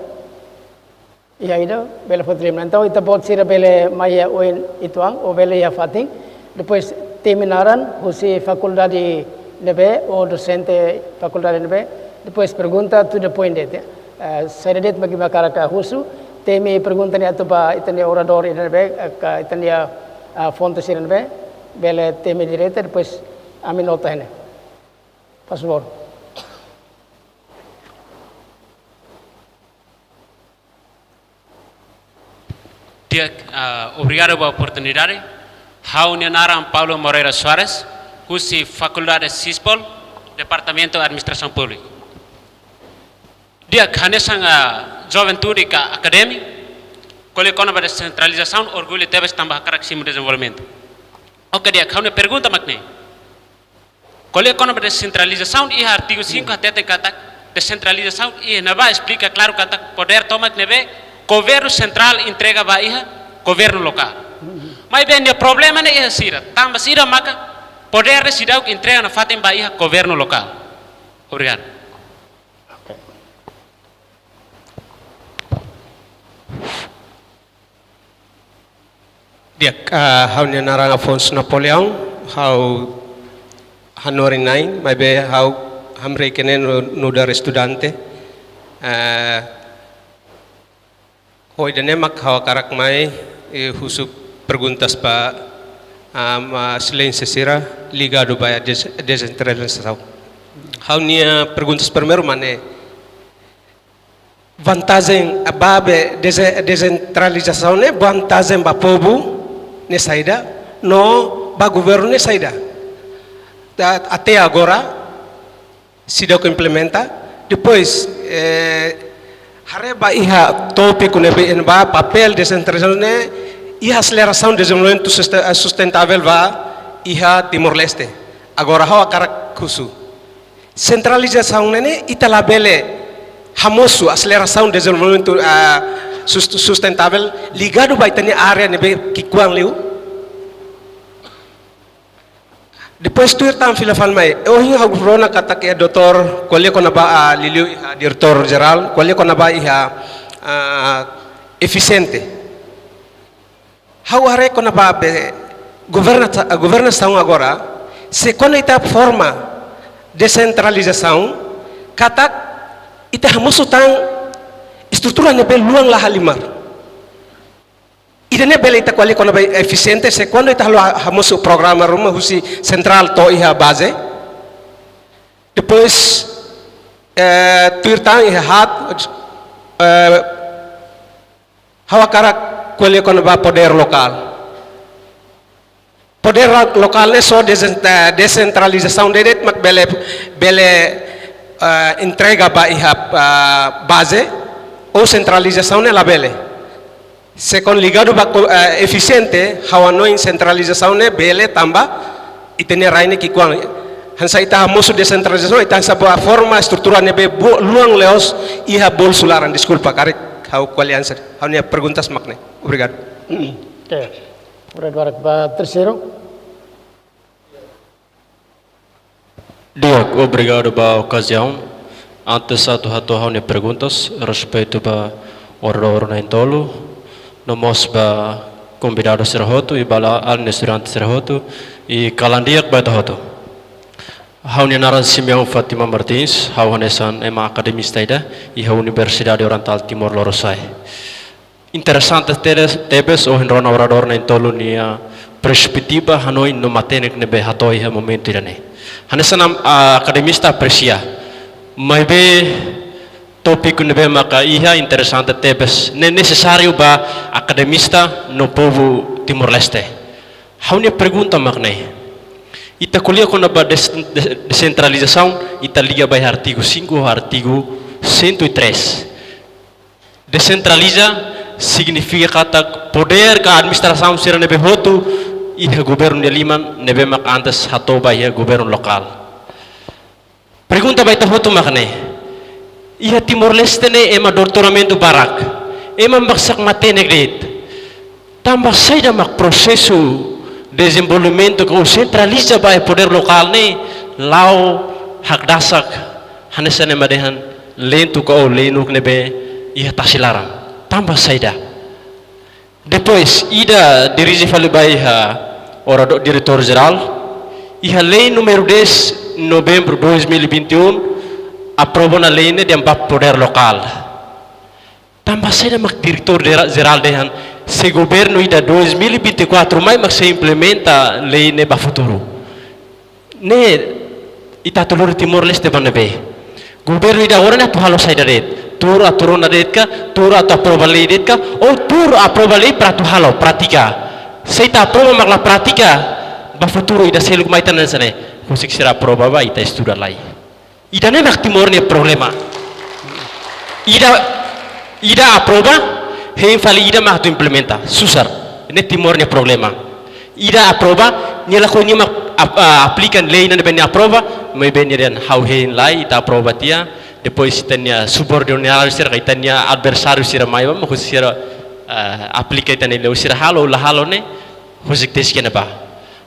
Iha ida, bele foti liman. Entaun, ita-boot sira bele mai iha oin uitoan, ou bele iha fatin. Depois, temi naran, husi fakuldade ne'ebé, ou dosente fakuldade ne'ebé. Depois, pergunta to the point de'it, ya. Eh, saida de'it mak imi hakarak husu, temi pergunta ne'e atu ba ita-nia oradór ida ne'ebé, eh, ka ita-nia, ah, fonte sira ne'ebé, bele temi direta, depois, ami nota iha ne'e. Faz favor. Di'ak, ah, obrigadu ba oportunidade. Ha'u-nia naran Paulo Moreira Soares, husi Fakuldade SISPOL, Departamentu Administrasaun Públika. Di'ak, hanesan, ah, juventude ka akadémiku, ko'alia kona-ba desentralizasaun, orgullu tebes tanba hakarak simu dezenvolvimentu. Oke, di'ak, ha'u-nia pergunta mak ne'e. Ko'alia kona-ba desentralizasaun, iha artigu cinco hateten katak desentralizasaun, iha ne'ebá esplika klaru katak podér tomak ne'ebé governu sentrál entrega ba iha governu lokál. Maibé nia problema ne'e iha sira, tanba sira maka podér ne'e seidauk entrega nafatin ba iha governu lokál. Obrigadu. Oke. Di'ak, ah, ha'u-nia naran Afonso Napoleão, ha'u hanorin-na'in, maibé ha'u hamriik iha ne'e nu-, nu'udar estudante. Eh, ho ida-ne'e mak ha'u hakarak mai, eh, husu perguntas ba, ah, Ama Exelénsia sira ligadu ba des-, desentralizasaun. Ha'u-nia perguntas primeiru mak ne'e, vantajen, ah, ba be dese-, desentralizasaun ne'e vantajen ba povu ne'e saida, no ba governu ne'e saida. Ta-, até agora, seidauk implementa. Depois, eh, haree ba iha tópiku ne'ebé iha ne'ebá papél desentralizasaun ne'e iha aselerasaun dezenvolvimentu suste-, eh, sustentável ba iha Timor-Leste. Agora ha'u hakarak husu. Sentralizasaun ne'e ne'e ita labele hamosu aselerasaun dezenvolvimentu, ah, sust-, sustentável ligadu ba ita-nia área ne'ebé ki'ikoan liu. Depois tuir tan fila fali mai, ohin ha'u rona katak iha doutór ko'alia kona-ba, ah, liuliu iha diretór jerál, ko'alia kona-ba iha, ah, efisiente. Ha'u haree kona-ba be governa-, governasaun agora, se kuandu ita forma desentralizasaun, katak ita hamosu tan estrutura ne'ebé luan la halimar. Ida-ne'e bele ita ko'alia kona-ba efisiente, se kuandu ita halo ha-, hamosu programa ruma husi sentrál to'o iha baze. Depois, eh, tuir tan iha haat, eh, ha'u hakarak ko'alia kona-ba podér lokál. Podér lo-, lokál ne'e só desen-, eh, desentralizasaun de'it mak bele, bele, eh, entrega ba iha, eh, baze, ou sentralizasaun ne'e labele. Se kuandu ligadu ba ko-, eh, efisiente, ha'u hanoin sentralizasaun ne'e bele tanba ita-nia rai ne'e ki'ikoan. Hanesan ita hamosu desentralizasaun, ita hanesan ba forma estrutura ne'ebé bo-, luan loos iha bolsu laran. Deskulpa, karik ha'u ko'alia hanesan. Ha'u-nia perguntas mak ne'e. Obrigadu. Oke. Obrigadu barak ba terseiru. Di'ak, obrigadu ba okaziaun. Antes atu hato'o ha'u-nia perguntas, respeitu ba oradór na'in-tolu, no mós ba konvidadu sira hotu, i ba la-, alin estudante sira hotu, i kalan di'ak ba ita hotu. Ha'u-nia naran Simeão Fátima Martins, ha'u hanesan ema akademista ida, iha Universidade Oriental Timor Lorosa'e. Interesante tebes, tebes ohin rona oradór na'in-tolu nia perspetiva, hanoin no matenek ne'ebé hato'o iha momentu ida-ne'e. Hanesan ami, ah, akademista apresia. Maibé tópiku ne'ebé maka iha interesante tebes. Ne'e nesesáriu ba akademista no povu Timor-Leste. Ha'u-nia pergunta mak ne'e. Ita ko'alia kona-ba des-, des-, desentralizasaun, ita liga ba iha artigu cinco, artigu cento e três. Desentraliza signifika katak podér ka administrasaun sira ne'ebé hotu iha governu nia liman ne'ebé mak antes hato'o ba iha governu lokál. Pergunta ba ita hotu mak ne'e. Iha Timor-Leste ne'e ema doutoramentu barak. Ema mak sak matenek de'it. Tanba saida mak prosesu dezenvolvimentu ka sentraliza ba iha podér lokál ne'e la'o hakdasak hanesan ema dehan lentu ka lenuk ne'ebé iha tasi laran. Tanba saida? Depois, ida dirije fali ba iha oradór diretór jerál, iha lei número dez, novembro dois mil e vinte e um, aprova ona lei ne'e dehan ba podér lokál. Tanba saida mak diretór jera-, jerál dehan, se governu ida dois mil e vinte e quatro mai mak sei implementa lei ne'e ba futuru. Ne'e ita atu lori Timor-Leste ba ne'ebé? Governu ida agora ne'e atu halo saida de'it? Tuur atu rona de'it ka, tuur atu aprova lei de'it ka, ou tuur aprova lei para atu halo, pratika? Se ita aprova mak la pratika, ba futuru ida seluk mai ita hanesan ne'e. Husik sira aprova ba ita estuda lai. Ida-ne'e mak Timor nia problema. Ida, ida aprova, hein fali ida mak atu implementa. Susar. Ne'e Timor nia problema. Ida aprova, nia lakohi nia mak ap-, ah, aplika lei ne'ebé nia aprova, maibé nia dehan ha'u hein lai, ita aprova tiha, depois ita-nia subordinadu sira, ita-nia adversáriu sira mai, mak husik sira, ah, aplika ita-nia lei, sira halo, la halo ne'e, husik tesi kena ba.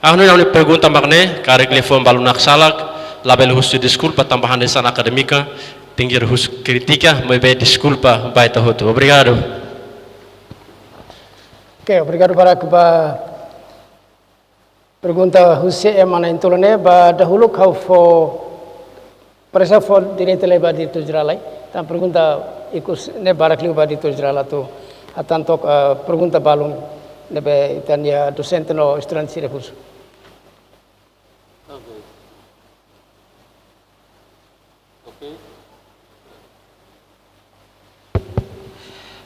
Ah, no, no, pergunta mak ne'e, karik liafuan balu naksalak, labele husu deskulpa, tanba hanesan akadémika, tenke husu kritika, maibé deskulpa ba ita hotu. Obrigadu. Oke, obrigadu barak ba pergunta husi ema na'in-tolu ne'e, ba dahuluk ha'u fó, presiza fó direitu lai ba diretór jerál lai. Tan pergunta ikus ne'e barak liu ba diretór jerál atu hatán took, eh, pergunta balun ne'ebé ita-nia dosente no estudante sira husu.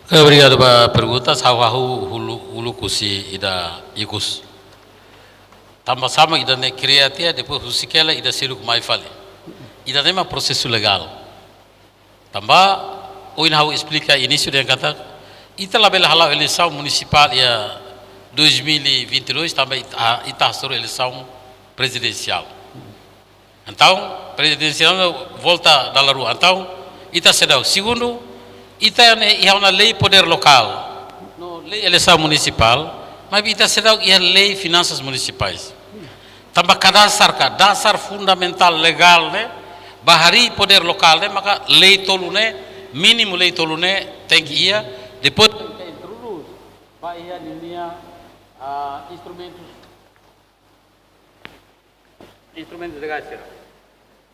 Oke, obrigadu ba perguntas. Ha'u hahú hulu, hulu husi ida ikus. Tanba sá mak ida-ne'e kria tiha, depois husik hela ida seluk mai fali. Ida-ne'e mak prosesu legál. Tanba, ohin ha'u esplika inísiu dehan katak, ita labele hala'o eleisaun munisipál iha dois mil e vinte e dois, tanba ita, ita hasoru eleisaun prezidensiál. Entaun, prezidensiál ne'e volta dala rua. Entaun, ita seidauk. Segundu, ita ne'e iha ona lei podér lokál. No lei eleisaun munisipál, maibé ita seidauk iha lei finansas munisipais. Tanba kadasar ka, dasar fundamentál legál ne'e, ba harii podér lokál ne'e, maka lei tolu ne'e, mínimu lei tolu ne'e, tenke iha, depois tenke introdús, ba iha ninia, ah, instrumentus, instrumentus legais sira.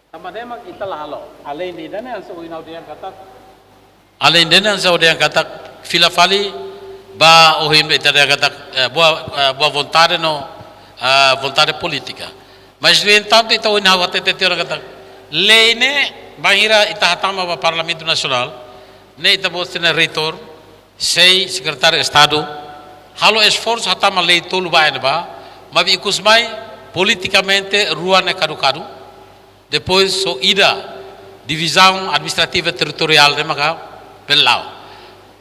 Tanba ne'e mak ita la halo. Além de ida-ne'e, hanesan ohin ha'u dehan katak. Além de ida-ne'e, hanesan ha'u dehan katak, fila fali ba ohin ita dehan katak, eh, boa, eh, boa vontade no, eh, vontade polítika. Mas, no entantu, ita ohin ha'u hatete tiha ona katak, lei ne'e, bainhira ita hatama ba Parlamentu Nasionál, ne'e ita-boot sira-nia reitór, sei Sekretáriu Estadu, halo esforsu hatama lei tolu ba ne'ebá, maibé ikus mai politikamente rua ne'e kadukadu. Depois só ida, Divizaun Administrativa Territoriál ne'e maka bele la'o.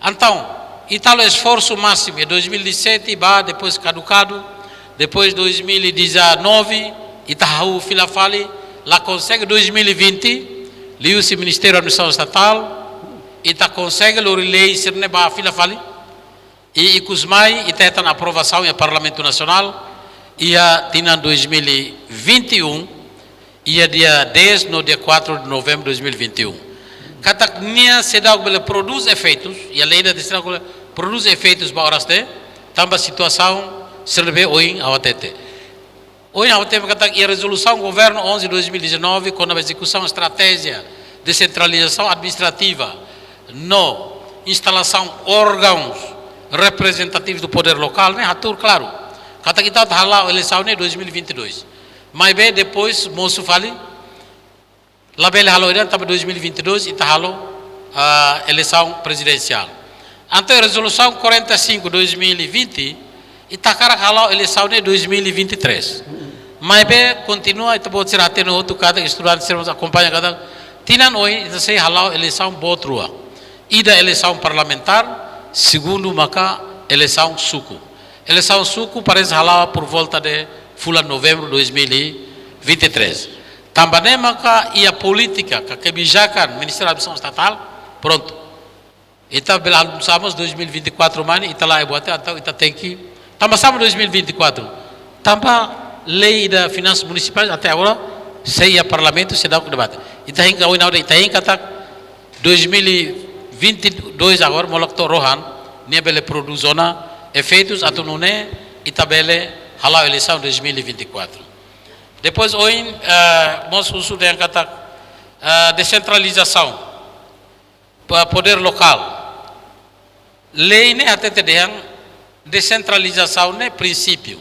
Entaun, ita halo esforsu másimu, iha dois mil e dezassete ba, depois kadukadu, depois dois mil e dezanove, ita hahú fila fali, la konsege, dois mil e vinte, liuhusi Ministériu Administrasaun Estatál, ita konsege lori lei sira-ne'e ba fila fali. I ikus mai, ita hetan aprovasaun iha Parlamentu Nasionál, iha tinan dois mil e vinte e um, iha dia dez no dia quatro de novembro de dois mil e vinte e um. Katak nia seidauk bele prodús efeitus, iha lei ida seidauk bele prodús efeitus ba oras ne'e, tanba situasaun sira ne'ebé ohin ha'u hatete. Ohin ha'u hatete katak iha rezolusaun governu onze dois mil e dezanove, kona-ba ezekusaun estratéjia desentralizasaun administrativa no instalasaun órgauns reprezentativus do podér lokál, ne'e hatuur klaru katak ita atu hala'o eleisaun ne'e dois mil e vinte e dois. Maibé depois mosu fali, labele halo ida-ne'e tanba dois mil e vinte e dois ita halo, ah, eleisaun prezidensiál. Entaun rezolusaun quarenta e cinco dois mil e vinte, ita hakarak hala'o eleisaun ne'e dois mil e vinte e três. Maibé kontinua ita-boot sira hatene hotu katak, estudante sira mós akompaña katak, tinan oin ita sei hala'o eleisaun boot rua. Ida eleisaun parlamentár, segundu maka eleisaun suku. Eleisaun suku parese hala'o por volta de fulan novembru dois mil e vinte e três. Tanba ne'e maka iha polítika ka kebijakan Ministériu Administrasaun Estatál, prontu. Ita bele almosa mós dois mil e vinte e quatro mai ne'e, ita la'o buat, entaun ita tenke. Tanba sá mak dois mil e vinte e quatro? Tanba lei ida finansas munisipais até agora sei iha Parlamentu, seidauk debate. Ita hein ka oin ha'u dehan, ita hein katak dois mil e vinte e dois agora, molok to'o rohan, nia bele prodús ona efeitus atu nune'e ita bele hala'o eleisaun dois mil e vinte e quatro. Depois ohin, eh, mós husu dehan katak, eh, desentralizasaun ba podér lokál. Lei ne'e hatete dehan desentralizasaun ne'e prinsípiu.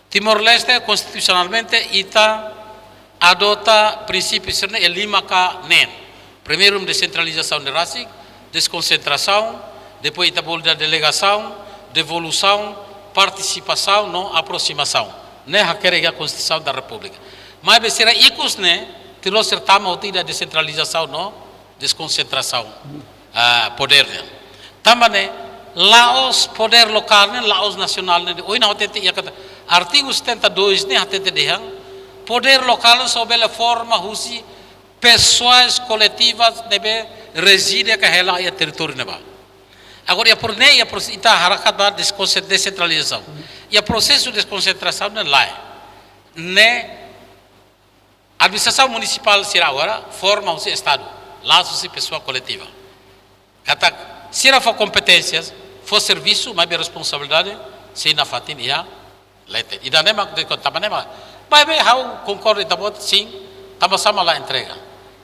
Timor-Leste konstitusionalmente ita adota prinsípiu sira-ne'e iha lima ka neen. Primeiru, desentralizasaun ne'e rasik, deskonsentrasaun, depois ita bolu delegasaun, devolusaun, partisipasaun no aprosimasaun. Ne'e hakerek iha Konstituisaun da Repúblika. Maibé sira ikus ne'e, tilok sira tama hotu ida desentralizasaun no deskonsentrasaun, ah, podér ne'e. Tanba ne'e, la'ós podér lokál ne'e, la'ós nasionál ne'e, ohin ha'u hatete iha katak, artigu setenta e dois ne'e hatete dehan, podér lokál só bele forma husi pesoas koletivas ne'ebé rezide ka hela iha territóriu ne'ebá. Agora, iha por ne'e, iha prose-, ita harakat ba deskonse-, desentralizasaun. Iha prosesu deskonsentrasaun ne'e lae. Ne'e administrasaun munisipál sira agora forma husi Estadu, la'ós husi pesoa koletiva. Katak sira fó kompeténsias, fó servisu, maibé responsabilidade sei nafatin iha leten. Ida-ne'e mak de konta ne'e mak. Maibé ha'u konkorda ita-boot, sin, tanba sá mak la entrega.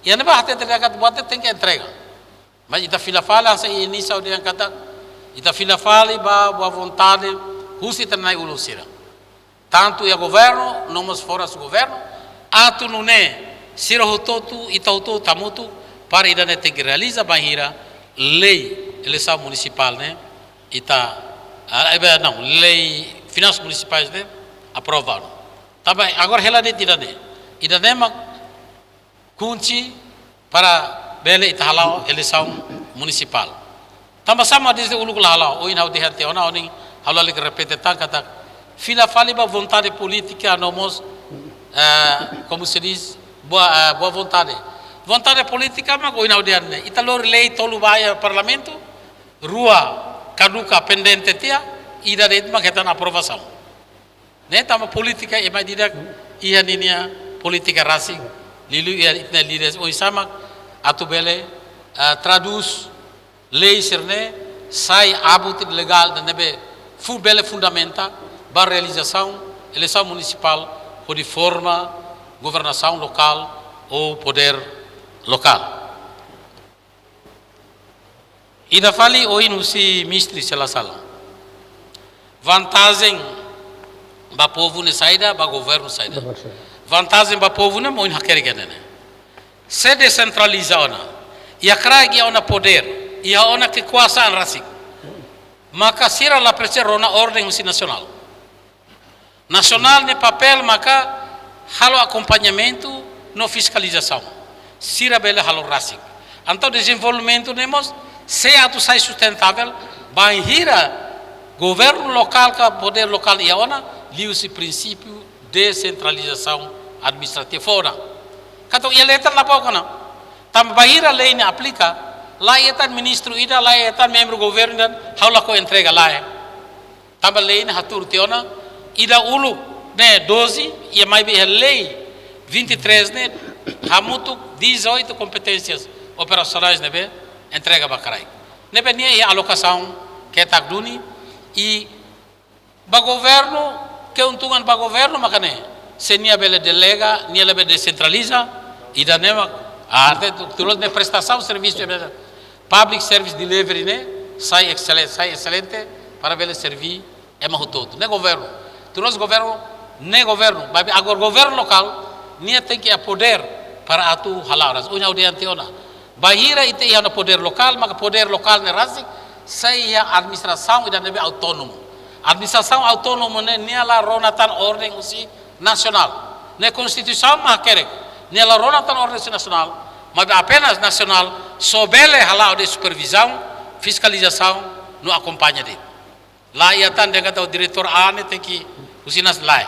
Ida-ne'e mak hatete katak buat ne'e tenke entrega. Mas ita fila fali, hanesan iha inísiu ha'u dehan katak, ita fila fali ba boa vontade husi ita-nia na'i-ulun sira. Tantu iha governu, no mós fora husi governu, atu nune'e sira hotu-hotu, ita hotu-hotu hamutuk, para ida-ne'e tenke realiza bainhira lei eleisaun munisipál ne'e, ita, ah, eh, não, lei finansas munisipais ne'e aprova. Tanba agora hela de'it ida-ne'e. Ida-ne'e mak kunci para bele ita hala'o eleisaun munisipál. Tanba sá mak dezde uluk la hala'o, ohin ha'u dehan tiha ona, ohin ha'u lalika repete tan katak, fila fali ba vontade polítika no mós, eh, como se diz, boa, eh, boa vontade. Vontade polítika mak ohin ha'u dehan ne'e, ita lori lei tolu ba iha Parlamentu, rua kaduka, pendente tiha, ida de'it mak hetan aprovasaun. Ne'e tanba polítika ema ida-idak iha ninia polítika rasik, liuliu iha ita-nia líderes oinsá mak atu bele, ah, tradús lei sira-ne'e sai abut legál ida ne'ebé fu-, bele fundamenta ba realizasaun eleisaun munisipál hodi forma governasaun lokál ou podér lokál. Ida fali ohin husi Mistri se la sala. Vantajen ba povu ne'e saida, ba governu saida. Governu saida. Vantajen ba povu ne'e mak ohin hakerek iha ne'e. Se desentraliza ona, iha kraik iha ona podér, iha ona kekuasaan rasik, maka sira la presiza rona orden husi nasionál. Nasionál nia papél maka halo akompañamentu no fiskalizasaun. Sira bele halo rasik. Entaun dezenvolvimentu ne'e mós sei atu sai sustentável, bainhira governu lokál ka podér lokál iha ona, liuhusi prinsípiu desentralizasaun administrativa fó ona. Katak iha leten la book ona. Tanba bainhira lei ne'e aplika, la iha tan ministru ida, la iha tan membru governu ida, ha'u lakohi entrega, lae. Tanba lei ne'e hatuur tiha ona, ida uluk ne'e doze, iha maibé iha lei vinte e três ne'e hamutuk dezoito kompeténsias operasionais ne'ebé entrega ba kraik. Ne'ebé nia iha alokasaun ketak duni, i ba governu, keuntungan ba governu maka ne'e, se nia bele delega, nia labele desentraliza, ida-ne'e mak, ah, arte tu, tulos ne'e prestasaun servisu, public service delivery ne'e sai excelente, sai excelente para bele serví ema hotu-hotu. Ne'e governu. Tulos governu, ne'e governu. Maibé agora governu lokál, nia tenke iha podér para atu hala'o rasik. Ohin ha'u dehan tiha ona. Bainhira ita iha ona podér lokál, maka podér lokál ne'e rasik, sei iha administrasaun ida ne'ebé autónomu. Administrasaun autónomu ne'e, nia la rona tan orden husi nasionál. Ne'e konstituisaun mak hakerek. Nia la rona tan orden husi nasionál. Maibé apenas nasionál só bele hala'o de'it supervizaun, fiskalizasaun, no akompaña de'it. La iha tan dehan katak diretór A ne'e tenke husi nasionál, lae.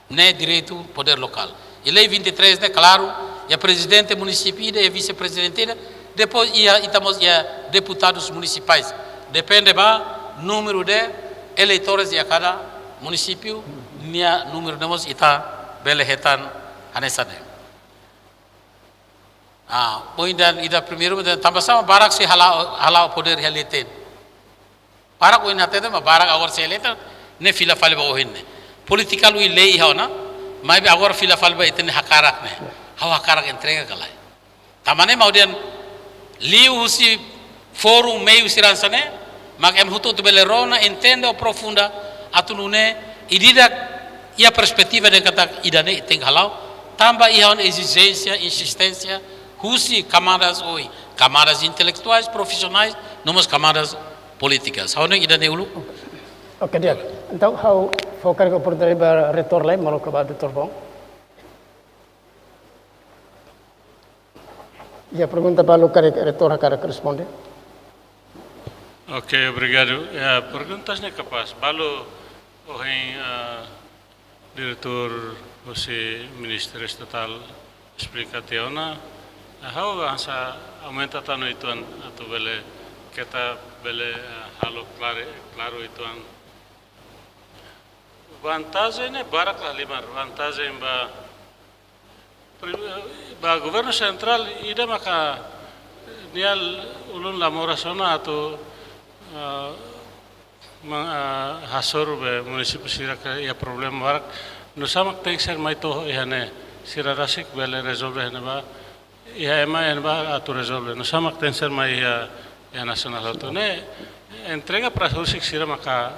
Ne'e direitu podér lokál. I lei vinte e três ne'e klaru, iha prezidente munisípiu ida, iha vise-prezidente ida, depois iha, ita mós iha deputadus munisipais. Depende ba númeru de eleitores iha kada munisípiu, nia númeru ne'e mós ita bele hetan hanesan ne'e. Ah, poin ida, ida primeiru, ida tanba sá mak barak sei hala'o, hala'o podér iha leten. Barak ohin hatete, maibé barak agora sei leten, ne'e fila fali ba ohin ne'e. Politikál ohin lei iha ona, maibé agora fila fali ba ita-nia hakarak ne'e. Ha'u hakarak entrega ka lae. Tanba ne'e mak ha'u dehan liuhusi fórum meiu sira hanesan ne'e, mak ema hotu-hotu bele rona, entende ou aprofunda, atu nune'e ida-idak iha perspetiva dehan katak ida-ne'e tenke hala'o, tanba iha ona ezijénsia, insisténsia, husi kamadas oin, kamadas intelektuais, profisionais, no mós kamadas polítikas. Ha'u hanoin ida-ne'e uluk. Oke, di'ak. Entaun, ha'u fó karik oportunidade ba reitór lai, malu ka ba doutór Bong. Iha pergunta balu karik reitór hakarak responde? Oke, obrigadu. Ya, perguntas ne'e kapás. Balu ohin, ah, diretór husi Ministériu Estatál esplika tiha ona. Ah, ha'u hanesan aumenta tan uitoan atu bele, keta bele, ah, halo klaru, klaru uitoan. Vantajen ne'e barak la halimar, vantajen ba prim-, ba governu sentrál ida maka nia ulun la moras ona atu, ah, ma-, ah, hasoru be munisípiu sira ke iha problema barak. Nusá mak tenke ser mai to'o iha ne'e, sira rasik bele rezolve iha ne'ebá, iha ema iha ne'ebá atu rezolve. Nusá mak tenke ser mai iha, iha nasionál hotu. Ne'e entrega para husik sira maka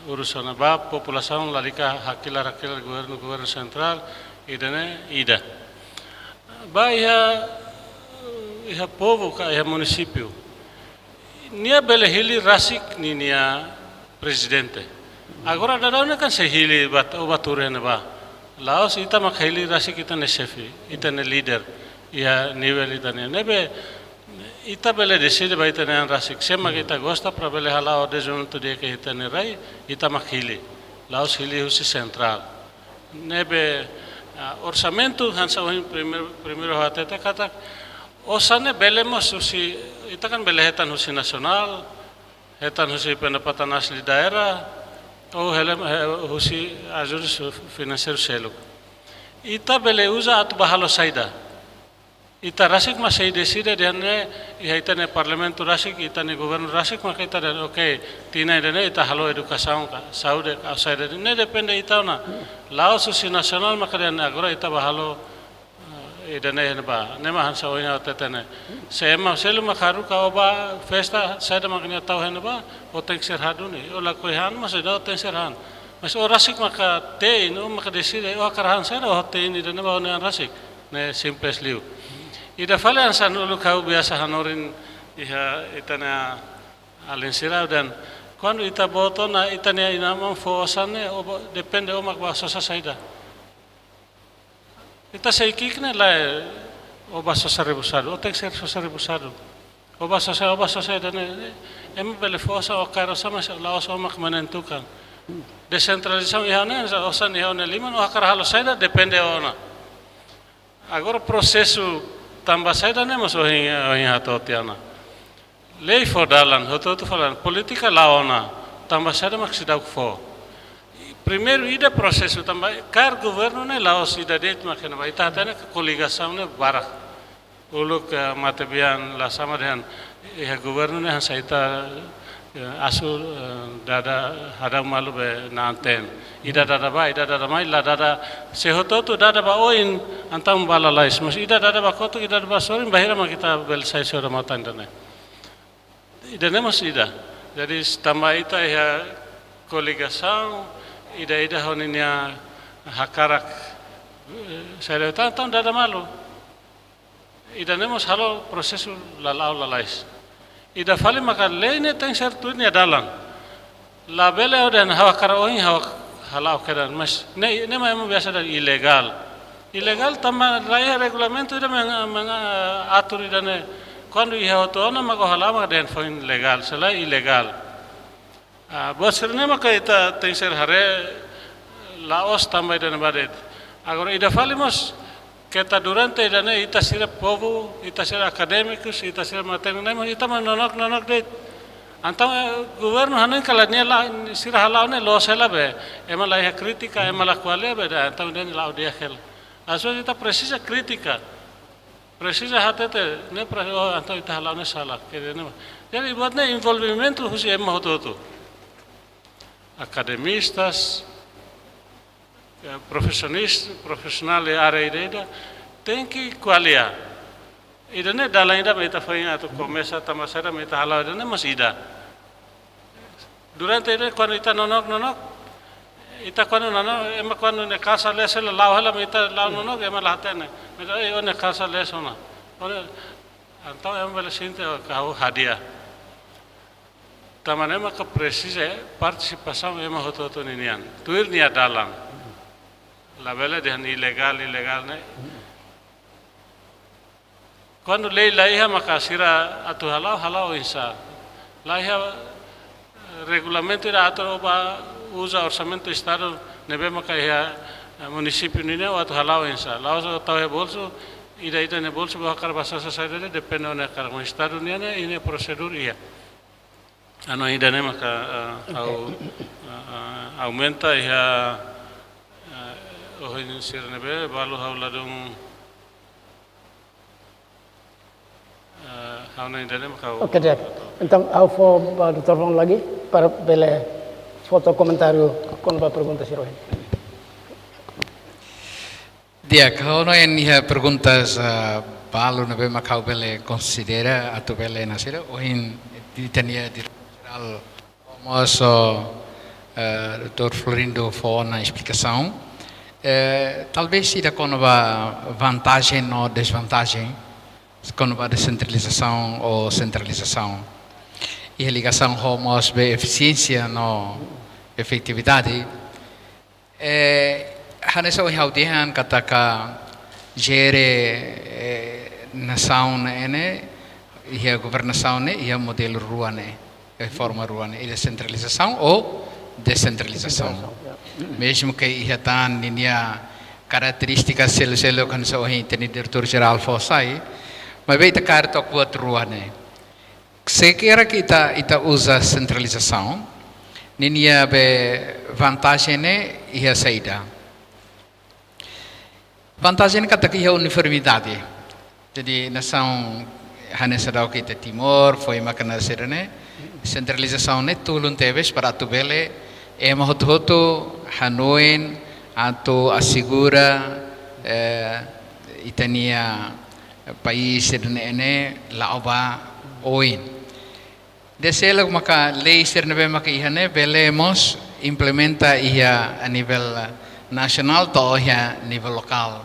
urus ona, ba populasaun lalika hakilar, hakilar governu, governu sentrál, ida-ne'e ida. Ba iha, iha povu ka iha munisípiu, nia bele hili rasik ninia prezidente. Agora daudaun ne'e kan sei hili ba, ba tuur iha ne'ebá. La'ós ita mak hili rasik ita-nia xefe, ita-nia líder, iha nivel ita-nian. Ne'ebé ita bele deside ba ita-nia an rasik. Sé mak ita gosta para bele hala'o dezenvolvimentu di'ak iha ita-nia rai, ita mak hili. La'ós hili husi sentrál. Ne'ebé, ah, orsamentu hanesan ohin primeiru, primeiru ha'u hatete katak, osan ne'e bele mós husi, ita kan bele hetan husi nasionál, hetan husi pendapatan asli daerah, Ou helem, eh, husi ajuda su-, finanseiru seluk. Ita bele uza atu ba halo saida. Ita rasik mak sei deside dehan ne'e, iha ita-nia parlamentu rasik, ita-nia governu rasik, maka ita dehan, oke, tinan ida-ne'e ita halo edukasaun ka, saúde ka, saida de'it, ne'e depende ita ona. La'ós husi nasionál maka dehan agora ita ba halo, eh, ida-ne'e iha ne'ebá, ne'e mak hanesan ohin ha'u hatete ne'e. Se ema seluk mak haruka ó ba festa, saida mak nia tau iha ne'ebá, ó tenke ser haduni. Ó lakohi han, mas ó tenke ser han. Mas ó rasik maka te'in, ó maka deside, ó hakarak han saida, ó te'in ida-ne'e ba ó-nia an rasik. Ne'e simples liu. Ida fali hanesan uluk ha'u biasa hanorin iha ita-nia alin sira dehan, kuandu ita boot ona ita-nia inan-aman fó osan ne'e, ó ba, depende ó mak ba sosa saida. Ita sei ki'ik ne'e lae, ó ba sosa rebusadu, ó tenke ser sosa rebusadu. Ó ba sosa, ó ba sosa ida-ne'e, ema bele fó osan, ó kaer osan, mas la'ós ó mak menentukan. Desentralizasaun iha ne'e, osan iha ó-nia liman, ó hakarak halo saida, depende ó ona. Agora prosesu tanba saida ne'e mós ohin, ohin hato'o tiha ona. Lei fó dalan, hotu-hotu fó dalan, polítika la'o ona, tanba saida mak seidauk fó. Primeiru ida prosesu tanba kaer governu ne'e la'ós ida de'it mak iha ne'ebá, ita hatene koligasaun ne'e barak. Uluk, eh, matebian la sama dehan, iha governu ne'e hanesan ita, eh, asu, eh, dada hadau malu be na'an-teen. Ida dada bá, ida dada mai, la dada, se hotu-hotu dada ba oin, entaun ba lalais. Mas ida dada ba kotuk, ida dada ba sorin, bainhira mak ita bele sai sira matan ida-ne'e. Ida-ne'e mós ida. Jadi, tanba ita iha koligasaun, ida-ida ho ninia hakarak, eh, saida, entaun, entaun dada malu. Ida-ne'e mós halo prosesu la la'o lalais. Ida fali maka lei ne'e tenke ser tuir nia dalan. Labele ó dehan ha'u hakarak ohin ha'u hala'o kedan, mas ne'e, ne'e mak ema biasa dehan ilegál. Ilegál tanba la iha regulamentu ida mak, mak atur ida-ne'e. Kuandu iha hotu ona mak ó hala'o mak dehan foin legál, se lae ilegál. Ah, buat sira-ne'e maka ita tenke ser haree la'ós tanba ida-ne'ebá de'it. Agora ida fali mós, keta durante ida-ne'e ita sira povu, ita sira akadémikus, ita sira matenek-na'in, mas ita mak nonook-nonook de'it. Entaun, eh, governu hanoin katak nia la, sira hala'o ne'e loos hela be, ema la iha krítika, ema la ko'alia be, entaun ida-ne'e la'o di'ak hela. Às vezes ita presiza krítika. Presiza hatete, ne'e pra, oh, entaun ita hala'o ne'e sala, ke dizer, ne'e. Jadi, buat ne'e envolvimentu husi ema hotu-hotu. Akademistas, eh, profisionis-, profisionál iha área ida-ida, tenke ko'alia. Ida-ne'e dalan ida mak ita foin atu komesa tanba saida mak ita hala'o ida-ne'e mós ida. Durante ida kuandu ita nonook, nonook, ita kuandu nonook, ema kuandu nia kasa lees hela la'o hela mak ita la'o nonook, ema la hatene. Mak ita, "Ei, ó-nia kasa lees ona." Ó-nia, entaun ema bele sente katak ha'u hadi'a. Tanba ne'e maka presiza partisipasaun ema hotu-hotu ninian. Tuir nia dalan. Labele dehan ilegál, ilegál ne'e. Kuandu lei la iha maka sira atu hala'o, hala'o oinsá. La iha, eh, regulamentu ida atur ó ba uza orsamentu Estadu ne'ebé maka iha, eh, munisípiu nian ó atu hala'o oinsá. La'ós ó tau iha bolsu, ida-ida nia bolsu ba hakarak ba sosa saida de'it, depende ó-nia hakarak. Mas Estadu nian ne'e, nia prosedur iha. Anu ida-ne'e maka, eh, ha'u, eh, eh, aumenta iha, eh, ohin sira ne'ebé, balu ha'u ladún, eh, ha'u-nia ida-ne'e maka ha'u. Oke, di'ak. Entaun, ha'u fó ba doutór João lagi, para bele fó komentáriu kona-ba pergunta sira ohin. Di'ak, ha'u hanoin iha perguntas, ah, balu ne'ebé mak ha'u bele konsidera atu bele nasira, ohin ita-nia diretór jerál mós, eh, doutór Florindo fó ona esplikasaun. Eh, talvés ida kona-ba vantajen no dezvantajen, kona-ba desentralizasaun ou sentralizasaun. Iha ligasaun ho mós be efisiénsia no efetividade. Eh, hanesan ohin ha'u dehan katak jere, eh, nasaun ne'e, iha governasaun ne'e, iha modelu rua ne'e, eh, forma rua ne'e, iha sentralizasaun ou desentralizasaun. Desentralizasaun, ya. Mezmu ke iha tan ninia karakterístika seluk-seluk hanesan ohin ita-nia diretór jerál fó sai, maibé ita kaer took buat rua ne'e. Se karik ita, ita uza sentralizasaun, Ninia be vantajen ne'e iha saida? Vantajen katak iha uniformidade. Jadi nasaun hanesan daudauk ita Timor, foin maka nasida ne'e, sentralizasaun ne'e tulun tebes para atu bele ema hotu-hotu hanoin atu asegura, eh, ita-nia país sira-ne'e la'o ba oin. Ida seluk maka lei sira ne'ebé maka iha ne'e bele mós implementa iha a nivel nasionál to'o iha nivel lokál.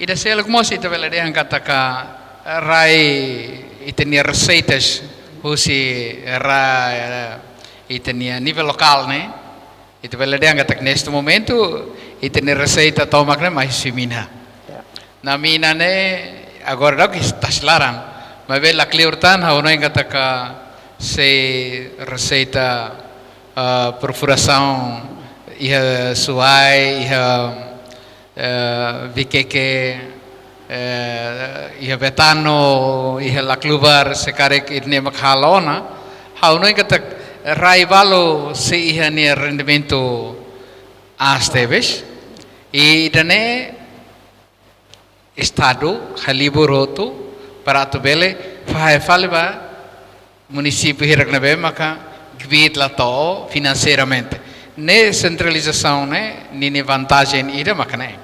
Ida seluk mós ita bele dehan katak rai ita-nia reseitas husi rai ita-nia nivel lokál ne'e. Ita bele dehan katak neste momentu ita-nia reseita tomak ne'e mai husi mina. Ya. Nah, mina ne'e agora daudauk ita sei laran. Maibé la kleur tan, ha'u hanoin katak sei reseita, eh, perfurasaun iha Suai, iha, eh, Vikeke, eh, iha Betano, iha Laclubar, se karik ida-ne'e mak halo ona. Ha'u hanoin katak rai balu sei iha nia rendimentu aas tebes. I ida-ne'e Estadu halibur hotu para atu bele fahe fali ba munisípiu hirak ne'ebé maka kbiit la to'o finanseiramente. Ne'e sentralizasaun ne'e ninia vantajen ida maka ne'e.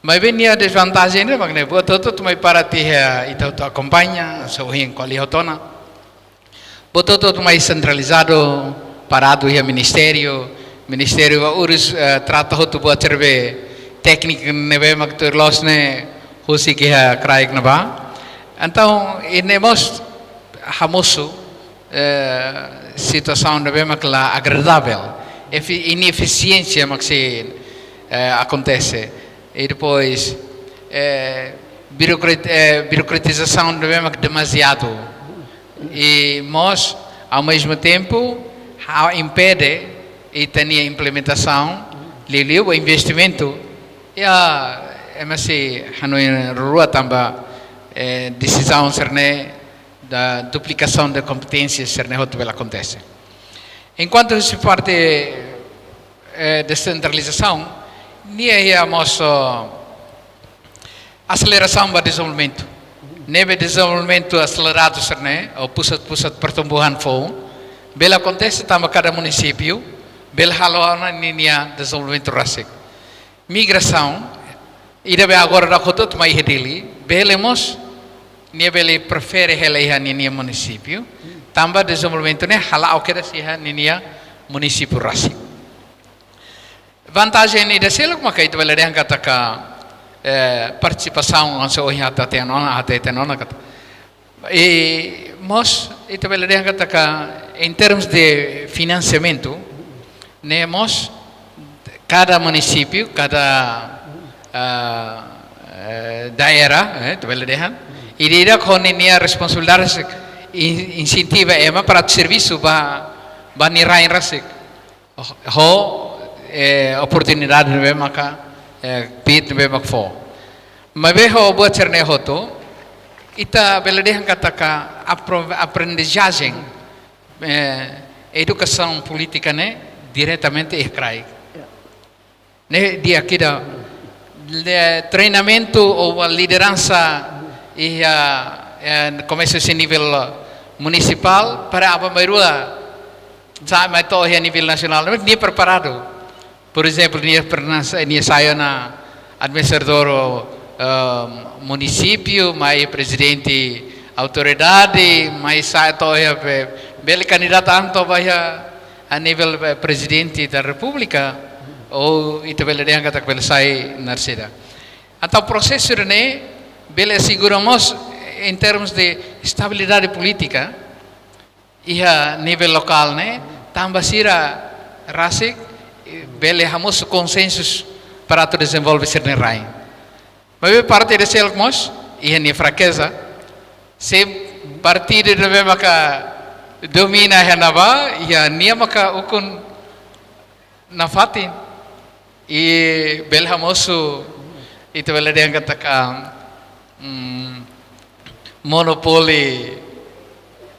Maibé nia dezvantajen ida maka ne'e. Buat hotu-hotu mai para tiha ita hotu akompaña, hanesan ohin ko'alia hotu ona. Buat hotu-hotu mai sentralizadu, paradu iha ministériu, ministériu ba urus, eh, trata hotu buat sira be tékniku ne'ebé mak tuir loos ne'e husik iha kraik ne'ebá. Entaun, ida-ne'e mós hamosu, eh, situasaun ne'ebé mak la agradável. Efi-, inefisiénsia mak sei, eh, akontese. I depois, eh, birokrat-, eh, birokratizasaun ne'ebé mak demasiadu. I mós, ao mesmo tempo, ha'u impede ita-nia implementasaun, liuliu ba investimentu. I a, ema sei hanoin rua tanba, eh, desizaun sira-ne'e da duplikasaun de kompeténsia sira-ne'e hotu bele akontese. Enkuantu husi parte, eh, desentralizasaun, nia iha mós, oh, aselerasaun ba dezenvolvimentu. Ne'ebé dezenvolvimentu aseleradu sira-ne'e, ou pusat-pusat pertumbuhan foun, bele akontese tanba kada munisípiu bele halo ona ninia dezenvolvimentu rasik. Migrasaun, ida be agora daudauk hotu-hotu mai iha Dili, bele mós, nia bele prefere hela iha ninia munisípiu, tanba dezenvolvimentu ne'e hala'o kedas iha ninia munisípiu rasik. Vantajen ida seluk maka ita bele dehan katak, eh, partisipasaun hanesan ohin ha'u hateten ona, hateten ona katak. I mós ita bele dehan katak, em termos de finansiamentu, ne'e mós kada munisípiu, kada, ah, eh, daerah, eh, ita bele dehan, ida-idak ho ninia responsabilidade, in-, insentiva ema para servisu ba, ba nia rain rasik. Ho, eh, oportunidade ne'ebé maka, eh, kbiit ne'ebé mak fó. Maibé ho buat sira-ne'e hotu, ita bele dehan katak apro-, aprendizajen, eh, edukasaun polítika ne'e diretamente iha kraik. Ya. Ne'e di'ak ida, le-, treinamentu ou lideransa iha, eh, komesa husi nivel munisipál para aban-bainrua sa'e mai to'o iha nivel nasionál, nia preparadu. Por ezemplu, nia pernah sa-, nia sai ona administradór, eh, munisípiu, mai prezidente autoridade, mai sa'e to'o iha be-, bele kandidata an to'o ba iha a nivel, eh, prezidente da repúblika, ou ita bele dehan katak bele sai narsida. Entaun prosesu ne'e bele asegura mós em termos de estabilidade polítika iha nivel lokál ne'e, tanba sira rasik, eh, bele hamosu konsensus para atu dezenvolve sira-nia rain. Maibé parte ida seluk mós iha nia frakeza. Se partidu ne'ebé maka domina iha ne'ebá, iha nia maka ukun nafatin. I bele hamosu, ita bele dehan katak, mm, monopoli,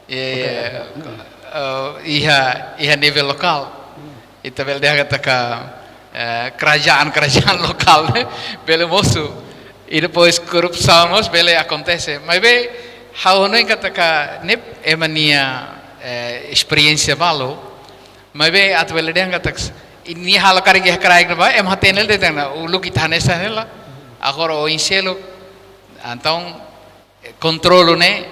eh, eh, iha, iha nivel lokál. Ita bele dehan katak, eh, kerajaan-kerajaan lokál ne'e bele mosu. I depois korrupsaun mós bele akontese. Maibé, ha'u hanoin katak ne'e ema nia, eh, esperiénsia balu. Maibé atu bele dehan katak nia halo karik iha kraik ne'ebá, ema hatene de'it ona, uluk ita hanesan ne'e la. Agora oin seluk. Entaun, eh, kontrolu ne'e,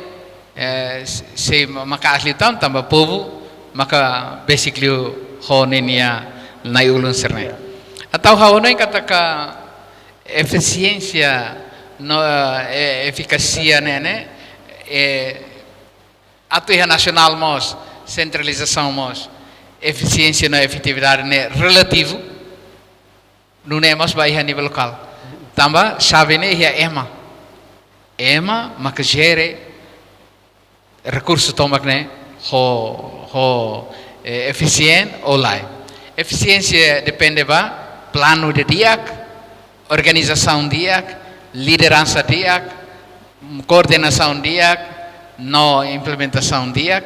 eh, se, se ma-, maka'as liután tanba povu maka besik liu ho ninia na'i-ulun sira-ne'e. Entaun ha'u hanoin katak efisiénsia no, eh, efikásia ne'e, ne'e, eh, atu iha nasionál mós, sentralizasaun mós, efisiénsia no efetividade ne'e relativu, nune'e mós ba iha nivel lokál. Tanba xave ne'e iha ema. Ema maka jere rekursu tomak ne'e ho, ho, eh, efisiente ou lae. Efisiénsia depende ba planu di'ak, organizasaun di'ak, lideransa di'ak, koordenasaun di'ak, no implementasaun di'ak,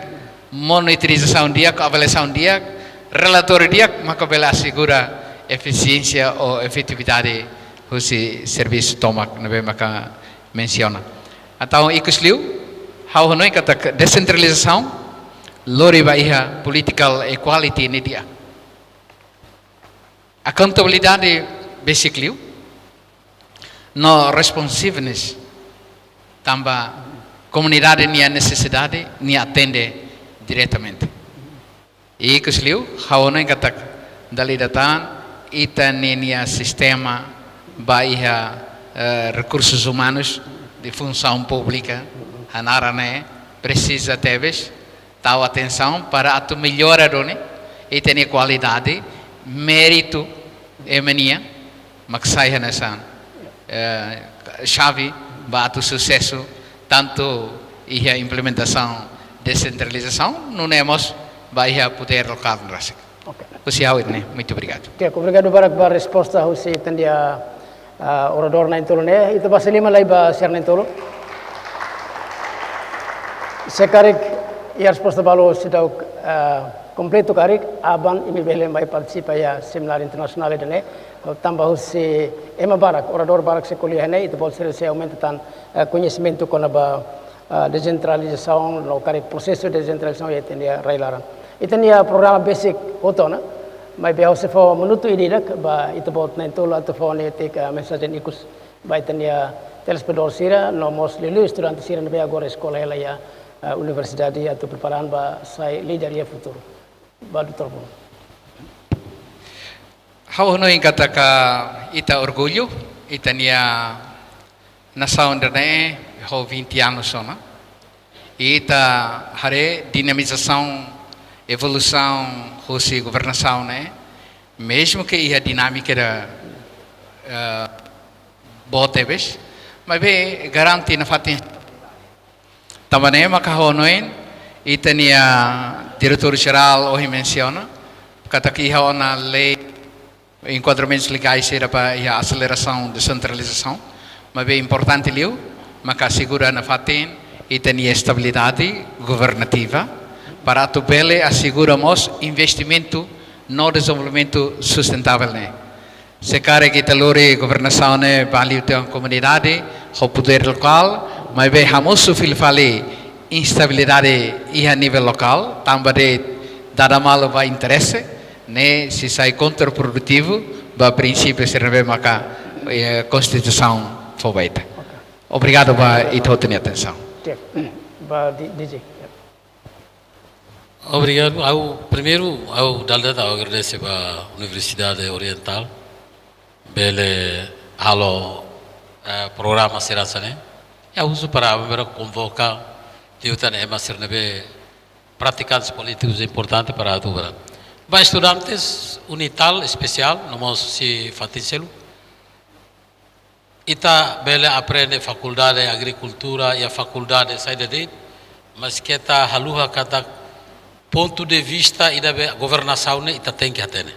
monitorizasaun di'ak, avaliasaun di'ak, relatóriu di'ak, maka bele asegura efisiénsia ou efetividade husi servisu tomak ne'ebé maka mensiona. Entaun ikusliu, ha'u hanoin katak desentralizasaun lori ba iha political equality ne'e di'ak. Accountability besik liu, no responsiveness, tanba komunidade nia nesesidade nia atende diretamente. Ikusliu, ha'u hanoin katak dala ida tan ita ninia sistema ba iha, eh, rekursus umanus de funsaun públika, hanaran ne'e, presiza tebes tau atensaun para atu mellora duni ita-nia kualidade, méritu ema nian, mak sai hanesan, eh, xave ba atu susesu, tantu iha implementasaun desentralizasaun, nune'e mós ba iha podér lokál ne'e rasik. Ok. Husi ha'u ida-ne'e, muito obrigado. Ok, obrigadu barak ba resposta husi ita-nia, ah, oradór na'in-tolu ne'e, ita basa liman lai ba sira na'in-tolu. Se karik iha resposta balu seidauk, ah, kompletu karik, aban imi bele mai partisipa iha semináriu internasionál ida-ne'e, tanba husi ema barak, oradór barak sei ko'alia iha ne'e, ita-boot sira sei aumenta tan, eh, koñesimentu kona-ba, ah, desentralizasaun, no karik prosesu desentralizasaun iha ita-nia rai-laran. Ita-nia programa besik hotu ona, maibé ha'u sei fó minutu ida-idak ba ita-boot na'in-tolu atu fó nia tik, ah, mensajen ikus ba ita-nia telespetadór sira, no mós liuliu estudante sira ne'ebé agora eskola hela iha, ah, universidade atu prepara an ba sai líder iha futuru. Ba doutór Bruno. Ha'u hanoin katak ita orgullu, ita-nia nasaun ida-ne'e ho vinte anos ona. Ita haree dinamizasaun, evolusaun husi governasaun ne'e, mezmu ke iha dinámika ida, eh, boot tebes, maibé garante nafatin. Tanba ne'e maka ha'u hanoin, ita-nia diretór jerál ohin mensiona katak iha ona lei, enkuadramentus legais sira ba iha aselerasaun desentralizasaun, maibé importante liu maka asegura nafatin ita-nia estabilidade governativa, para atu bele asegura mós investimentu no dezenvolvimentu sustentável ne'e. Se karik ita lori governasaun ne'e ba liután komunidade ho podér lokál, maibé hamosu fila fali instabilidade iha nivel lokál, tanba de'it dada malu ba interese, ne'e sei sai kontraprodutivu ba prinsípiu sira ne'ebé maka, eh, Konstituisaun fó ba ita. Obrigadu ba ita hotu nia atensaun. Oke. Ba D-, D J. Obrigadu. Ha'u, primeiru, ha'u dala ida ha'u agradese ba Universidade Orientál, bele halo, eh, programa sira hanesan ne'e. Ha'u husu para bele konvoka liután ema sira ne'ebé pratikantes polítikus importante para atu bele. Ba estudantes UNITAL espesiál, no mós husi fatin seluk. Ita bele aprende fakuldade agrikultura iha fakuldade saida de'it, mas keta haluha katak pontu de vista ida be governasaun ne'e ita tenke hatene.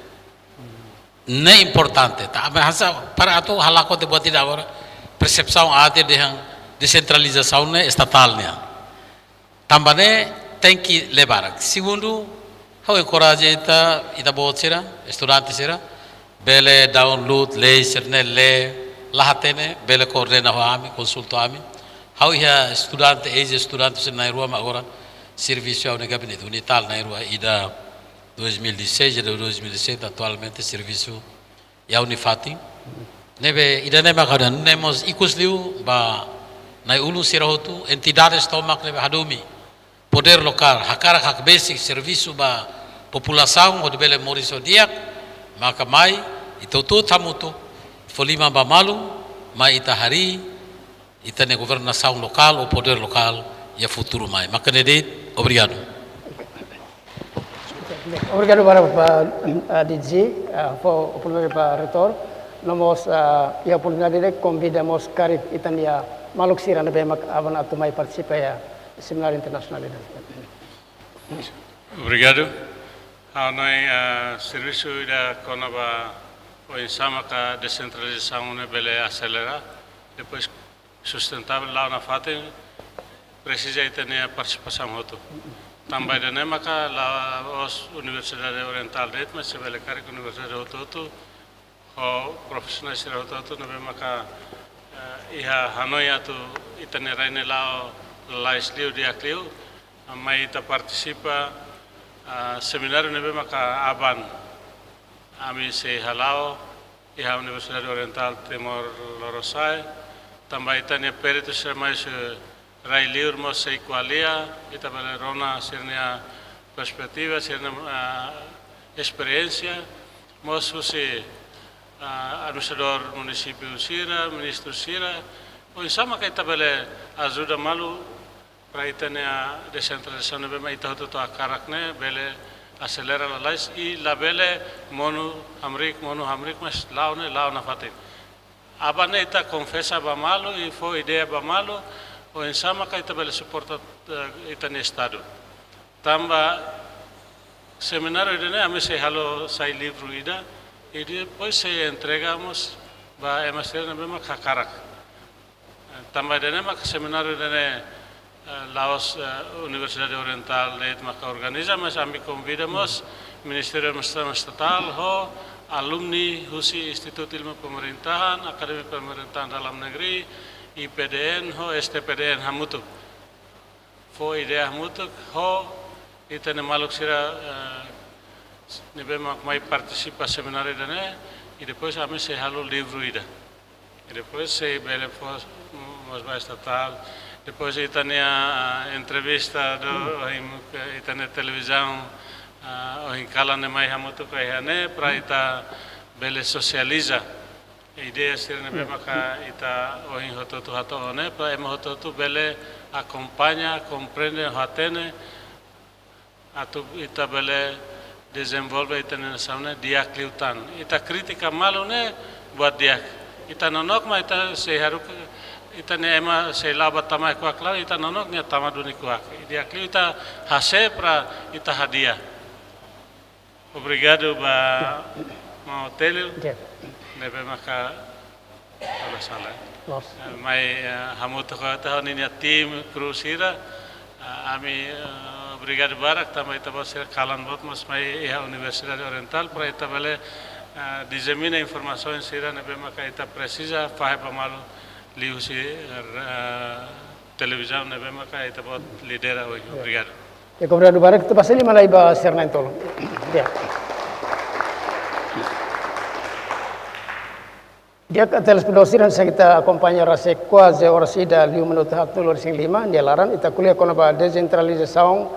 Ne'e importante, ta, mas hanesan para atu halakon te buat ida agora, persepsaun aat dehan desentralizasaun ne'e estatál nian. Tanba ne'e, tenke lee barak. Segundu, ha'u enkoraja ita, ita-boot sira, estudante sira, bele download, lee, sira-ne'e lee, la hatene, bele koordena ho ami, konsulta ami. Ha'u iha estudante, eis-estudante sira na'in rua, mak agora servisu iha gabinete UNITAL na'in rua, ida dois mil e seis, ida dois mil e sete, atualmente servisu iha Unifatin. Ne'ebé ida-ne'e mak ha'u dehan, ne'e mós ikus liu ba na'i-ulun sira hotu, entidades tomak ne'ebé hadomi podér lokál, hakarak hakbesik servisu ba populasaun hodi bele moris ho di'ak, maka mai, ita hotu hamutuk, fó liman ba malu, mai ita harii ita-nia governasaun lokál ou podér lokál iha futuru mai. Maka ne'e de'it, obrigadu. Obrigadu barak ba, ah, D G, ah, fó oportunidade ba Reitór. No mós, ah, iha oportunidade ida-ne'e konvida mós karik ita-nia maluk sira ne'ebé mak aban atu mai partisipa iha semináriu internasionál ida-ne'e. Obrigadu. Ha'u hanoin, ah, servisu ida kona-ba oinsá maka desentralizasaun ne'e bele aselera. Depois sustentavel la'o nafatin, presiza ita-nia partisipasaun hotu. Tanba ida-ne'e maka la'ós Universidade Orientál de'it, mas se bele karik universidade hotu-hotu, ho profisionál sira hotu-hotu ne'ebé maka, eh, iha hanoin atu ita-nia rai ne'e la'o lalais liu, di'ak liu, mai ita partisipa, ah, semináriu ne'ebé maka aban ami sei hala'o iha Universidade Orientál Timor Lorosa'e, tanba ita-nia peritu sira mai husi rai liur mós sei ko'alia, ita bele rona sira-nia perspetiva, sira-nia, ah, esperiénsia, mós husi, ah, administradór munisípiu sira, ministru sira, oinsá maka ita bele ajuda malu para ita-nia desentralizasaun ne'ebé mak ita hotu-hotu hakarak ne'e bele aselera lalais i labele monu hamriik, monu hamriik, mas la'o ne'e la'o nafatin. Aban ne'e ita konfesa ba malu i fó ideia ba malu, oinsá maka ita bele suporta, eh, ita-nia estadu. Tanba semináriu ida-ne'e ami sei halo sai livru ida, i depois sei entrega mós ba ema sira ne'ebé mak hakarak. Tanba ida-ne'e maka semináriu ida-ne'e, eh, la'ós, eh, Universidade Orientál de'it maka organiza, mas ami konvida mós Ministériu Administrasaun Estatál ho alumni husi Institutu Ilmu Pemerintahan, Akademia Pemerintahan Dalam Negeri, I P D N ho S T P D N hamutuk. Fó ideia hamutuk ho ita-nia maluk sira, eh, ne'ebé mak mai partisipa semináriu ida-ne'e, i depois ami sei halo livru ida. I depois sei bele fó mós ba estatál. Depois ita-nia, ah, entrevista do, ohin, eh, ita-nia televizaun, ah, ohin kalan ne'e mai hamutuk iha ne'e para ita bele sosializa ideia sira ne'ebé maka ita ohin hotu-hotu hato'o ne'e, para ema hotu-hotu bele akompaña, komprende, hatene, atu ita bele dezenvolve ita-nia nasaun ne'e di'ak liután. Ita kritika malu ne'e buat di'ak. Ita nonook mak ita sei haruka, ita-nia ema sei la'o ba tama kuak laran, ita nonook nia tama duni kuak. Di'ak liu ita hase'e para ita hadi'a. Obrigadu ba maun Otélio. Di'ak. Ne'ebé maka, kalau salah. Loos. Eh, mai, eh, hamutuk ho ita ho ninia tim, kru sira. Eh, ami, eh, obrigadu barak tanba ita-boot sira kalan boot mós mai iha Universidade Orientál para ita bele, eh, disemina informasaun sira ne'ebé maka ita presiza fahe ba malu liuhusi, eh, televizaun ne'ebé maka ita-boot lidera ohin. Obrigadu. Di'ak, obrigadu barak, ita basa liman lai ba sira na'in-tolu. Di'ak. Di'ak, telespetadór sira, se ita akompaña rasik kuaze oras ida liu minutu haatnulu-resin-lima nia laran, ita ko'alia kona-ba desentralizasaun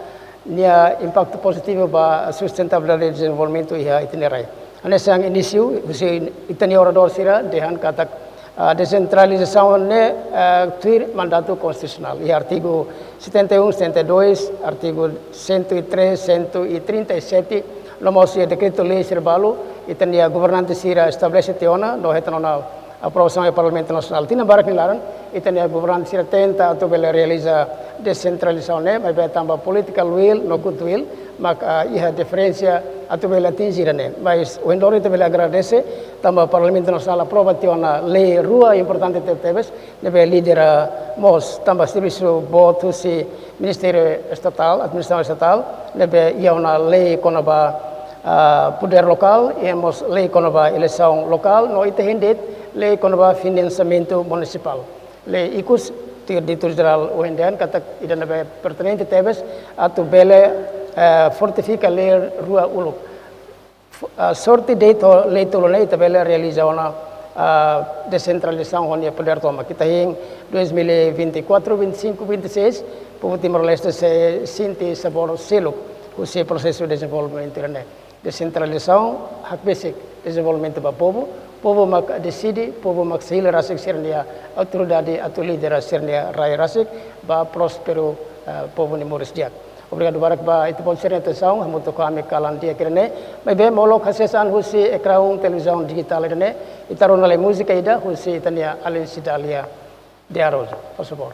nia impaktu pozitivu ba sustentabilidade dezenvolvimentu iha ita-nia rai. Hanesan inísiu, husi ita-nia oradór sira dehan katak, ah, desentralizasaun ne'e, ah, tuir mandatu konstitusionál. Iha artigu setenta e um, setenta e dois, artigu cento e três, cento e trinta e sete, no mós iha dekretu-lei sira balu, ita-nia governante sira estabelese tiha ona, no hetan ona aprovasaun iha Parlamentu Nasionál. Tinan barak nia laran, ita-nia governante sira tenta atu bele realiza desentralizasaun ne'e, maibé tanba political will no goodwill, mak, ah, iha diferensa atu bele atinji ida-ne'e. Mas ohin loron ita bele agradese, tanba Parlamentu Nasionál aprova tiha ona lei rua importante tebetebes, ne'ebé lidera mós tanba servisu boot husi Ministériu Estatál, Administrasaun Estatál, ne'ebé iha ona lei kona-ba, ah, podér lokál, i mós lei kona-ba eleisaun lokál, no ita hein de'it lei kona-ba finansiamentu munisipál. Lei ikus, tuir Diretór Jerál ohin dehan katak ida ne'ebé pertinente tebes atu bele, eh, fortifika lei rua uluk. F-, ah, sorte de'it ho lei tolu ne'e ita bele realiza ona, ah, desentralizasaun ho nia podér tomak. Ita hein dois mil e vinte e quatro, vinte e cinco, vinte e seis, povu Timor-Leste sei sente sabór seluk husi prosesu dezenvolvimentu ida-ne'e. Desentralizasaun hakbesik, dezenvolvimentu ba povu, povu mak deside, povu mak sei hili rasik sira-nia autoridade atu lidera sira-nia rai rasik ba prósperu, eh, povu nia moris di'ak. Obrigadu barak ba ita-boot sira-nia atensaun, hamutuk ho ami kalan di'ak ida-ne'e, maibé molok hasees an husi ekraun televizaun dijitál ida-ne'e, ita rona lai múzika ida husi ita-nia alin Cidália de Araújo. Por favór.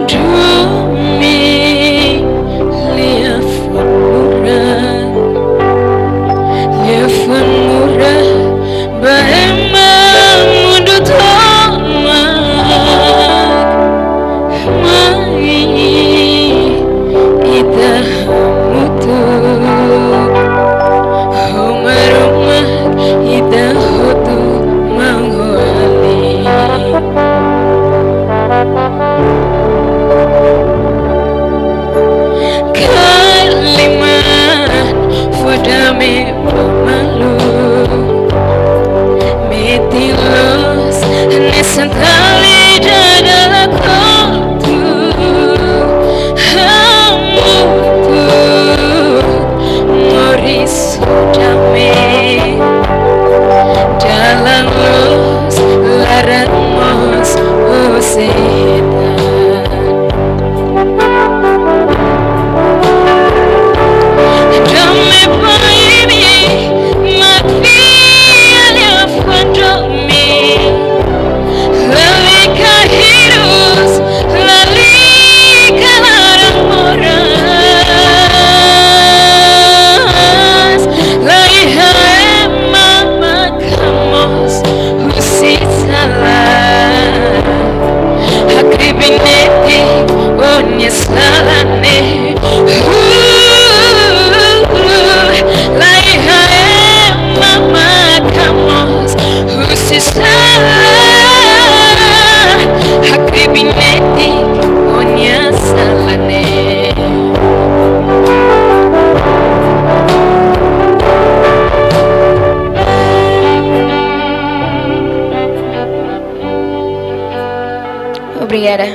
Domin, liafuan moras, liafuan moras ba ema mundu tomak. Mai ita hamutuk ho Maromak, ita hotu maun ho alin. Kalimat fó dame ba malu. Metin loos hanesan tali dada lakotu. Hamutuk moris ho dame. Dalan loos, laran mós ho seta. Dame ba imi mak fiar liafuan domin. Lalika hirus, lalika laran moras. La iha ema mak hamoos husi sala. Hakribi netik ó-nia sala ne'e. La iha ema mak hamoos husi sala. Hakribi netik ó-nia sala ne'e. Obrigada.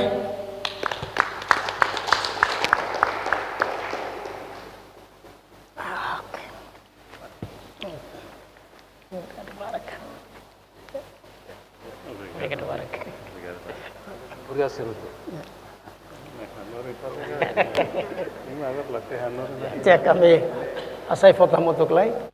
Obrigadu barak. Obrigadu, Seruto. Di'ak, ami hasai foto hamutuk lai.